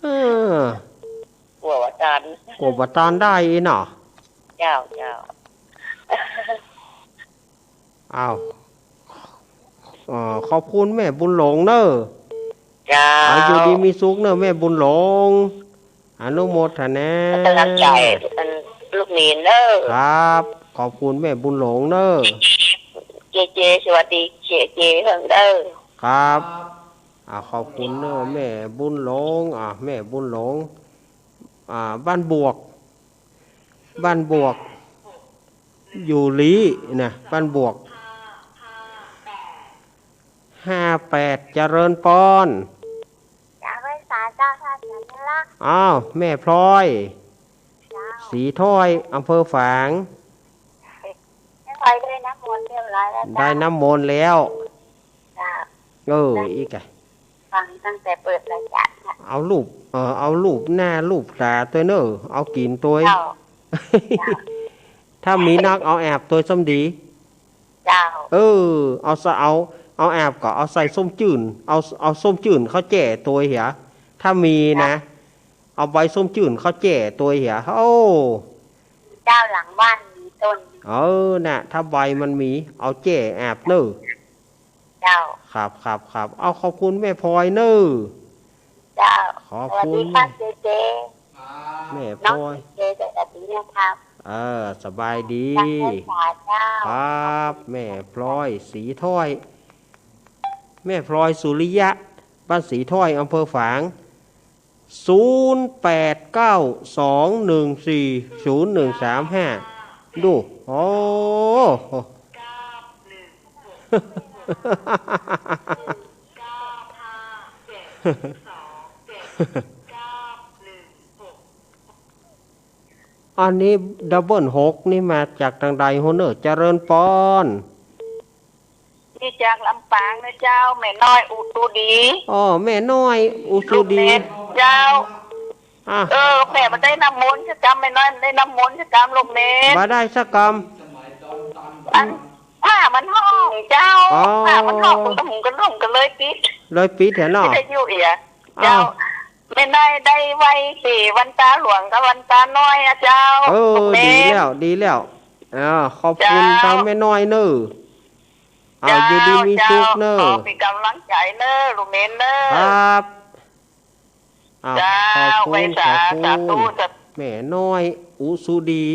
เออ กั๋วบ่ตาน กั๋วบ่ตานได้อีเนาะ เจ้า เจ้า อ้าว เอ่อ ขอบคุณแม่บุญหลงเน่อ เจ้า อายุดีมีสุขเน่อแม่บุญหลง อนุโมทนา เป็นกำลังใจ อันลูกเณรเน่อ ครับ ขอบคุณแม่บุญหลงเน่อ เจเจ สวัสดีเจเจเฮิงเน่อ ครับ อ่า ขอบคุณเน่อแม่บุญหลง อ่า แม่บุญหลง อ่า บ้านบวก บ้านบวก อยู่ลี้นะ บ้านบวก ห้าแปด เจริญปอน เจ้า ไหว้สาเจ้า ท่านสัญลักษณ์ อ้าว แม่พลอย เจ้า สีถ้อย อำเภอฝาง แม่พลอยได้น้ำมนต์เรียบร้อยแล้วเจ้า ได้น้ำมนต์แล้ว เจ้า เออ ได้ อีกอะ ฟังตั้งแต่เปิดรายการค่ะ เอาลูบ เออ เอาลูบหน้าลูบต๋าตวยเน่อ เอากิ๋นตวย เจ้า เจ้า ถ้ามีนักเอาแอบตวยซ้ำดี เจ้า เออ เอาสะ เอา เอาแอบก็เอาใส่ส้มจื้น เอา เอาส้มจื้นเข้าแจ้ตวยเหีย ถ้ามีนะ เจ้า เอาใบส้มจื้นเข้าแจ้ตวยเหีย โอ้ เจ้า หลังบ้านมีต้น เออ น่ะ ถ้าใบมันมี เอาแจ้แอบเน่อ เจ้า ครับ ครับ ครับ เอาขอบคุณแม่พลอยเน่อ เจ้า ขอบคุณ สวัสดีครับ แม่ เจเจ แม่พลอย น้องเจเจ สวัสดีนะครับ เออ สบายดี รักษาเจ้า ครับ แม่พลอย สีถ้อย แม่พลอยสุริยะ บ้านสีถ้อย อำเภอฝาง ศูนย์แปดเก้า สองหนึ่งสี่ ศูนย์หนึ่งสามห้า ดู โอ้ อันนี้ดับเบิลหกนี่มาจากตางใดฮู้เน่อ เจริญปอน นี่จากลำปางนะเจ้า แม่น้อยอุตุดี อ๋อ แม่น้อยอุตุดี ลูกเณรเจ้า อ่ะ เออ แม่บ่ได้น้ำมนต์สักกำ แม่น้อยบ่ได้น้ำมนต์สักกำ ลูกเณร บ่ได้สักกำ อัน ผ้ามันห้องเจ้า อ๋อ ผ้ามันห้อง กระดุมกระดุมก็เลยปิด เลยปิดเหียเนาะ วิทยุเหีย เจ้า อ้าว แม่น้อยได้ไหว้สี่วันตาหลวงกับวันตาน้อยอะเจ้า เออ ลูกเณร ดีแล้ว ดีแล้ว อ่า ขอบคุณ เจ้า ตางแม่น้อยเน่อ เอา เจ้า อยู่ดีมีสุขเน่อ เจ้า ขอเป๋นกำลังใจ๋เน่อ ลูกเณรเน่อ ครับ อ้าว เจ้า ขอบคุณ ไหว้สา ขอบคุณ สาธุ สา แม่น้อยอุสุดี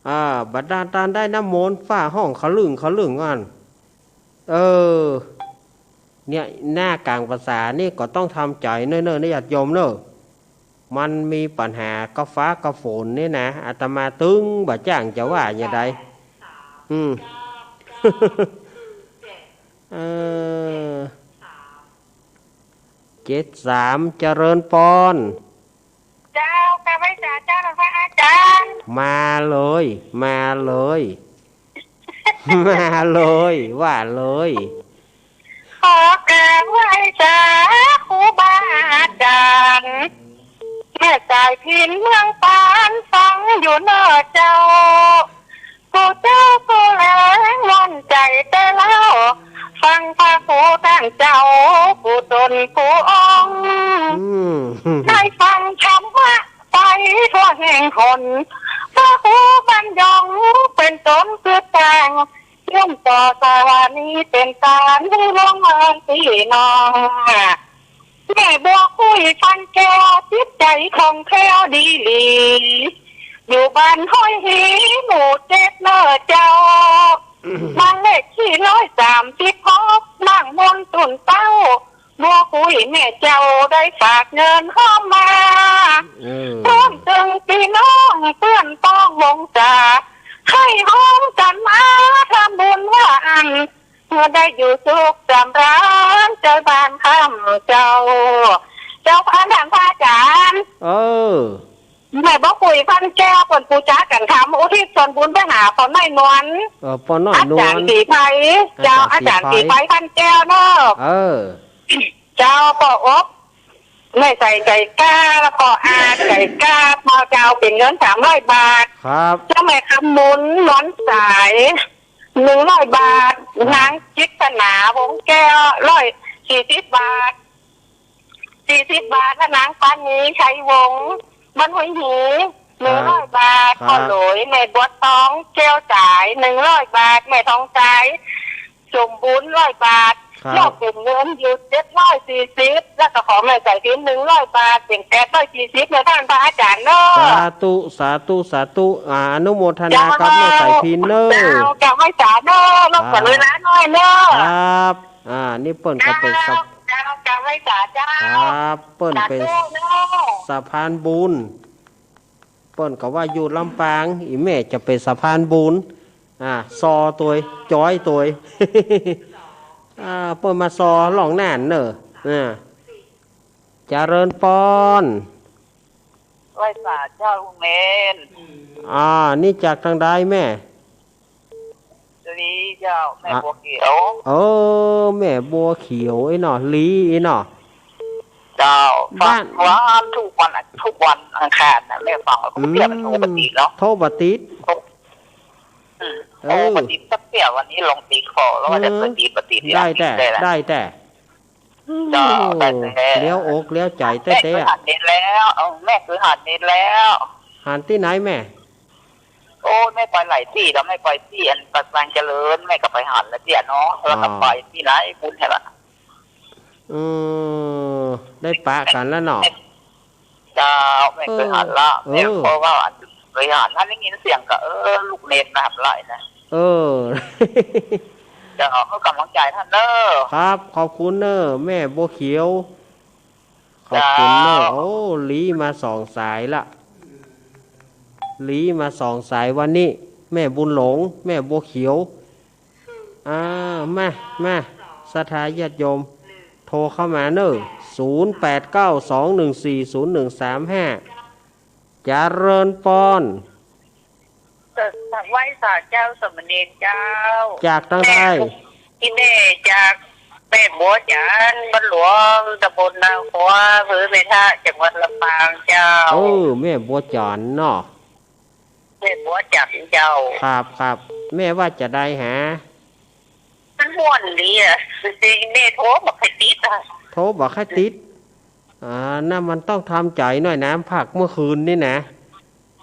อ่า บาดาลต้านได้น้ำมนต์ ฟ้าฮ้องขะลึ้งขะลึ้งอัน เออ เนี่ย หน้ากลางพรรษานี่ก็ต้องทำใจ๋เน่อๆ นะญาติโยมเน่อ มันมีปัญหากับฟ้ากับฝนนี่นะ อาตมาตึงบ่จ้างจะว่าอย่างใด อืม เออ เจ็ดสาม เจริญปอน เจ้า กราบไหว้สาเจ้าหลวงพระอาจารย์ มาเลย มาเลย มาเลย ว่าเลย ขอกราบไหว้สาครูบาอาจารย์ แม่สายพิณเมืองปานฟังอยู่เน่อเจ้า ผู้เจ้าผู้แลมั่นใจ๋แต่เล่า ฟังพระครูต้านเจ้า ผู้ต๋นผู้องค์ อืม ได้ฟังธรรมะไปทั่วแห่งหน พระครูบรรยงเป๋นต๋นคือสร้าง เชื่อมต่อสวานีเป๋นตานให้วงเมืองพี่น้อง แม่บัวคุยฟันแก้ว จิตใจ๋คล่องแคล่วดีหลี อยู่บ้านห้อยฮี หมู่เจ็ดเน่อเจ้า บ้านเลขตี้ร้อยสามสิบหก บ้านมนตุ่นเต้า บัวคุยแม่เจ้าได้ฝากเงินเข้ามา เออ พร้อมตึงพี่น้องเปื้อนป้องวงศา ให้ฮ้อมกั๋นมาทำบุญว่าอั้น เพื่อได้อยู่สุขสำราญใจ๋บ้านข้ามเจ้า เจ้าค่ะ ต้านพระอาจารย์ เออ แม่บัวคุยฟันแก้วเปิ้นปู๋จากั๋นธรรม อุทิศส่วนบุญไปหาป้อน้อยนวล เออ ป้อน้อยนวล อาจ๋ารย์ศรีไพร เจ้า อาจ๋ารย์ศรีไพร อาจ๋ารย์ศรีไพรฟันแก้วเนาะ เออ เจ้า ป้ออบ แม่ใจ๋ไก่ก้า แล้วป้ออาไก่ก้า ป้อเจ้าเป๋นเงินสามร้อยบาท ครับ เจ้าแม่คำบุญนวลสาย หนึ่งร้อยบาท ครับ นางจิตนา วงแก้ว ร้อยสี่สิบบาท สี่สิบบาท และนางปานี ชัยวงศ์ บ้านห้วยฮี หนึ่งร้อยบาท ครับ ป้อหลวย แม่บัวตอง แก้วจ๋าย หนึ่งร้อยบาท แม่ทองใส สมบุญ ร้อยบาท ครับ ยอดเป๋นเงินอยู่ เจ็ดร้อยสี่สิบ แล้วก็ของแม่ใจ๋พิณ หนึ่งร้อยบาท เป๋นแปดร้อยสี่สิบ เน่อต้านพระอาจ๋ารย์เนาะ สาธุ สาธุ สาธุ อ่า อนุโมทนากับแม่ใจ๋พิณเน่อ เจ้า กราบไหว้สาเน่อ รบกวนเวลาหน้อยเน่อ ครับ อ่า นี่เปิ้นก็เป๋นสะ เจ้า กราบไหว้สาเจ้า ครับ เปิ้นเป๋น สาธุเน่อ สะพานบุญ เปิ้นก็ว่าอยู่ลำปาง อี่แม่จะเป๋นสะพานบุญ อ่า ซอตวย จอยตวย อ่า เปิ้นมาซอล่องน่านเน่อ อ่า เจริญปอน ไหว้สาเจ้าลุงเณร อ่า นี่จากตางใดแม่ ลีเจ้า แม่บัวเขียว เออ แม่บัวเขียวอี้เนาะ ลีอี้เนาะ เจ้า ฟังทุกวัน ทุกวันอังคารน่ะ แม่ฟังแล้วก็เปรียบมันโทรบ่ติดเนาะ โทรบ่ติด อืม เออ โทรบ่ติดสักเตี้ย วันนี้ลองติดขอแล้วว่าจะติดบ่ติด ได้แต่ ได้แต่ เจ้า ได้แต่ เลี้ยวอกเลี้ยวใจ๋แต๊ๆ แม่เกยหันเณรแล้ว เออ แม่เกยหันเณรแล้ว หันตี้ไหนแม่ โอ้ แม่ไปหลายตี้แล้ว แม่ไปตี้อันปากซางเจริญ แม่ก็ไปหันแล้วเตี้ยเนาะ แล้วก็ไปตี้ไหนบุญแท้ละ เออ ได้ปะกั๋นแล้วเนาะ เจ้า แม่เกยหันละ เออ แม่เพราะว่าอันเกยหัน ถ้าได้ยินเสียงก็ เออ ลูกเณรมาหันไหลนะ เออ เจ้า ก็กำลังใจ๋ต้านเน่อ ครับ ขอบคุณเน่อ แม่บัวเขียว ขอบคุณเน่อ เจ้า โอ้ ลีมาสองสายละ ลีมาสองสายวันนี้ แม่บุญหลง แม่บัวเขียว อ่า มา มา ศรัทธาญาติโยม โทรเข้ามาเน่อ ศูนย์แปดเก้าสองหนึ่งสี่ศูนย์หนึ่งสามห้า เจริญปอน เอ่อ ไหว้สาเจ้าสามเณรเจ้า จากตางใด แม่ อี่แม่จากแม่บัวจันทร์ บ้านหลวง ตำบลนาคอ อำเภอแม่ทะ จังหวัดลำปางเจ้า เออ แม่บัวจันทร์เนาะ แม่บัวจันทร์เจ้า ครับ ครับ แม่ว่าจะได้หา มันม่วนดีอะ แม่โทรบ่ค่อยติดอะ โทรบ่ค่อยติด อ่า นั่นมันต้องทำใจ๋หน่อยนะ พักเมื่อคืนนี่นะ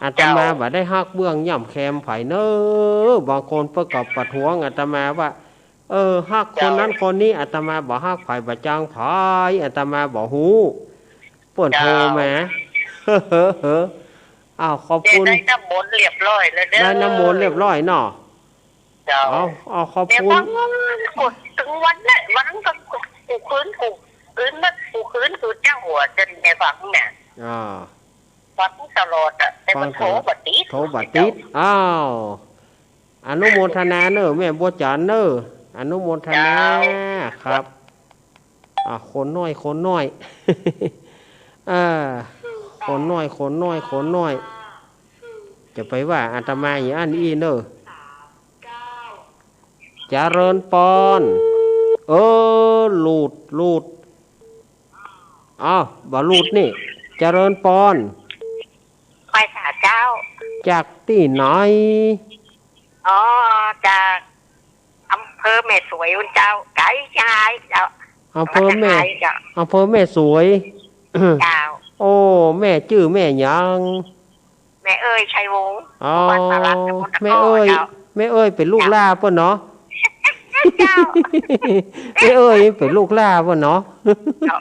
อาตมา เจ้า บ่ได้ฮักเบื้องย่ำแคมใผเน่อ บางคนเปิ้นก็ประท้วงอาตมาว่า เออ ฮักคนนั้น เจ้า คนนี้ อาตมาบ่ฮักใผ บ่จังใผ อาตมาบ่ฮู้ เปิ้นโทรมา เจ้า เฮ้อ เฮ้อ เฮ้อ อ้าว ขอบคุณ ได้น้ำมนต์เรียบร้อยแล้วเด้อ ได้น้ำมนต์เรียบร้อยเนาะ เจ้า เอา เอา ขอบคุณ เนี่ย ฟังกดถึงวันเนี่ย วันนั้นก็กูคืน กูคืนนะ กูคืน กูเจ้าหัวจนแม่ฟังเนี่ย อ่า ฟังตลอดอะ แต่มัน ฟังตลอด โทรบ่ติด โทรบ่ติด อ้าว อนุโมทนาเนอะ แม่บัวจันทร์เนอะ อนุโมทนา เจ้า ครับ อ่ะ คนน้อย คนน้อย อ่า คนน้อย คนน้อย คนน้อย จะไปว่าอาตมาอย่างอั้นอี้เนอะ เจริญปอน เออ หลุด หลุด อ้าว บ่หลุดนี่ เจริญปอน ไหว้สาเจ้า จากตี้ไหน อ๋อ จากอำเภอแม่สวยพุ้นเจ้า ไก๋เจียงฮายเจ้า อำเภอแม่ จังหวัดเจียงฮายเจ้า อำเภอแม่สวย เจ้า โอ้ แม่จื้อแม่หยัง แม่เอ้ย ชัยวงศ์ อ๋อ บ้านสารัตน์ ตำบลตะกร้อ แม่เอ้ย เจ้า แม่เอ้ยเป๋นลูกหล้าเปิ้นเนาะ เจ้า แม่เอ้ยเป๋นลูกหล้าเปิ้นเนาะ เจ้า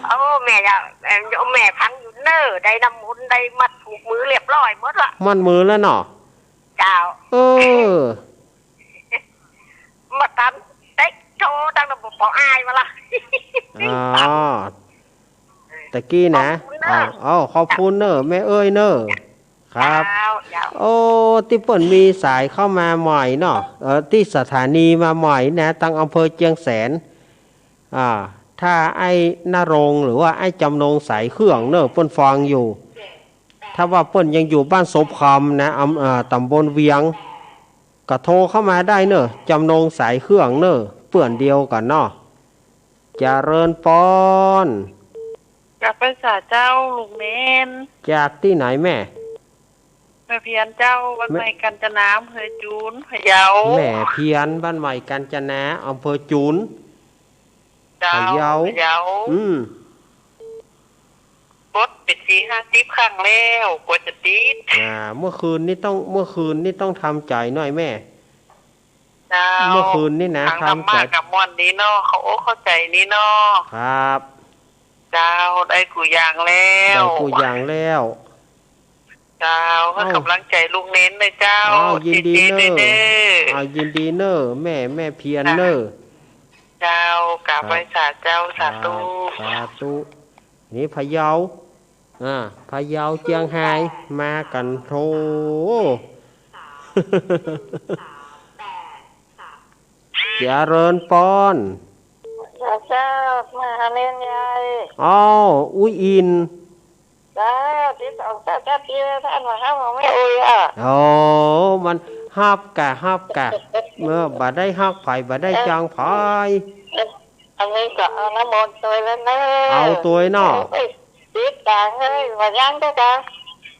โอ้ แม่เจ้า เอ่อ แม่ฟังอยู่เน่อ ได้น้ำมนต์ ได้มัดผูกมือเรียบร้อยหมดละ มัดมือแล้วเนาะ เจ้า เออ มาตันเต็กโชว์ตั้งแต่บ่ปออายมาละ อ๋อ ตะกี้นะ ขอบคุณเนอะ อ้าว อ้าว ขอบคุณเนอะ แม่เอ้ยเนอะ ครับ เจ้า เจ้า โอ้ ตี้เปิ้นมีสายเข้ามาใหม่เนาะ เออ ตี้สถานีมาใหม่นะ ตังอำเภอเจียงแสน อ่า ถ้าไอ้ณรงค์หรือว่าไอ้จำนงสายเครื่องเนอะ เปิ้นฟังอยู่ ถ้าว่าเปิ้นยังอยู่บ้านศพคำนะ อำ อ่า ตำบลเวียง ก็โทรเข้ามาได้เนอะ จำนงสายเครื่องเนอะ เปื้อนเดียวกั๋นเนาะ เจริญปอน จากไปสาเจ้า ลุงเณร จากตี้ไหนแม่ แม่เพียรเจ้า บ้านใหม่กาญจนา อำเภอจูน พะเยา แม่เพียร บ้านใหม่กาญจนา อำเภอจูน เจ้า พะเยา พะเยา อืม กดไปสี่ห้าสิบครั้งแล้ว กว่าจะติด อ่า เมื่อคืนนี้ต้อง เมื่อคืนนี้ต้องทำใจ๋หน่อยแม่ เจ้า เมื่อคืนนี้นะ ทางธรรมะ ทำใจ๋ ก็ม่วนดีเนาะ เข้าอกเข้าใจ๋ดีเนาะ ครับ เจ้า ได้กู้อย่างแล้ว ได้กู้อย่างแล้ว เจ้า เอ้า ให้ก๋ำลังใจ๋ลุงเณรเลยเจ้า อ้าว ยินดีเนอะ เจเจด้วยเด้อ อ้าว ยินดีเนอะ แม่ แม่เพียรเนอะ เจ้า กราบไหว้สาเจ้า สาธุ ครับ สาธุ นี่พะเยา อ่า พะเยา เจียงฮาย มากั๋นโถ เจริญปอน เจ้า มาหาเณรใหญ่ อ้าว อุ๊ยอิน เจ้า ตี้สองเจ้า เจ้าตี้ท่านมาฮับของแม่อุ๊ยอ่ะ โอ้ มันฮับกะ ฮับกะ เมื่อบ่ได้ฮักใผ บ่ได้จังใผ อันนี้ก็เอาน้ำมนต์ตวยแล้วเนอะ เอาตวยเนาะ เอ้ย ติดตางเอ้ย บ่ยังเด้อจ้ะ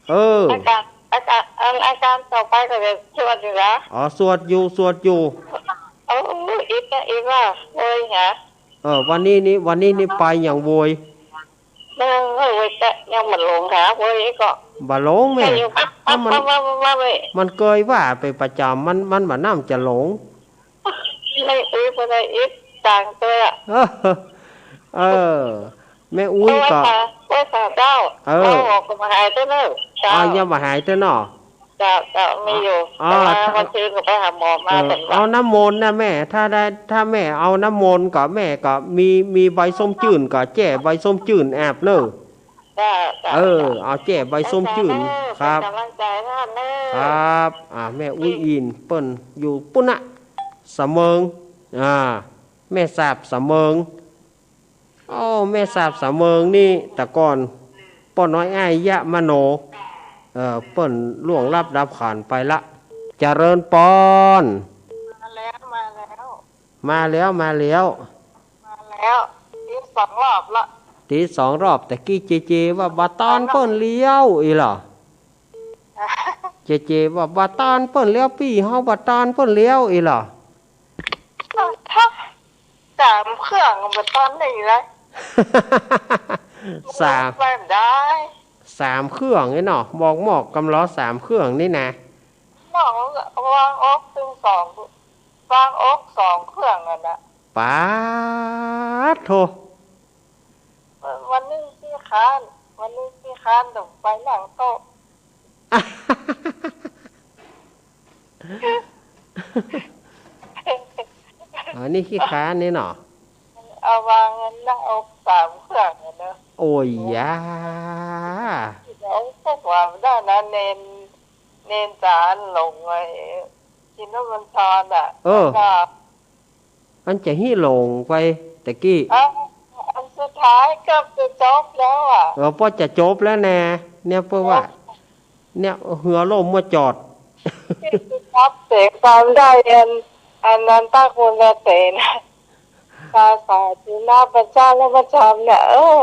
เออ อาการ อาการ อัน อาการต่อไปก็จะสวดอยู่นะ อ๋อ สวดอยู่ สวดอยู่ โอ้ อิดนะ อิดว่า โอ้ยหา เออ วันนี้นี่ วันนี้นี่ไปอย่างโวย เออ โอ้ย แต่ยังบ่หลงหาโวยก็ บ่หลงแม่ แต่อยู่ปั๊บ ถ้ามัน ปั๊บ ปั๊บ ปั๊บ ปั๊บ มันเกยว่าไปประจำ มัน มันบ่น่าจะหลง ไม่อุ๊ย บ่ได้อิดตางตวย เออ เออ แม่อุ๊ยก็ โอ้ยค่ะ โอ้ยค่ะเจ้า เออ เอาออกก็บ่หายเตื้อเนอะ เจ้า อ้าว ยังบ่หายเตื้อเนาะ เจ้า เจ้า มีอยู่ อ๋อ แต่ว่า ถ้า วันซืนก็ไปหาหมอมา เออ เพิ่นว่า เอาน้ำมนต์นะแม่ ถ้าได้ ถ้าแม่เอาน้ำมนต์ก็ แม่ก็มี มีใบส้มจื้นก็แจ้ใบส้มจื้นอาบเนอะ เจ้า เจ้า เออ เจ้า เอาแจ้ใบส้มจื้น เจ้า ครับ เป็นกำลังใจให้เนอะ ครับ อ่า แม่อุ๊ยอิน เปิ้นอยู่ปุ้นนะ สะเมิง อ่า แม่สาบสะเมิง โอ้ แม่สาบสะเมิงนี่ แต่ก่อนป้อน้อยอ้ายยะมโน เอ่อ เปิ้นล่วงลับดับขันธ์ไปละ เจริญปอน มาแล้ว มาแล้ว มาแล้ว มาแล้ว มาแล้ว ติดสองรอบละ ติดสองรอบ แต่กี้เจเจว่าบ่ต้านเปิ้นแล้วอี้เหรอ เจเจว่าบ่ต้านเปิ้นแล้ว ปี้เฮาบ่ต้านเปิ้นแล้วอี้เหรอ ถ้า สามเครื่องบ่ต้านได้ละ สาม ไปบ่ได้ สามเครื่องนี่เนาะ มอกๆ กำลอสามเครื่องนี่นะ มอกวางออกตึงสอง วางออกสองเครื่องนั่นน่ะ ป๊าดโธ่ วันหนึ่งขี้คร้าน วันหนึ่งขี้คร้านต้องไปนั่งโต๊ะ อันนี้ขี้ค้านนี่เนาะ เอาวางหน้าอกสามเขื่องอะเนาะ โอ้ยยา เดี๋ยวก็ว่าได้นะ เณร เณรจ๋าหลงไอ้ ชินบัญชรอะ เออ แล้วก็ อันจะหื้อหลงไปตะกี้ เอ้า อันสุดท้ายเกือบจะจบแล้วอะ เออ ป้อจะจบแล้วแน่ เนี่ยเปิ้นว่า เออ เนี่ยเฮือล่มเมื่อจอด ที่รับเสกความได้อัน อันนั้นตาคุณเสนา ภาษาจีนนะ ประชาและประชามเนี่ย เออ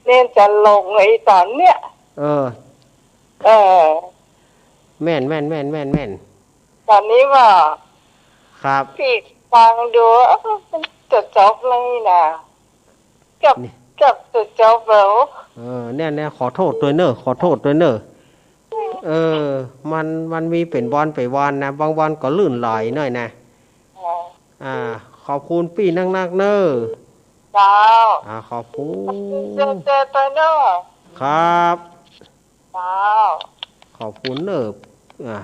เณรจ๋าหลงไอ้ต๋อนเนี่ย เออ เออ แม่น แม่น แม่น แม่น แม่น ต๋อนนี้ว่า ครับ พี่ฟังดู เอ้า มันจะจบแล้วนี่นะ เกือบ นี่ เกือบจะจบแล้ว เออ เนี่ย เนี่ย ขอโทษตวยเน่อ ขอโทษตวยเน่อ เออ มัน มันมีเป๋นวอนเป๋นวอนนะ บางวอนก็ลื่นไหลหน่อยนะ อ๋อ อ่า ขอบคุณปี้นักๆ เน่อ เจ้า อ่า ขอบคุณ เจอ เจอตวยเน่อ ครับ เจ้า ขอบคุณเน่อ อ่า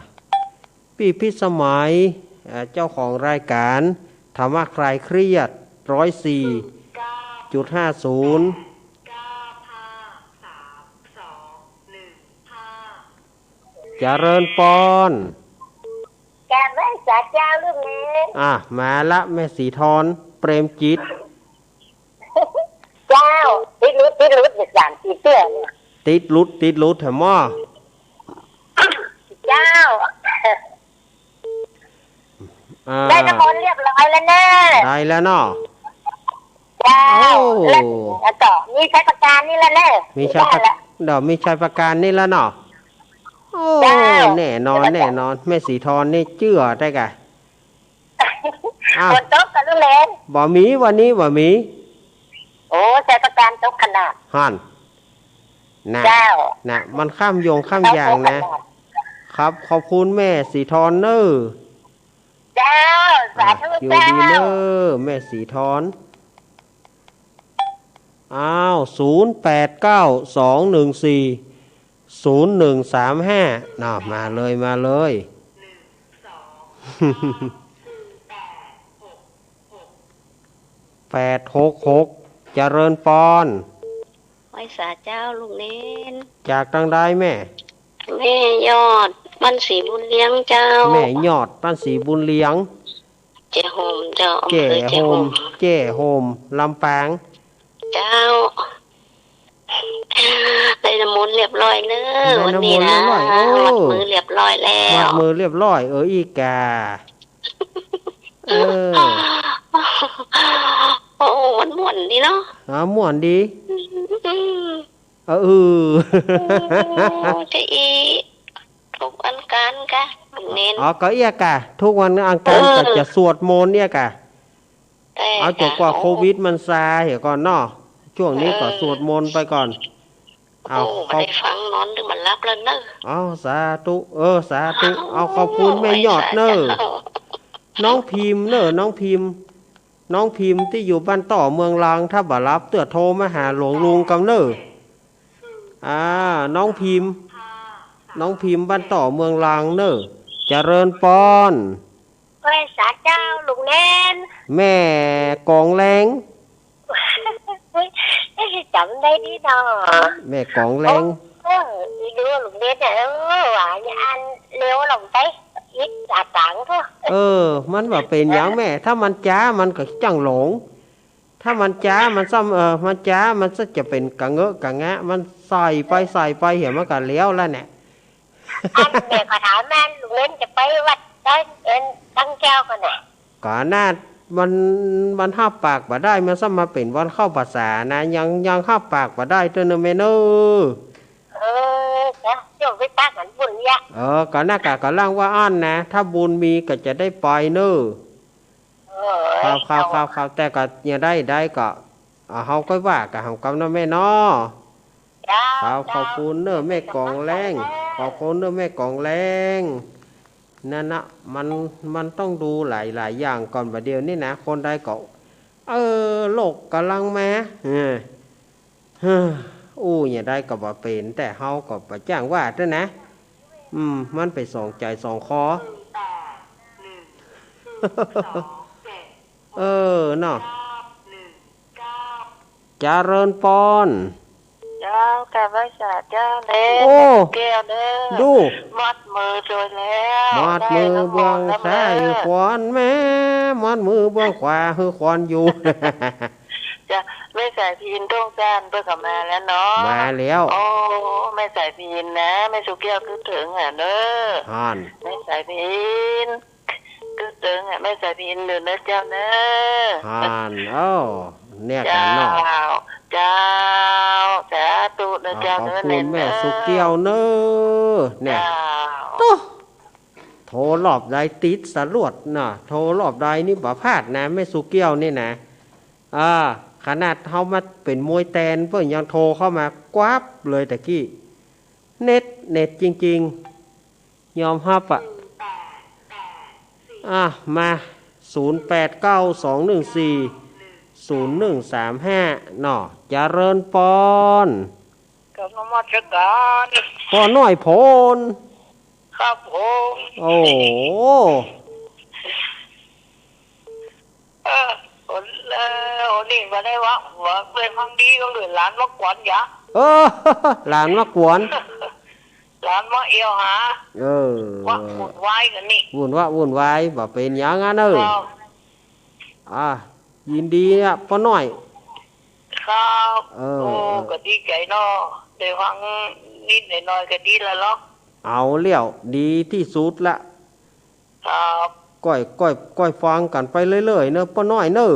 ปี้พิสมัย อ่า เจ้าของรายการธรรมะคลายเครียด ร้อยสี่จุดห้าศูนย์ เจริญปอน กราบไหว้สาเจ้าลูกเณร อ่ะ มาละแม่สีทอน เปรมจิต เจ้า ติดหลุด ติดหลุด อยู่สามสี่เตื้อเนี่ย ติดหลุด ติดหลุด แถมหม้อ เจ้า อ่า ได้น้ำมนต์เรียบร้อยแล้วเน่อ ได้แล้วเนาะ เจ้า โอ้ แล้ว แล้วก็มีชัยประการนี่แล้วเน่อ มีชัยประ ได้แล้ว เดี๋ยวมีชัยประการนี่แล้วเนาะ โอ้ เจ้า แน่นอน แน่นอน แม่สีทอนนี่เจื้อได้กะ อ้าว ฝนตกก่อลูกเณร บ่มี วันนี้บ่มี โอ้ ชัยประการตกขนาด หั่น นะ เจ้า นะ มันข้ามโยงข้ามอย่างนะ ตกขนาด ครับ ขอบคุณแม่สีทอนเน่อ เจ้า สาธุ อ่ะ อยู่ดีเน่อ เจ้า แม่สีทอน อ้าว ศูนย์แปดเก้า สองหนึ่งสี่ ศูนย์หนึ่งสามห้า น่ะ มาเลย มาเลย แปดหกหก เจริญปอน ไหว้สาเจ้าลูกเณร จากตางใดแม่ แม่ยอด บ้านศรีบุญเลี้ยงเจ้า แม่ยอด บ้านศรีบุญเลี้ยง แจ้ห่มเจ้า อำเภอแจ้ห่ม แจ้ห่ม แจ้ห่ม ลำปาง เจ้า ได้น้ำมนต์เรียบร้อยเน่อ ได้น้ำมนต์เรียบร้อย วันนี้นะ โอ้ หวัดมือเรียบร้อยแล้ว หวัดมือเรียบร้อย เออ อีกา เออ โอ้ มันม่วนดีเนาะ อ๋อ ม่วนดี อืม เออ เออ จะอี ทุกวันอังคารกะ เณร อ๋อ ก็เอี้ยกะ ทุกวันอังคาร เออ ก็จะสวดมนต์เอี้ยกะ แต่ เอาจนกว่า โอ้ โควิดมันซาเหียก่อนเนาะ ช่วงนี้ก็ เออ สวดมนต์ไปก่อน เอา โอ้ ขอบ ได้ฟังนอนถึงมันหลับแล้วเนอะ เอา สาธุ เออ สาธุ เอา ขอบคุณแม่ยอดเนอะ สาธุ น้องพิมพ์เนอะ น้องพิมพ์ น้องพิมพ์ตี้อยู่บ้านต่อเมืองลาง ถ้าบ่หลับเตื้อโทรมาหาหลวงลุงกำเนอะ อ่า น้องพิมพ์ น้องพิมพ์บ้านต่อเมืองลางเนอะ เจริญปอน ไหว้สาเจ้าลูกเณร แม่กองแรง เอ๊ะ จ๋ำได้ดีเนาะ แม่กองแรง โอ้ เออ อีดูลูกเณรเนี่ย เออ ว่าอย่างอันเร็วลงไป อีกสาตังค์ก็ เออ มันบ่เป๋นหยังแม่ ถ้ามันจ๊ามันก็จั้งหลง ถ้ามันจ๊ามันซ้ำ เออ มันจ๊ามันซ้ำจะเป๋นกะเงอะกะงะ มันใส่ไปใส่ไปเหียมันก็แล้วแล้วเนี่ย อันแม่ก็ถามมัน ลุงเณรจะไปวัดดอยเอ็นตั้งแก้วก่อนน่ะ ก็น่า มัน มันฮับปากบ่ได้ มันซ้ำมาเป๋นวันเข้าพรรษานะ ยัง ยังฮับปากบ่ได้เตื้อเนอะแม่เนอะ เออ จ้ะ เดี๋ยวไปปากมันบุญเนี่ย เออ ก็น่ากะ ก็ล่างว่าอั้นนะ ถ้าบุญมีก็จะได้ไปเนอะ เออ ครับ ครับ ครับ ครับ แต่ก็ยังได้ ได้ก็ อ่า เฮาก็ว่ากันหำกำเนาะแม่เนาะ เจ้า ครับ เจ้า ขอบคุณเนอะแม่กองแรง ขอบคุณเนอะแม่กองแรง นั่นนะ มัน มันต้องดูหลายๆ อย่างก่อน บ่าเดี่ยวนี้นะ คนใดก็ เออ โรคกำลังมา เออ เฮ้อ อู้อย่างใดก็บ่เป๋น แต่เฮาก็บ่จ้างว่าเตื้อนะ อืม มันไปสองใจ๋สองคอ เออ เนาะ เจริญปอน เจ้า กราบไหว้สาเจ้าเน่ โอ้ แม่สุแก้วเน่ ดู หมดมือโตแล้ว หมดมือเบื้องซ้ายหื้อขวัญแม่ หมดมือเบื้องขวาหื้อขวัญอยู่ จ้ะ แม่สายพิน ต้งจาน เปิ้นก็มาแล้วเนาะ มาแล้ว โอ้ แม่สายพินนะ แม่สุแก้วกึ๊ดเถิงอะเน่อ หั้น แม่สายพิน กึ๊ดเถิงอะ แม่สายพินเน่อ เน่อเจ้าเน่อ หั้น เอ้า เนี่ยกั๋นเนาะ เจ้า เจ้า สาธุเน่อ อ่า เจ้า ขอบคุณ เน่อ แม่สุแก้วเน่อ เนี่ย เจ้า ตุ๊ โทรรอบใดติดสลวดน่ะ โทรรอบใดนี่บ่พลาดนะ แม่สุแก้วนี่นะ อ่า ขนาดเฮามาเป๋นมวยแตนเปิ้นยังโทรเข้ามากวับเลยตะกี้ เน็ต เน็ตจริงๆ ยอมฮับอะ อ่ะ มา ศูนย์แปดเก้าสองหนึ่งสี่ศูนย์หนึ่งสามห้า เนาะ เจริญปอน กราบนมัสก๋าน ป้อน้อยโผน ครับผม โอ้โห เออ โอ้ เออ โอ้ นี่บ่ได้ว่า ว่าเป๋นความดีก็เหลือหลานมากวนหยา เออ หลานมากวน หลานมาเอี่ยวหา เออ ว่าวุ่นวายกั๋นนี่ วุ่นวะ วุ่นวาย บ่เป๋นหยังอะเน่อ ครับ อ่ะ ยินดีอะ ป้อน้อย ครับ เออ โอ้ เออ ก็ดีใจ๋เนาะ ได้ฟังนิดหน่อยๆ ก็ดีแล้วเนาะ เอาแล้ว ดีตี้สุดละ ครับ ก้อย ก้อย ก้อยฟังกั๋นไปเรื่อยๆ เน่อ ป้อน้อยเน่อ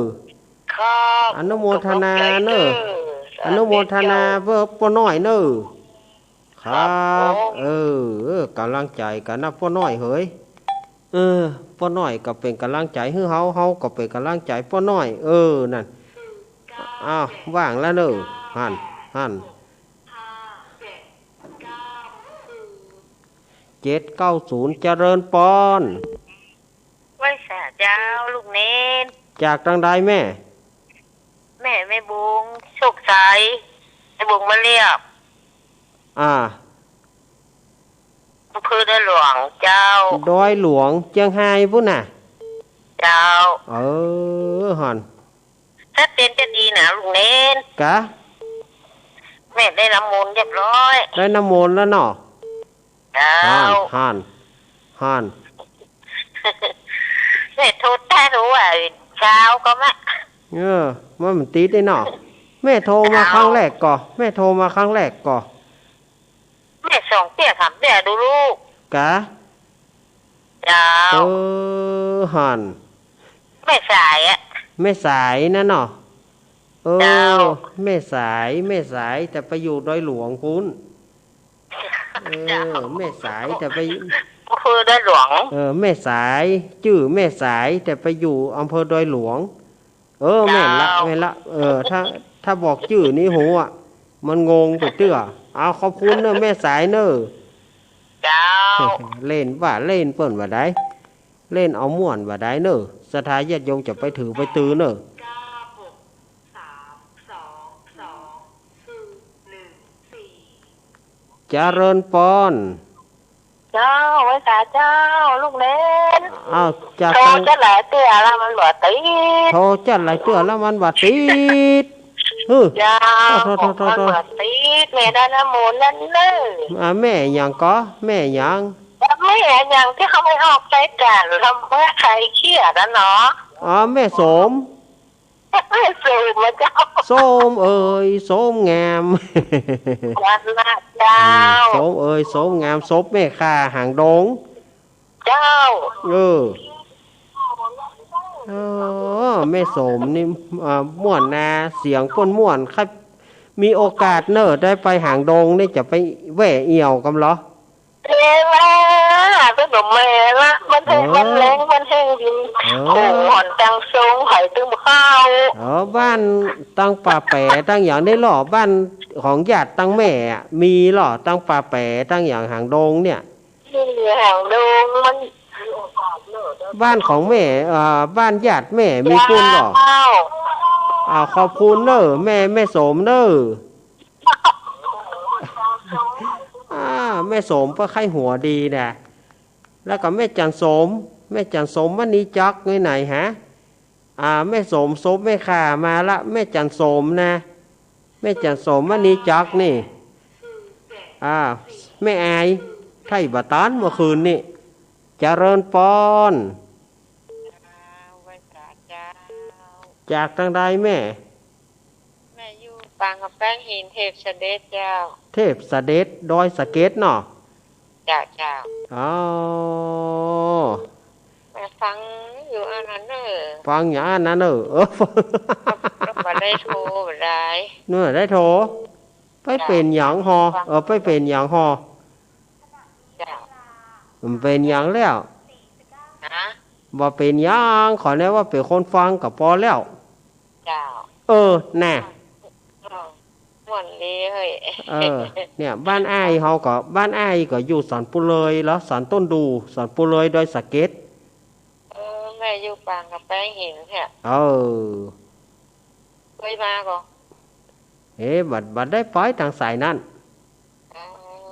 ครับ อนุโมทนาเน่อ ขอบใจ๋เน่อ อนุโมทนา สาธุเจ้า เปื้อป้อน้อยเน่อ ครับ ครับผม เออ เออ ก๋ำลังใจ๋กั๋นนะป้อน้อยเหย เออ ป้อน้อยก็เป๋นก๋ำลังใจ๋หื้อเฮา เฮาก็เป๋นก๋ำลังใจ๋ป้อน้อย เออ นั่น อ้าว ว่างแล้วเน่อ หั้น หั้น เจ็ดเก้าศูนย์ เจริญปอน ไหว้สาเจ้าลูกเณร จากตางใดแม่ แม่ แม่บุง โชคชัย แม่บุงมะเลียบ อ่า อำเภอดอยหลวงเจ้า ดอยหลวง เจียงฮายปู๊นน่ะ เจ้า เออ หั้น ถ้าเป๋นจะดีนะลูกเณร กะ แม่ได้น้ำมนต์เรียบร้อย ได้น้ำมนต์แล้วเนาะ เจ้า หั้น หั้น หั้น แม่โทรแต่รู้ว่าเช้าก็มา เออ มัน มันติดนี่เนาะ แม่โทรมา เจ้า ครั้งแรกก่อ แม่โทรมาครั้งแรกก่อ แม่สองเตื้อสามเตื้อดูลูก กะ เจ้า เออ หั้น แม่สายอะ แม่สายนั่นเนาะ เออ เจ้า แม่สาย แม่สาย แต่ไปอยู่ดอยหลวงปู๊น เออ เจ้า แม่สาย แต่ไป อำเภอดอยหลวง เออ แม่สาย จื้อแม่สาย แต่ไปอยู่อำเภอดอยหลวง เออ แม่นละ เจ้า แม่นละ เออ ถ้า ถ้าบอกจื้อนี่ฮู้อะ มันงงไปเตื้อ เอา ขอบคุณเน่อ แม่สายเน่อ เจ้า เล่นว่าเล่นเปิ้นว่าใด เล่นเอาม่วนว่าใดเน่อ ศรัทธาญาติโยมจะไปถือไปตือเน่อ เจริญปอน เจ้า ไหว้สาเจ้า ลูกเณร อ้าว จาก โทร ตาง จะหลายเตื้อแล้วมันบ่ติด โทรจะหลายเตื้อแล้วมันบ่ติด เฮ้อ เจ้า โทร โทร โทร มันบ่ติด แม่ได้น้ำมนต์แล้วเน่อ อ่า แม่หยังก่อ แม่หยัง แม่หยังตี้เขาไปออกรายก๋านทำเพื่อคลายเครียดอะเนาะ อ๋อ แม่โสม แม่โสมอะเจ้า โสมเอ๋ย โสมงาม นั่นละเจ้า อืม โสมเอ๋ย โสมงาม ศพแม่ข้าหางดง เจ้า เออ เออ แม่โสมนี่ อ่า ม่วนนา เสียงเปิ้นม่วน ใค่มีโอกาสเน่อ ได้ไปหางดงนี่จะไปแว่เอี่ยวกำเหรอ เวลา เปิ้นบ่แม่ละ มันแฮง เออ มันแล้ง มันแฮงดิน เออ โอ้ หอนตังทรง ไผตึงบ่เข้า เออ บ้านตังป่าแป๋ตังหยังนี่ลอ บ้านของญาติตังแม่อะ มีลอ ตังป่าแป๋ตังหยังหางดงเนี่ย นี่หางดงมัน บ้านของแม่ เอ่อ บ้านญาติแม่มีปู๊นลอ เจ้า อ่า ขอบคุณเน่อ แม่ แม่โสมเน่อ อ่า แม่ สม เปิ้นใค่หัวดีนะ แล้วก็แม่จันทร์สม แม่จันทร์สม มณีจักร อยู่ไหนฮะ อ่า แม่สม ศพแม่ข้ามาละ แม่จันทร์สมนะ แม่จันทร์สม มณีจักรนี่ อ่า แม่อาย ใค่บ่ตันเมื่อคืนนี่ เจริญปอน เจ้า ไหว้สาเจ้า จากตางใดแม่ แม่อยู่ปางกำแพงหิน เทพเสด็จเจ้า เทพเสด็จ ดอยสะเก็ดเนาะ เจ้า เจ้า อ๋อ แม่ฟังอยู่อันนั้นเน่อ ฟังอยู่อันนั้นเน่อ เออ ก็บ่ได้โทรบ่ได้ เน่อ ได้โทร ไปเป๋นหยังฮอ เออ ไปเป๋นหยังฮอ เจ้า บ่เป๋นหยังแล้ว ฮะ บ่เป๋นหยัง ขอแน่ว่าเป๋นคนฟังก็ปอแล้ว เจ้า เออ น่ะ เออ ม่วนดีเฮ้ย เออ เนี่ย บ้านอ้ายเฮาก็ บ้านอ้ายก็อยู่สันปุเลยเหรอ สันต้นดู่ สันปุเลย ดอยสะเก็ด เออ แม่อยู่ปางกำแพงหินเนี่ย เออ เกยมาก่อ เอ๊ะ บ่ บ่ได้ไปตางสายนั้น เออ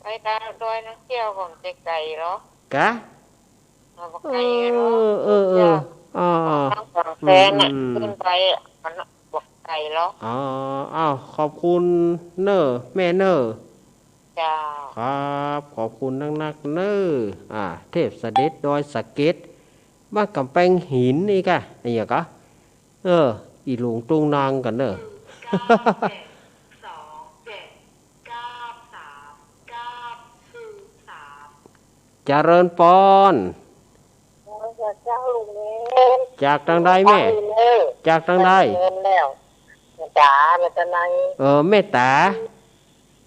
ไปตางดอยนักเที่ยวของเจ๊ไก่เหรอ กะ เอาบ่ไกลเหรอ เออ เออ เออ เจ้า อ๋อ อ๋อ ทางฝั่งแสนน่ะ อืม อืม ขึ้นไปอ่ะ มันบ่ไกลเหรอ อ๋อ อ้าว ขอบคุณเน่อ แม่เน่อ เจ้า ครับ ขอบคุณนักๆ เน่อ อ่า เทพเสด็จดอยสะเก็ด บ้านกำแพงหินนี่กะ อะหยังกะ เออ อีหลุงตุงนางกั๋นเน่อ เจริญปอน เจ้าลุงเนร จากตางใดแม่ จากตางใด แม่ต๋า แม่ต๋าใน เออ แม่ต๋า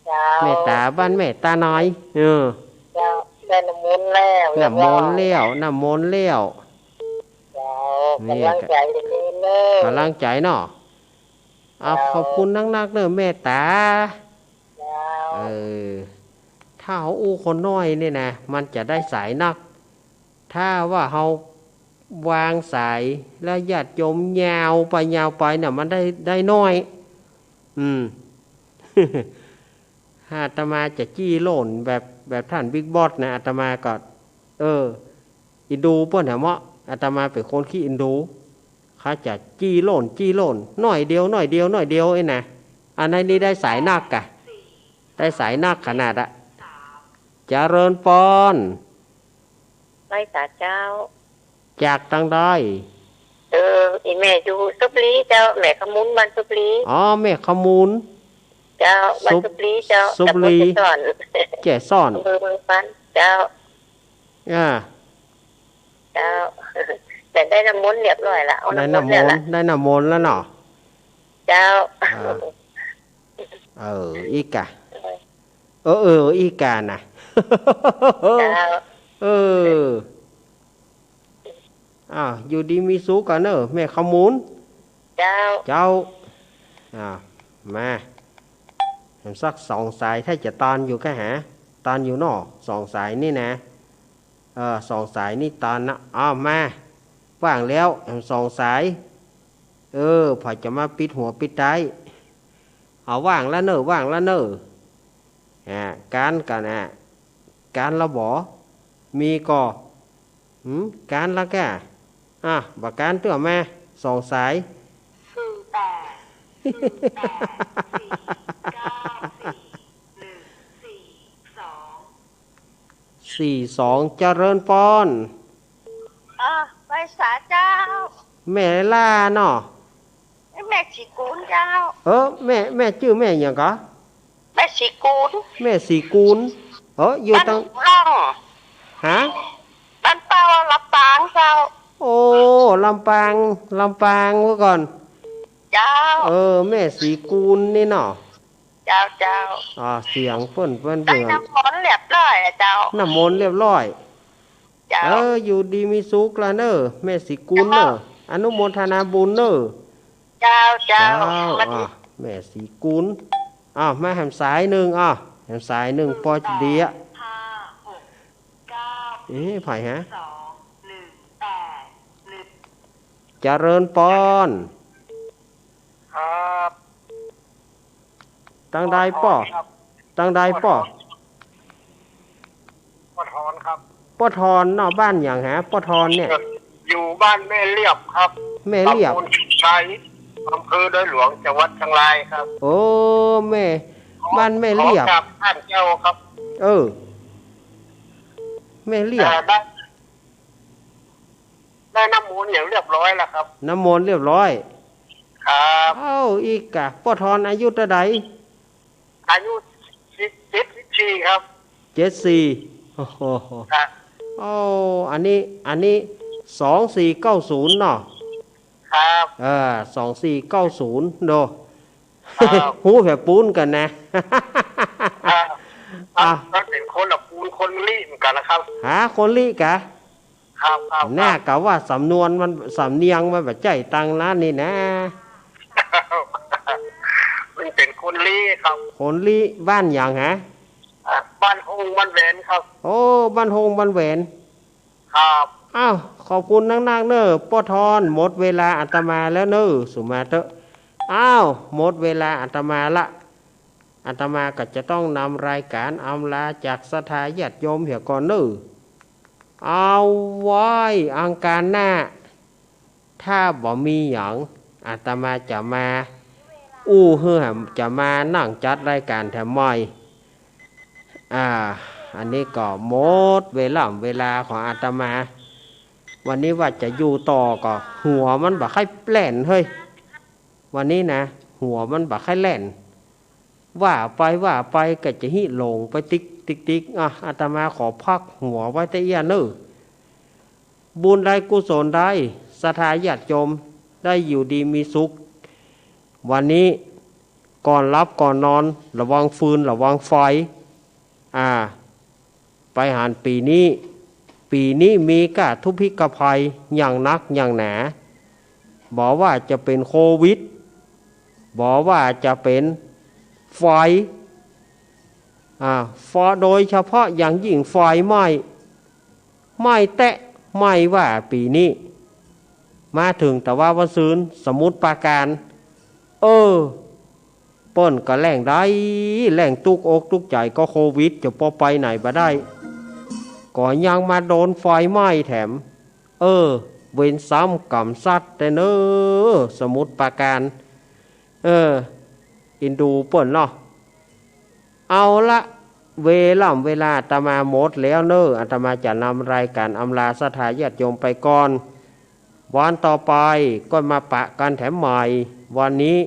เจ้า แม่ต๋า บ้านแม่ต๋าน้อย เออ เจ้า ได้น้ำมนต์แล้ว น้ำมนต์แล้ว น้ำมนต์แล้ว เจ้า เนี่ย ก๋ำลังใจ๋เด้อ ก๋ำลังใจ๋เนาะ อ่ะ เจ้า ขอบคุณนักๆ เน่อ แม่ต๋า เจ้า เออ ถ้าเฮาอู้คนน้อยนี่นะ มันจะได้สายนัก ถ้าว่าเฮาวางสายแล้วญาติโยมยาวไปยาวไปเนี่ย มันได้ ได้น้อย อืม ถ้าอาตมาจะจี้โล่นแบบ แบบท่านบิ๊กบอสนะ อาตมาก็ เออ อินดูเปิ้นแหมเนาะ อาตมาเป๋นคนขี้อินดู เขาจะจี้โล่น จี้โล่น น้อยเดียว น้อยเดียว น้อยเดียวเองนะ อันนั้นนี่ได้สายนักอะ ได้สายนักขนาดอะ เจริญปอน ไหว้สาเจ้า จากตางใด เออ อีแม่อยู่สุบรีเจ้า แม่ขมูล บ้านสุบรี อ๋อ แม่ขมูล เจ้า บ้านสุบรีเจ้า สุบรี ตำบลเกสร เกสร อำเภอเมืองปาน เจ้า อ่า เจ้า แต่ได้น้ำมนต์เรียบร้อยละ เอาน้ำมนต์แล้วละ ได้น้ำมนต์ ได้น้ำมนต์แล้วเนาะ เจ้า อ่า เออ อีกอะ เออ เออ อีกานะ เจ้า เออ อ้าว อยู่ดีมีสุขก่อนเน่อ แม่ขมูล เจ้า เจ้า อ่า มา สักสองสาย ถ้าจะตอนอยู่กะหา ตอนอยู่เนาะ สองสายนี่นะ เออ สองสายนี่ตอนนะ อ้าว มา ว่างแล้ว สองสาย เออ ใผจะมาปิดหัวปิดท้าย เอา ว่างแล้วเน่อ ว่างแล้วเน่อ อ่า ก๋านกั๋นนะ ก๋านละบ่ มีก่อ หืม ก๋านละก้า อ่ะ บ่ก๋านเตื้อ มา สองสาย ศูนย์แปด ศูนย์แปด สี่เก้าสี่ หนึ่งสี่สอง สี่สอง เจริญปอน อ่า ไหว้สาเจ้า แม่ล่าเนาะ แม่ศรีกูลเจ้า เออ แม่ แม่จื้อแม่หยังก่อ แม่ศรีกูล แม่ศรีกูล เออ อยู่ตาง บ้านร่อง ฮะ บ้านเป้า ลำปางเจ้า โอ้ ลำปาง ลำปางเมื่อก่อน เจ้า เออ แม่ศรีกูลนี่เนาะ เจ้า เจ้า อ่า เสียงเปิ้น เปิ้น ได้น้ำมนต์เรียบร้อยอะเจ้า น้ำมนต์เรียบร้อย เจ้า เออ อยู่ดีมีสุขละเน่อ แม่ศรีกูลเน่อ เจ้า อนุโมทนาบุญเน่อ เจ้า เจ้า เจ้า มาดิ อ่ะ แม่ศรีกูล อ่ะ มาแหมสายนึ่ง อ่ะ แหมสายนึ่ง ปอจะดีอะ ห้าหกเก้า เอ๊ะ ใผฮะ สองหนึ่งแปดหนึ่ง เจริญปอน ครับ ตางใดป้อ ครับ ตางใดป้อ ครับ ป้อทอนเนาะ บ้านหยังฮะ ป้อทอนเนี่ย อยู่บ้านแม่เลียบครับ แม่เลียบ ตำบลชัย อำเภอดอยหลวง จังหวัดเชียงรายครับ โอ้ แม่ บ้านแม่เลียบ ขอกราบท่านเจ้าครับ เออ แม่เลียบ อ่า ได้ ได้น้ำมนต์อย่างเรียบร้อยแล้วครับ น้ำมนต์เรียบร้อย ครับ เอ้า อีกกะ ป้อทอนอายุเต้าใด อายุสิบ เจ็ดสิบสี่ครับ เจ็ดสี่ โอ้โห ครับ โอ้ อันนี้ อันนี้ สองสี่เก้าศูนย์เนาะ ครับ เออ สองสี่เก้าศูนย์ เนาะ ครับ ฮู้แผนปูนกั๋นนะ ครับ อ่ะ ก็เป็นคนละปูนคนลี้เหมือนกันนะครับ หา คนลี้กะ ครับ ครับ น่ากะว่าสำนวนมัน สำเนียงมันบ่ใจ้ตังนั้นนี่นะ มันเป็นคนลี้ครับ คนลี้ บ้านหยังฮะ อ่ะ บ้านฮงบ้านแหวนครับ โอ้ บ้านฮงบ้านแหวน ครับ อ้าว ขอบคุณนักๆ เน่อ ป้อทอน หมดเวลาอาตมาแล้วเน่อ สุมาเต๊อะ อ้าว หมดเวลาอาตมาละ อาตมาก็จะต้องนำรายการอำลาจากศรัทธาญาติโยมเหียก่อนเน่อ เอาไว้อังคารหน้า ถ้าบ่มีหยัง อาตมาจะมาอู้หื้อ จะมานั่งจัดรายการแถมใหม่ อ่า อันนี้ก็หมดเวลา เวลาของอาตมา วันนี้ว่าจะอยู่ต่อก็หัวมันบ่ใค่แล่นเฮ้ย วันนี้นะ หัวมันบ่ใค่แล่น ว่าไปว่าไปก็จะหิหลงไปติ๊กติ๊กติ๊ก อ่ะ อาตมาขอพักหัวไว้แต่เอี้ยเน่อ บุญใดกุศลใด ศรัทธาญาติโยมได้อยู่ดีมีสุข วันนี้ก่อนหลับก่อนนอน ระวังฟืนระวังไฟ อ่า ไปหันปีนี้ ปีนี้มีก้าทุพพิฆภัยอย่างนักอย่างหนา บ่ว่าจะเป็นโควิด บ่ว่าจะเป็นไฟ อ่า ฟ- โดยเฉพาะอย่างยิ่งไฟไหม้ ไหม้แต๊ ไหม้ว่าปีนี้ มาเถิงตะวาวันซืน สมุทรปราการ เออ เปิ้นก็แล่งได้ แล่งตุ๊กอกตุ๊กใจ๋ก็โควิด จะปอไปไหนบ่ได้ ก็ยังมาโดนไฟไหม้แถม เออ เวรซ้ำกรรมซัดแต๊เน่อ สมุทรปราการ เออ อินดูเปิ้นเนาะ เอาละ เวล่ำเวลาอาตมาหมดแล้วเน่อ อาตมาจะนำรายการอำลาศรัทธาญาติโยมไปก่อน วันต่อไปก็มาปะกั๋นแถมใหม่ วันนี้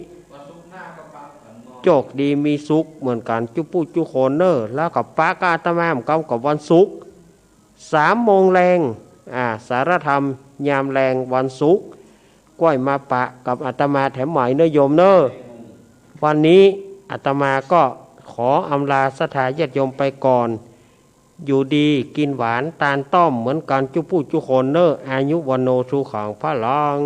โจคดีมีสุขเหมือนกั๋นจุ๊ผู้จุ๊คนเน่อ แล้วก็ปะกั๋นอาตมาเหมือนกั๋นกับวันศุกร์ สามโมงแลง อ่า สารธรรมยามแลงวันศุกร์ ก้อยมาปะกับอาตมาแถมใหม่เน่อโยมเน่อ วันนี้อาตมาก็ขออำลาศรัทธาญาติโยมไปก่อน อยู่ดีกิ๋นหวานตานต้อมเหมือนกั๋นจุ๊ผู้จุ๊คนเน่อ อายุวัณโณสุขังพลัง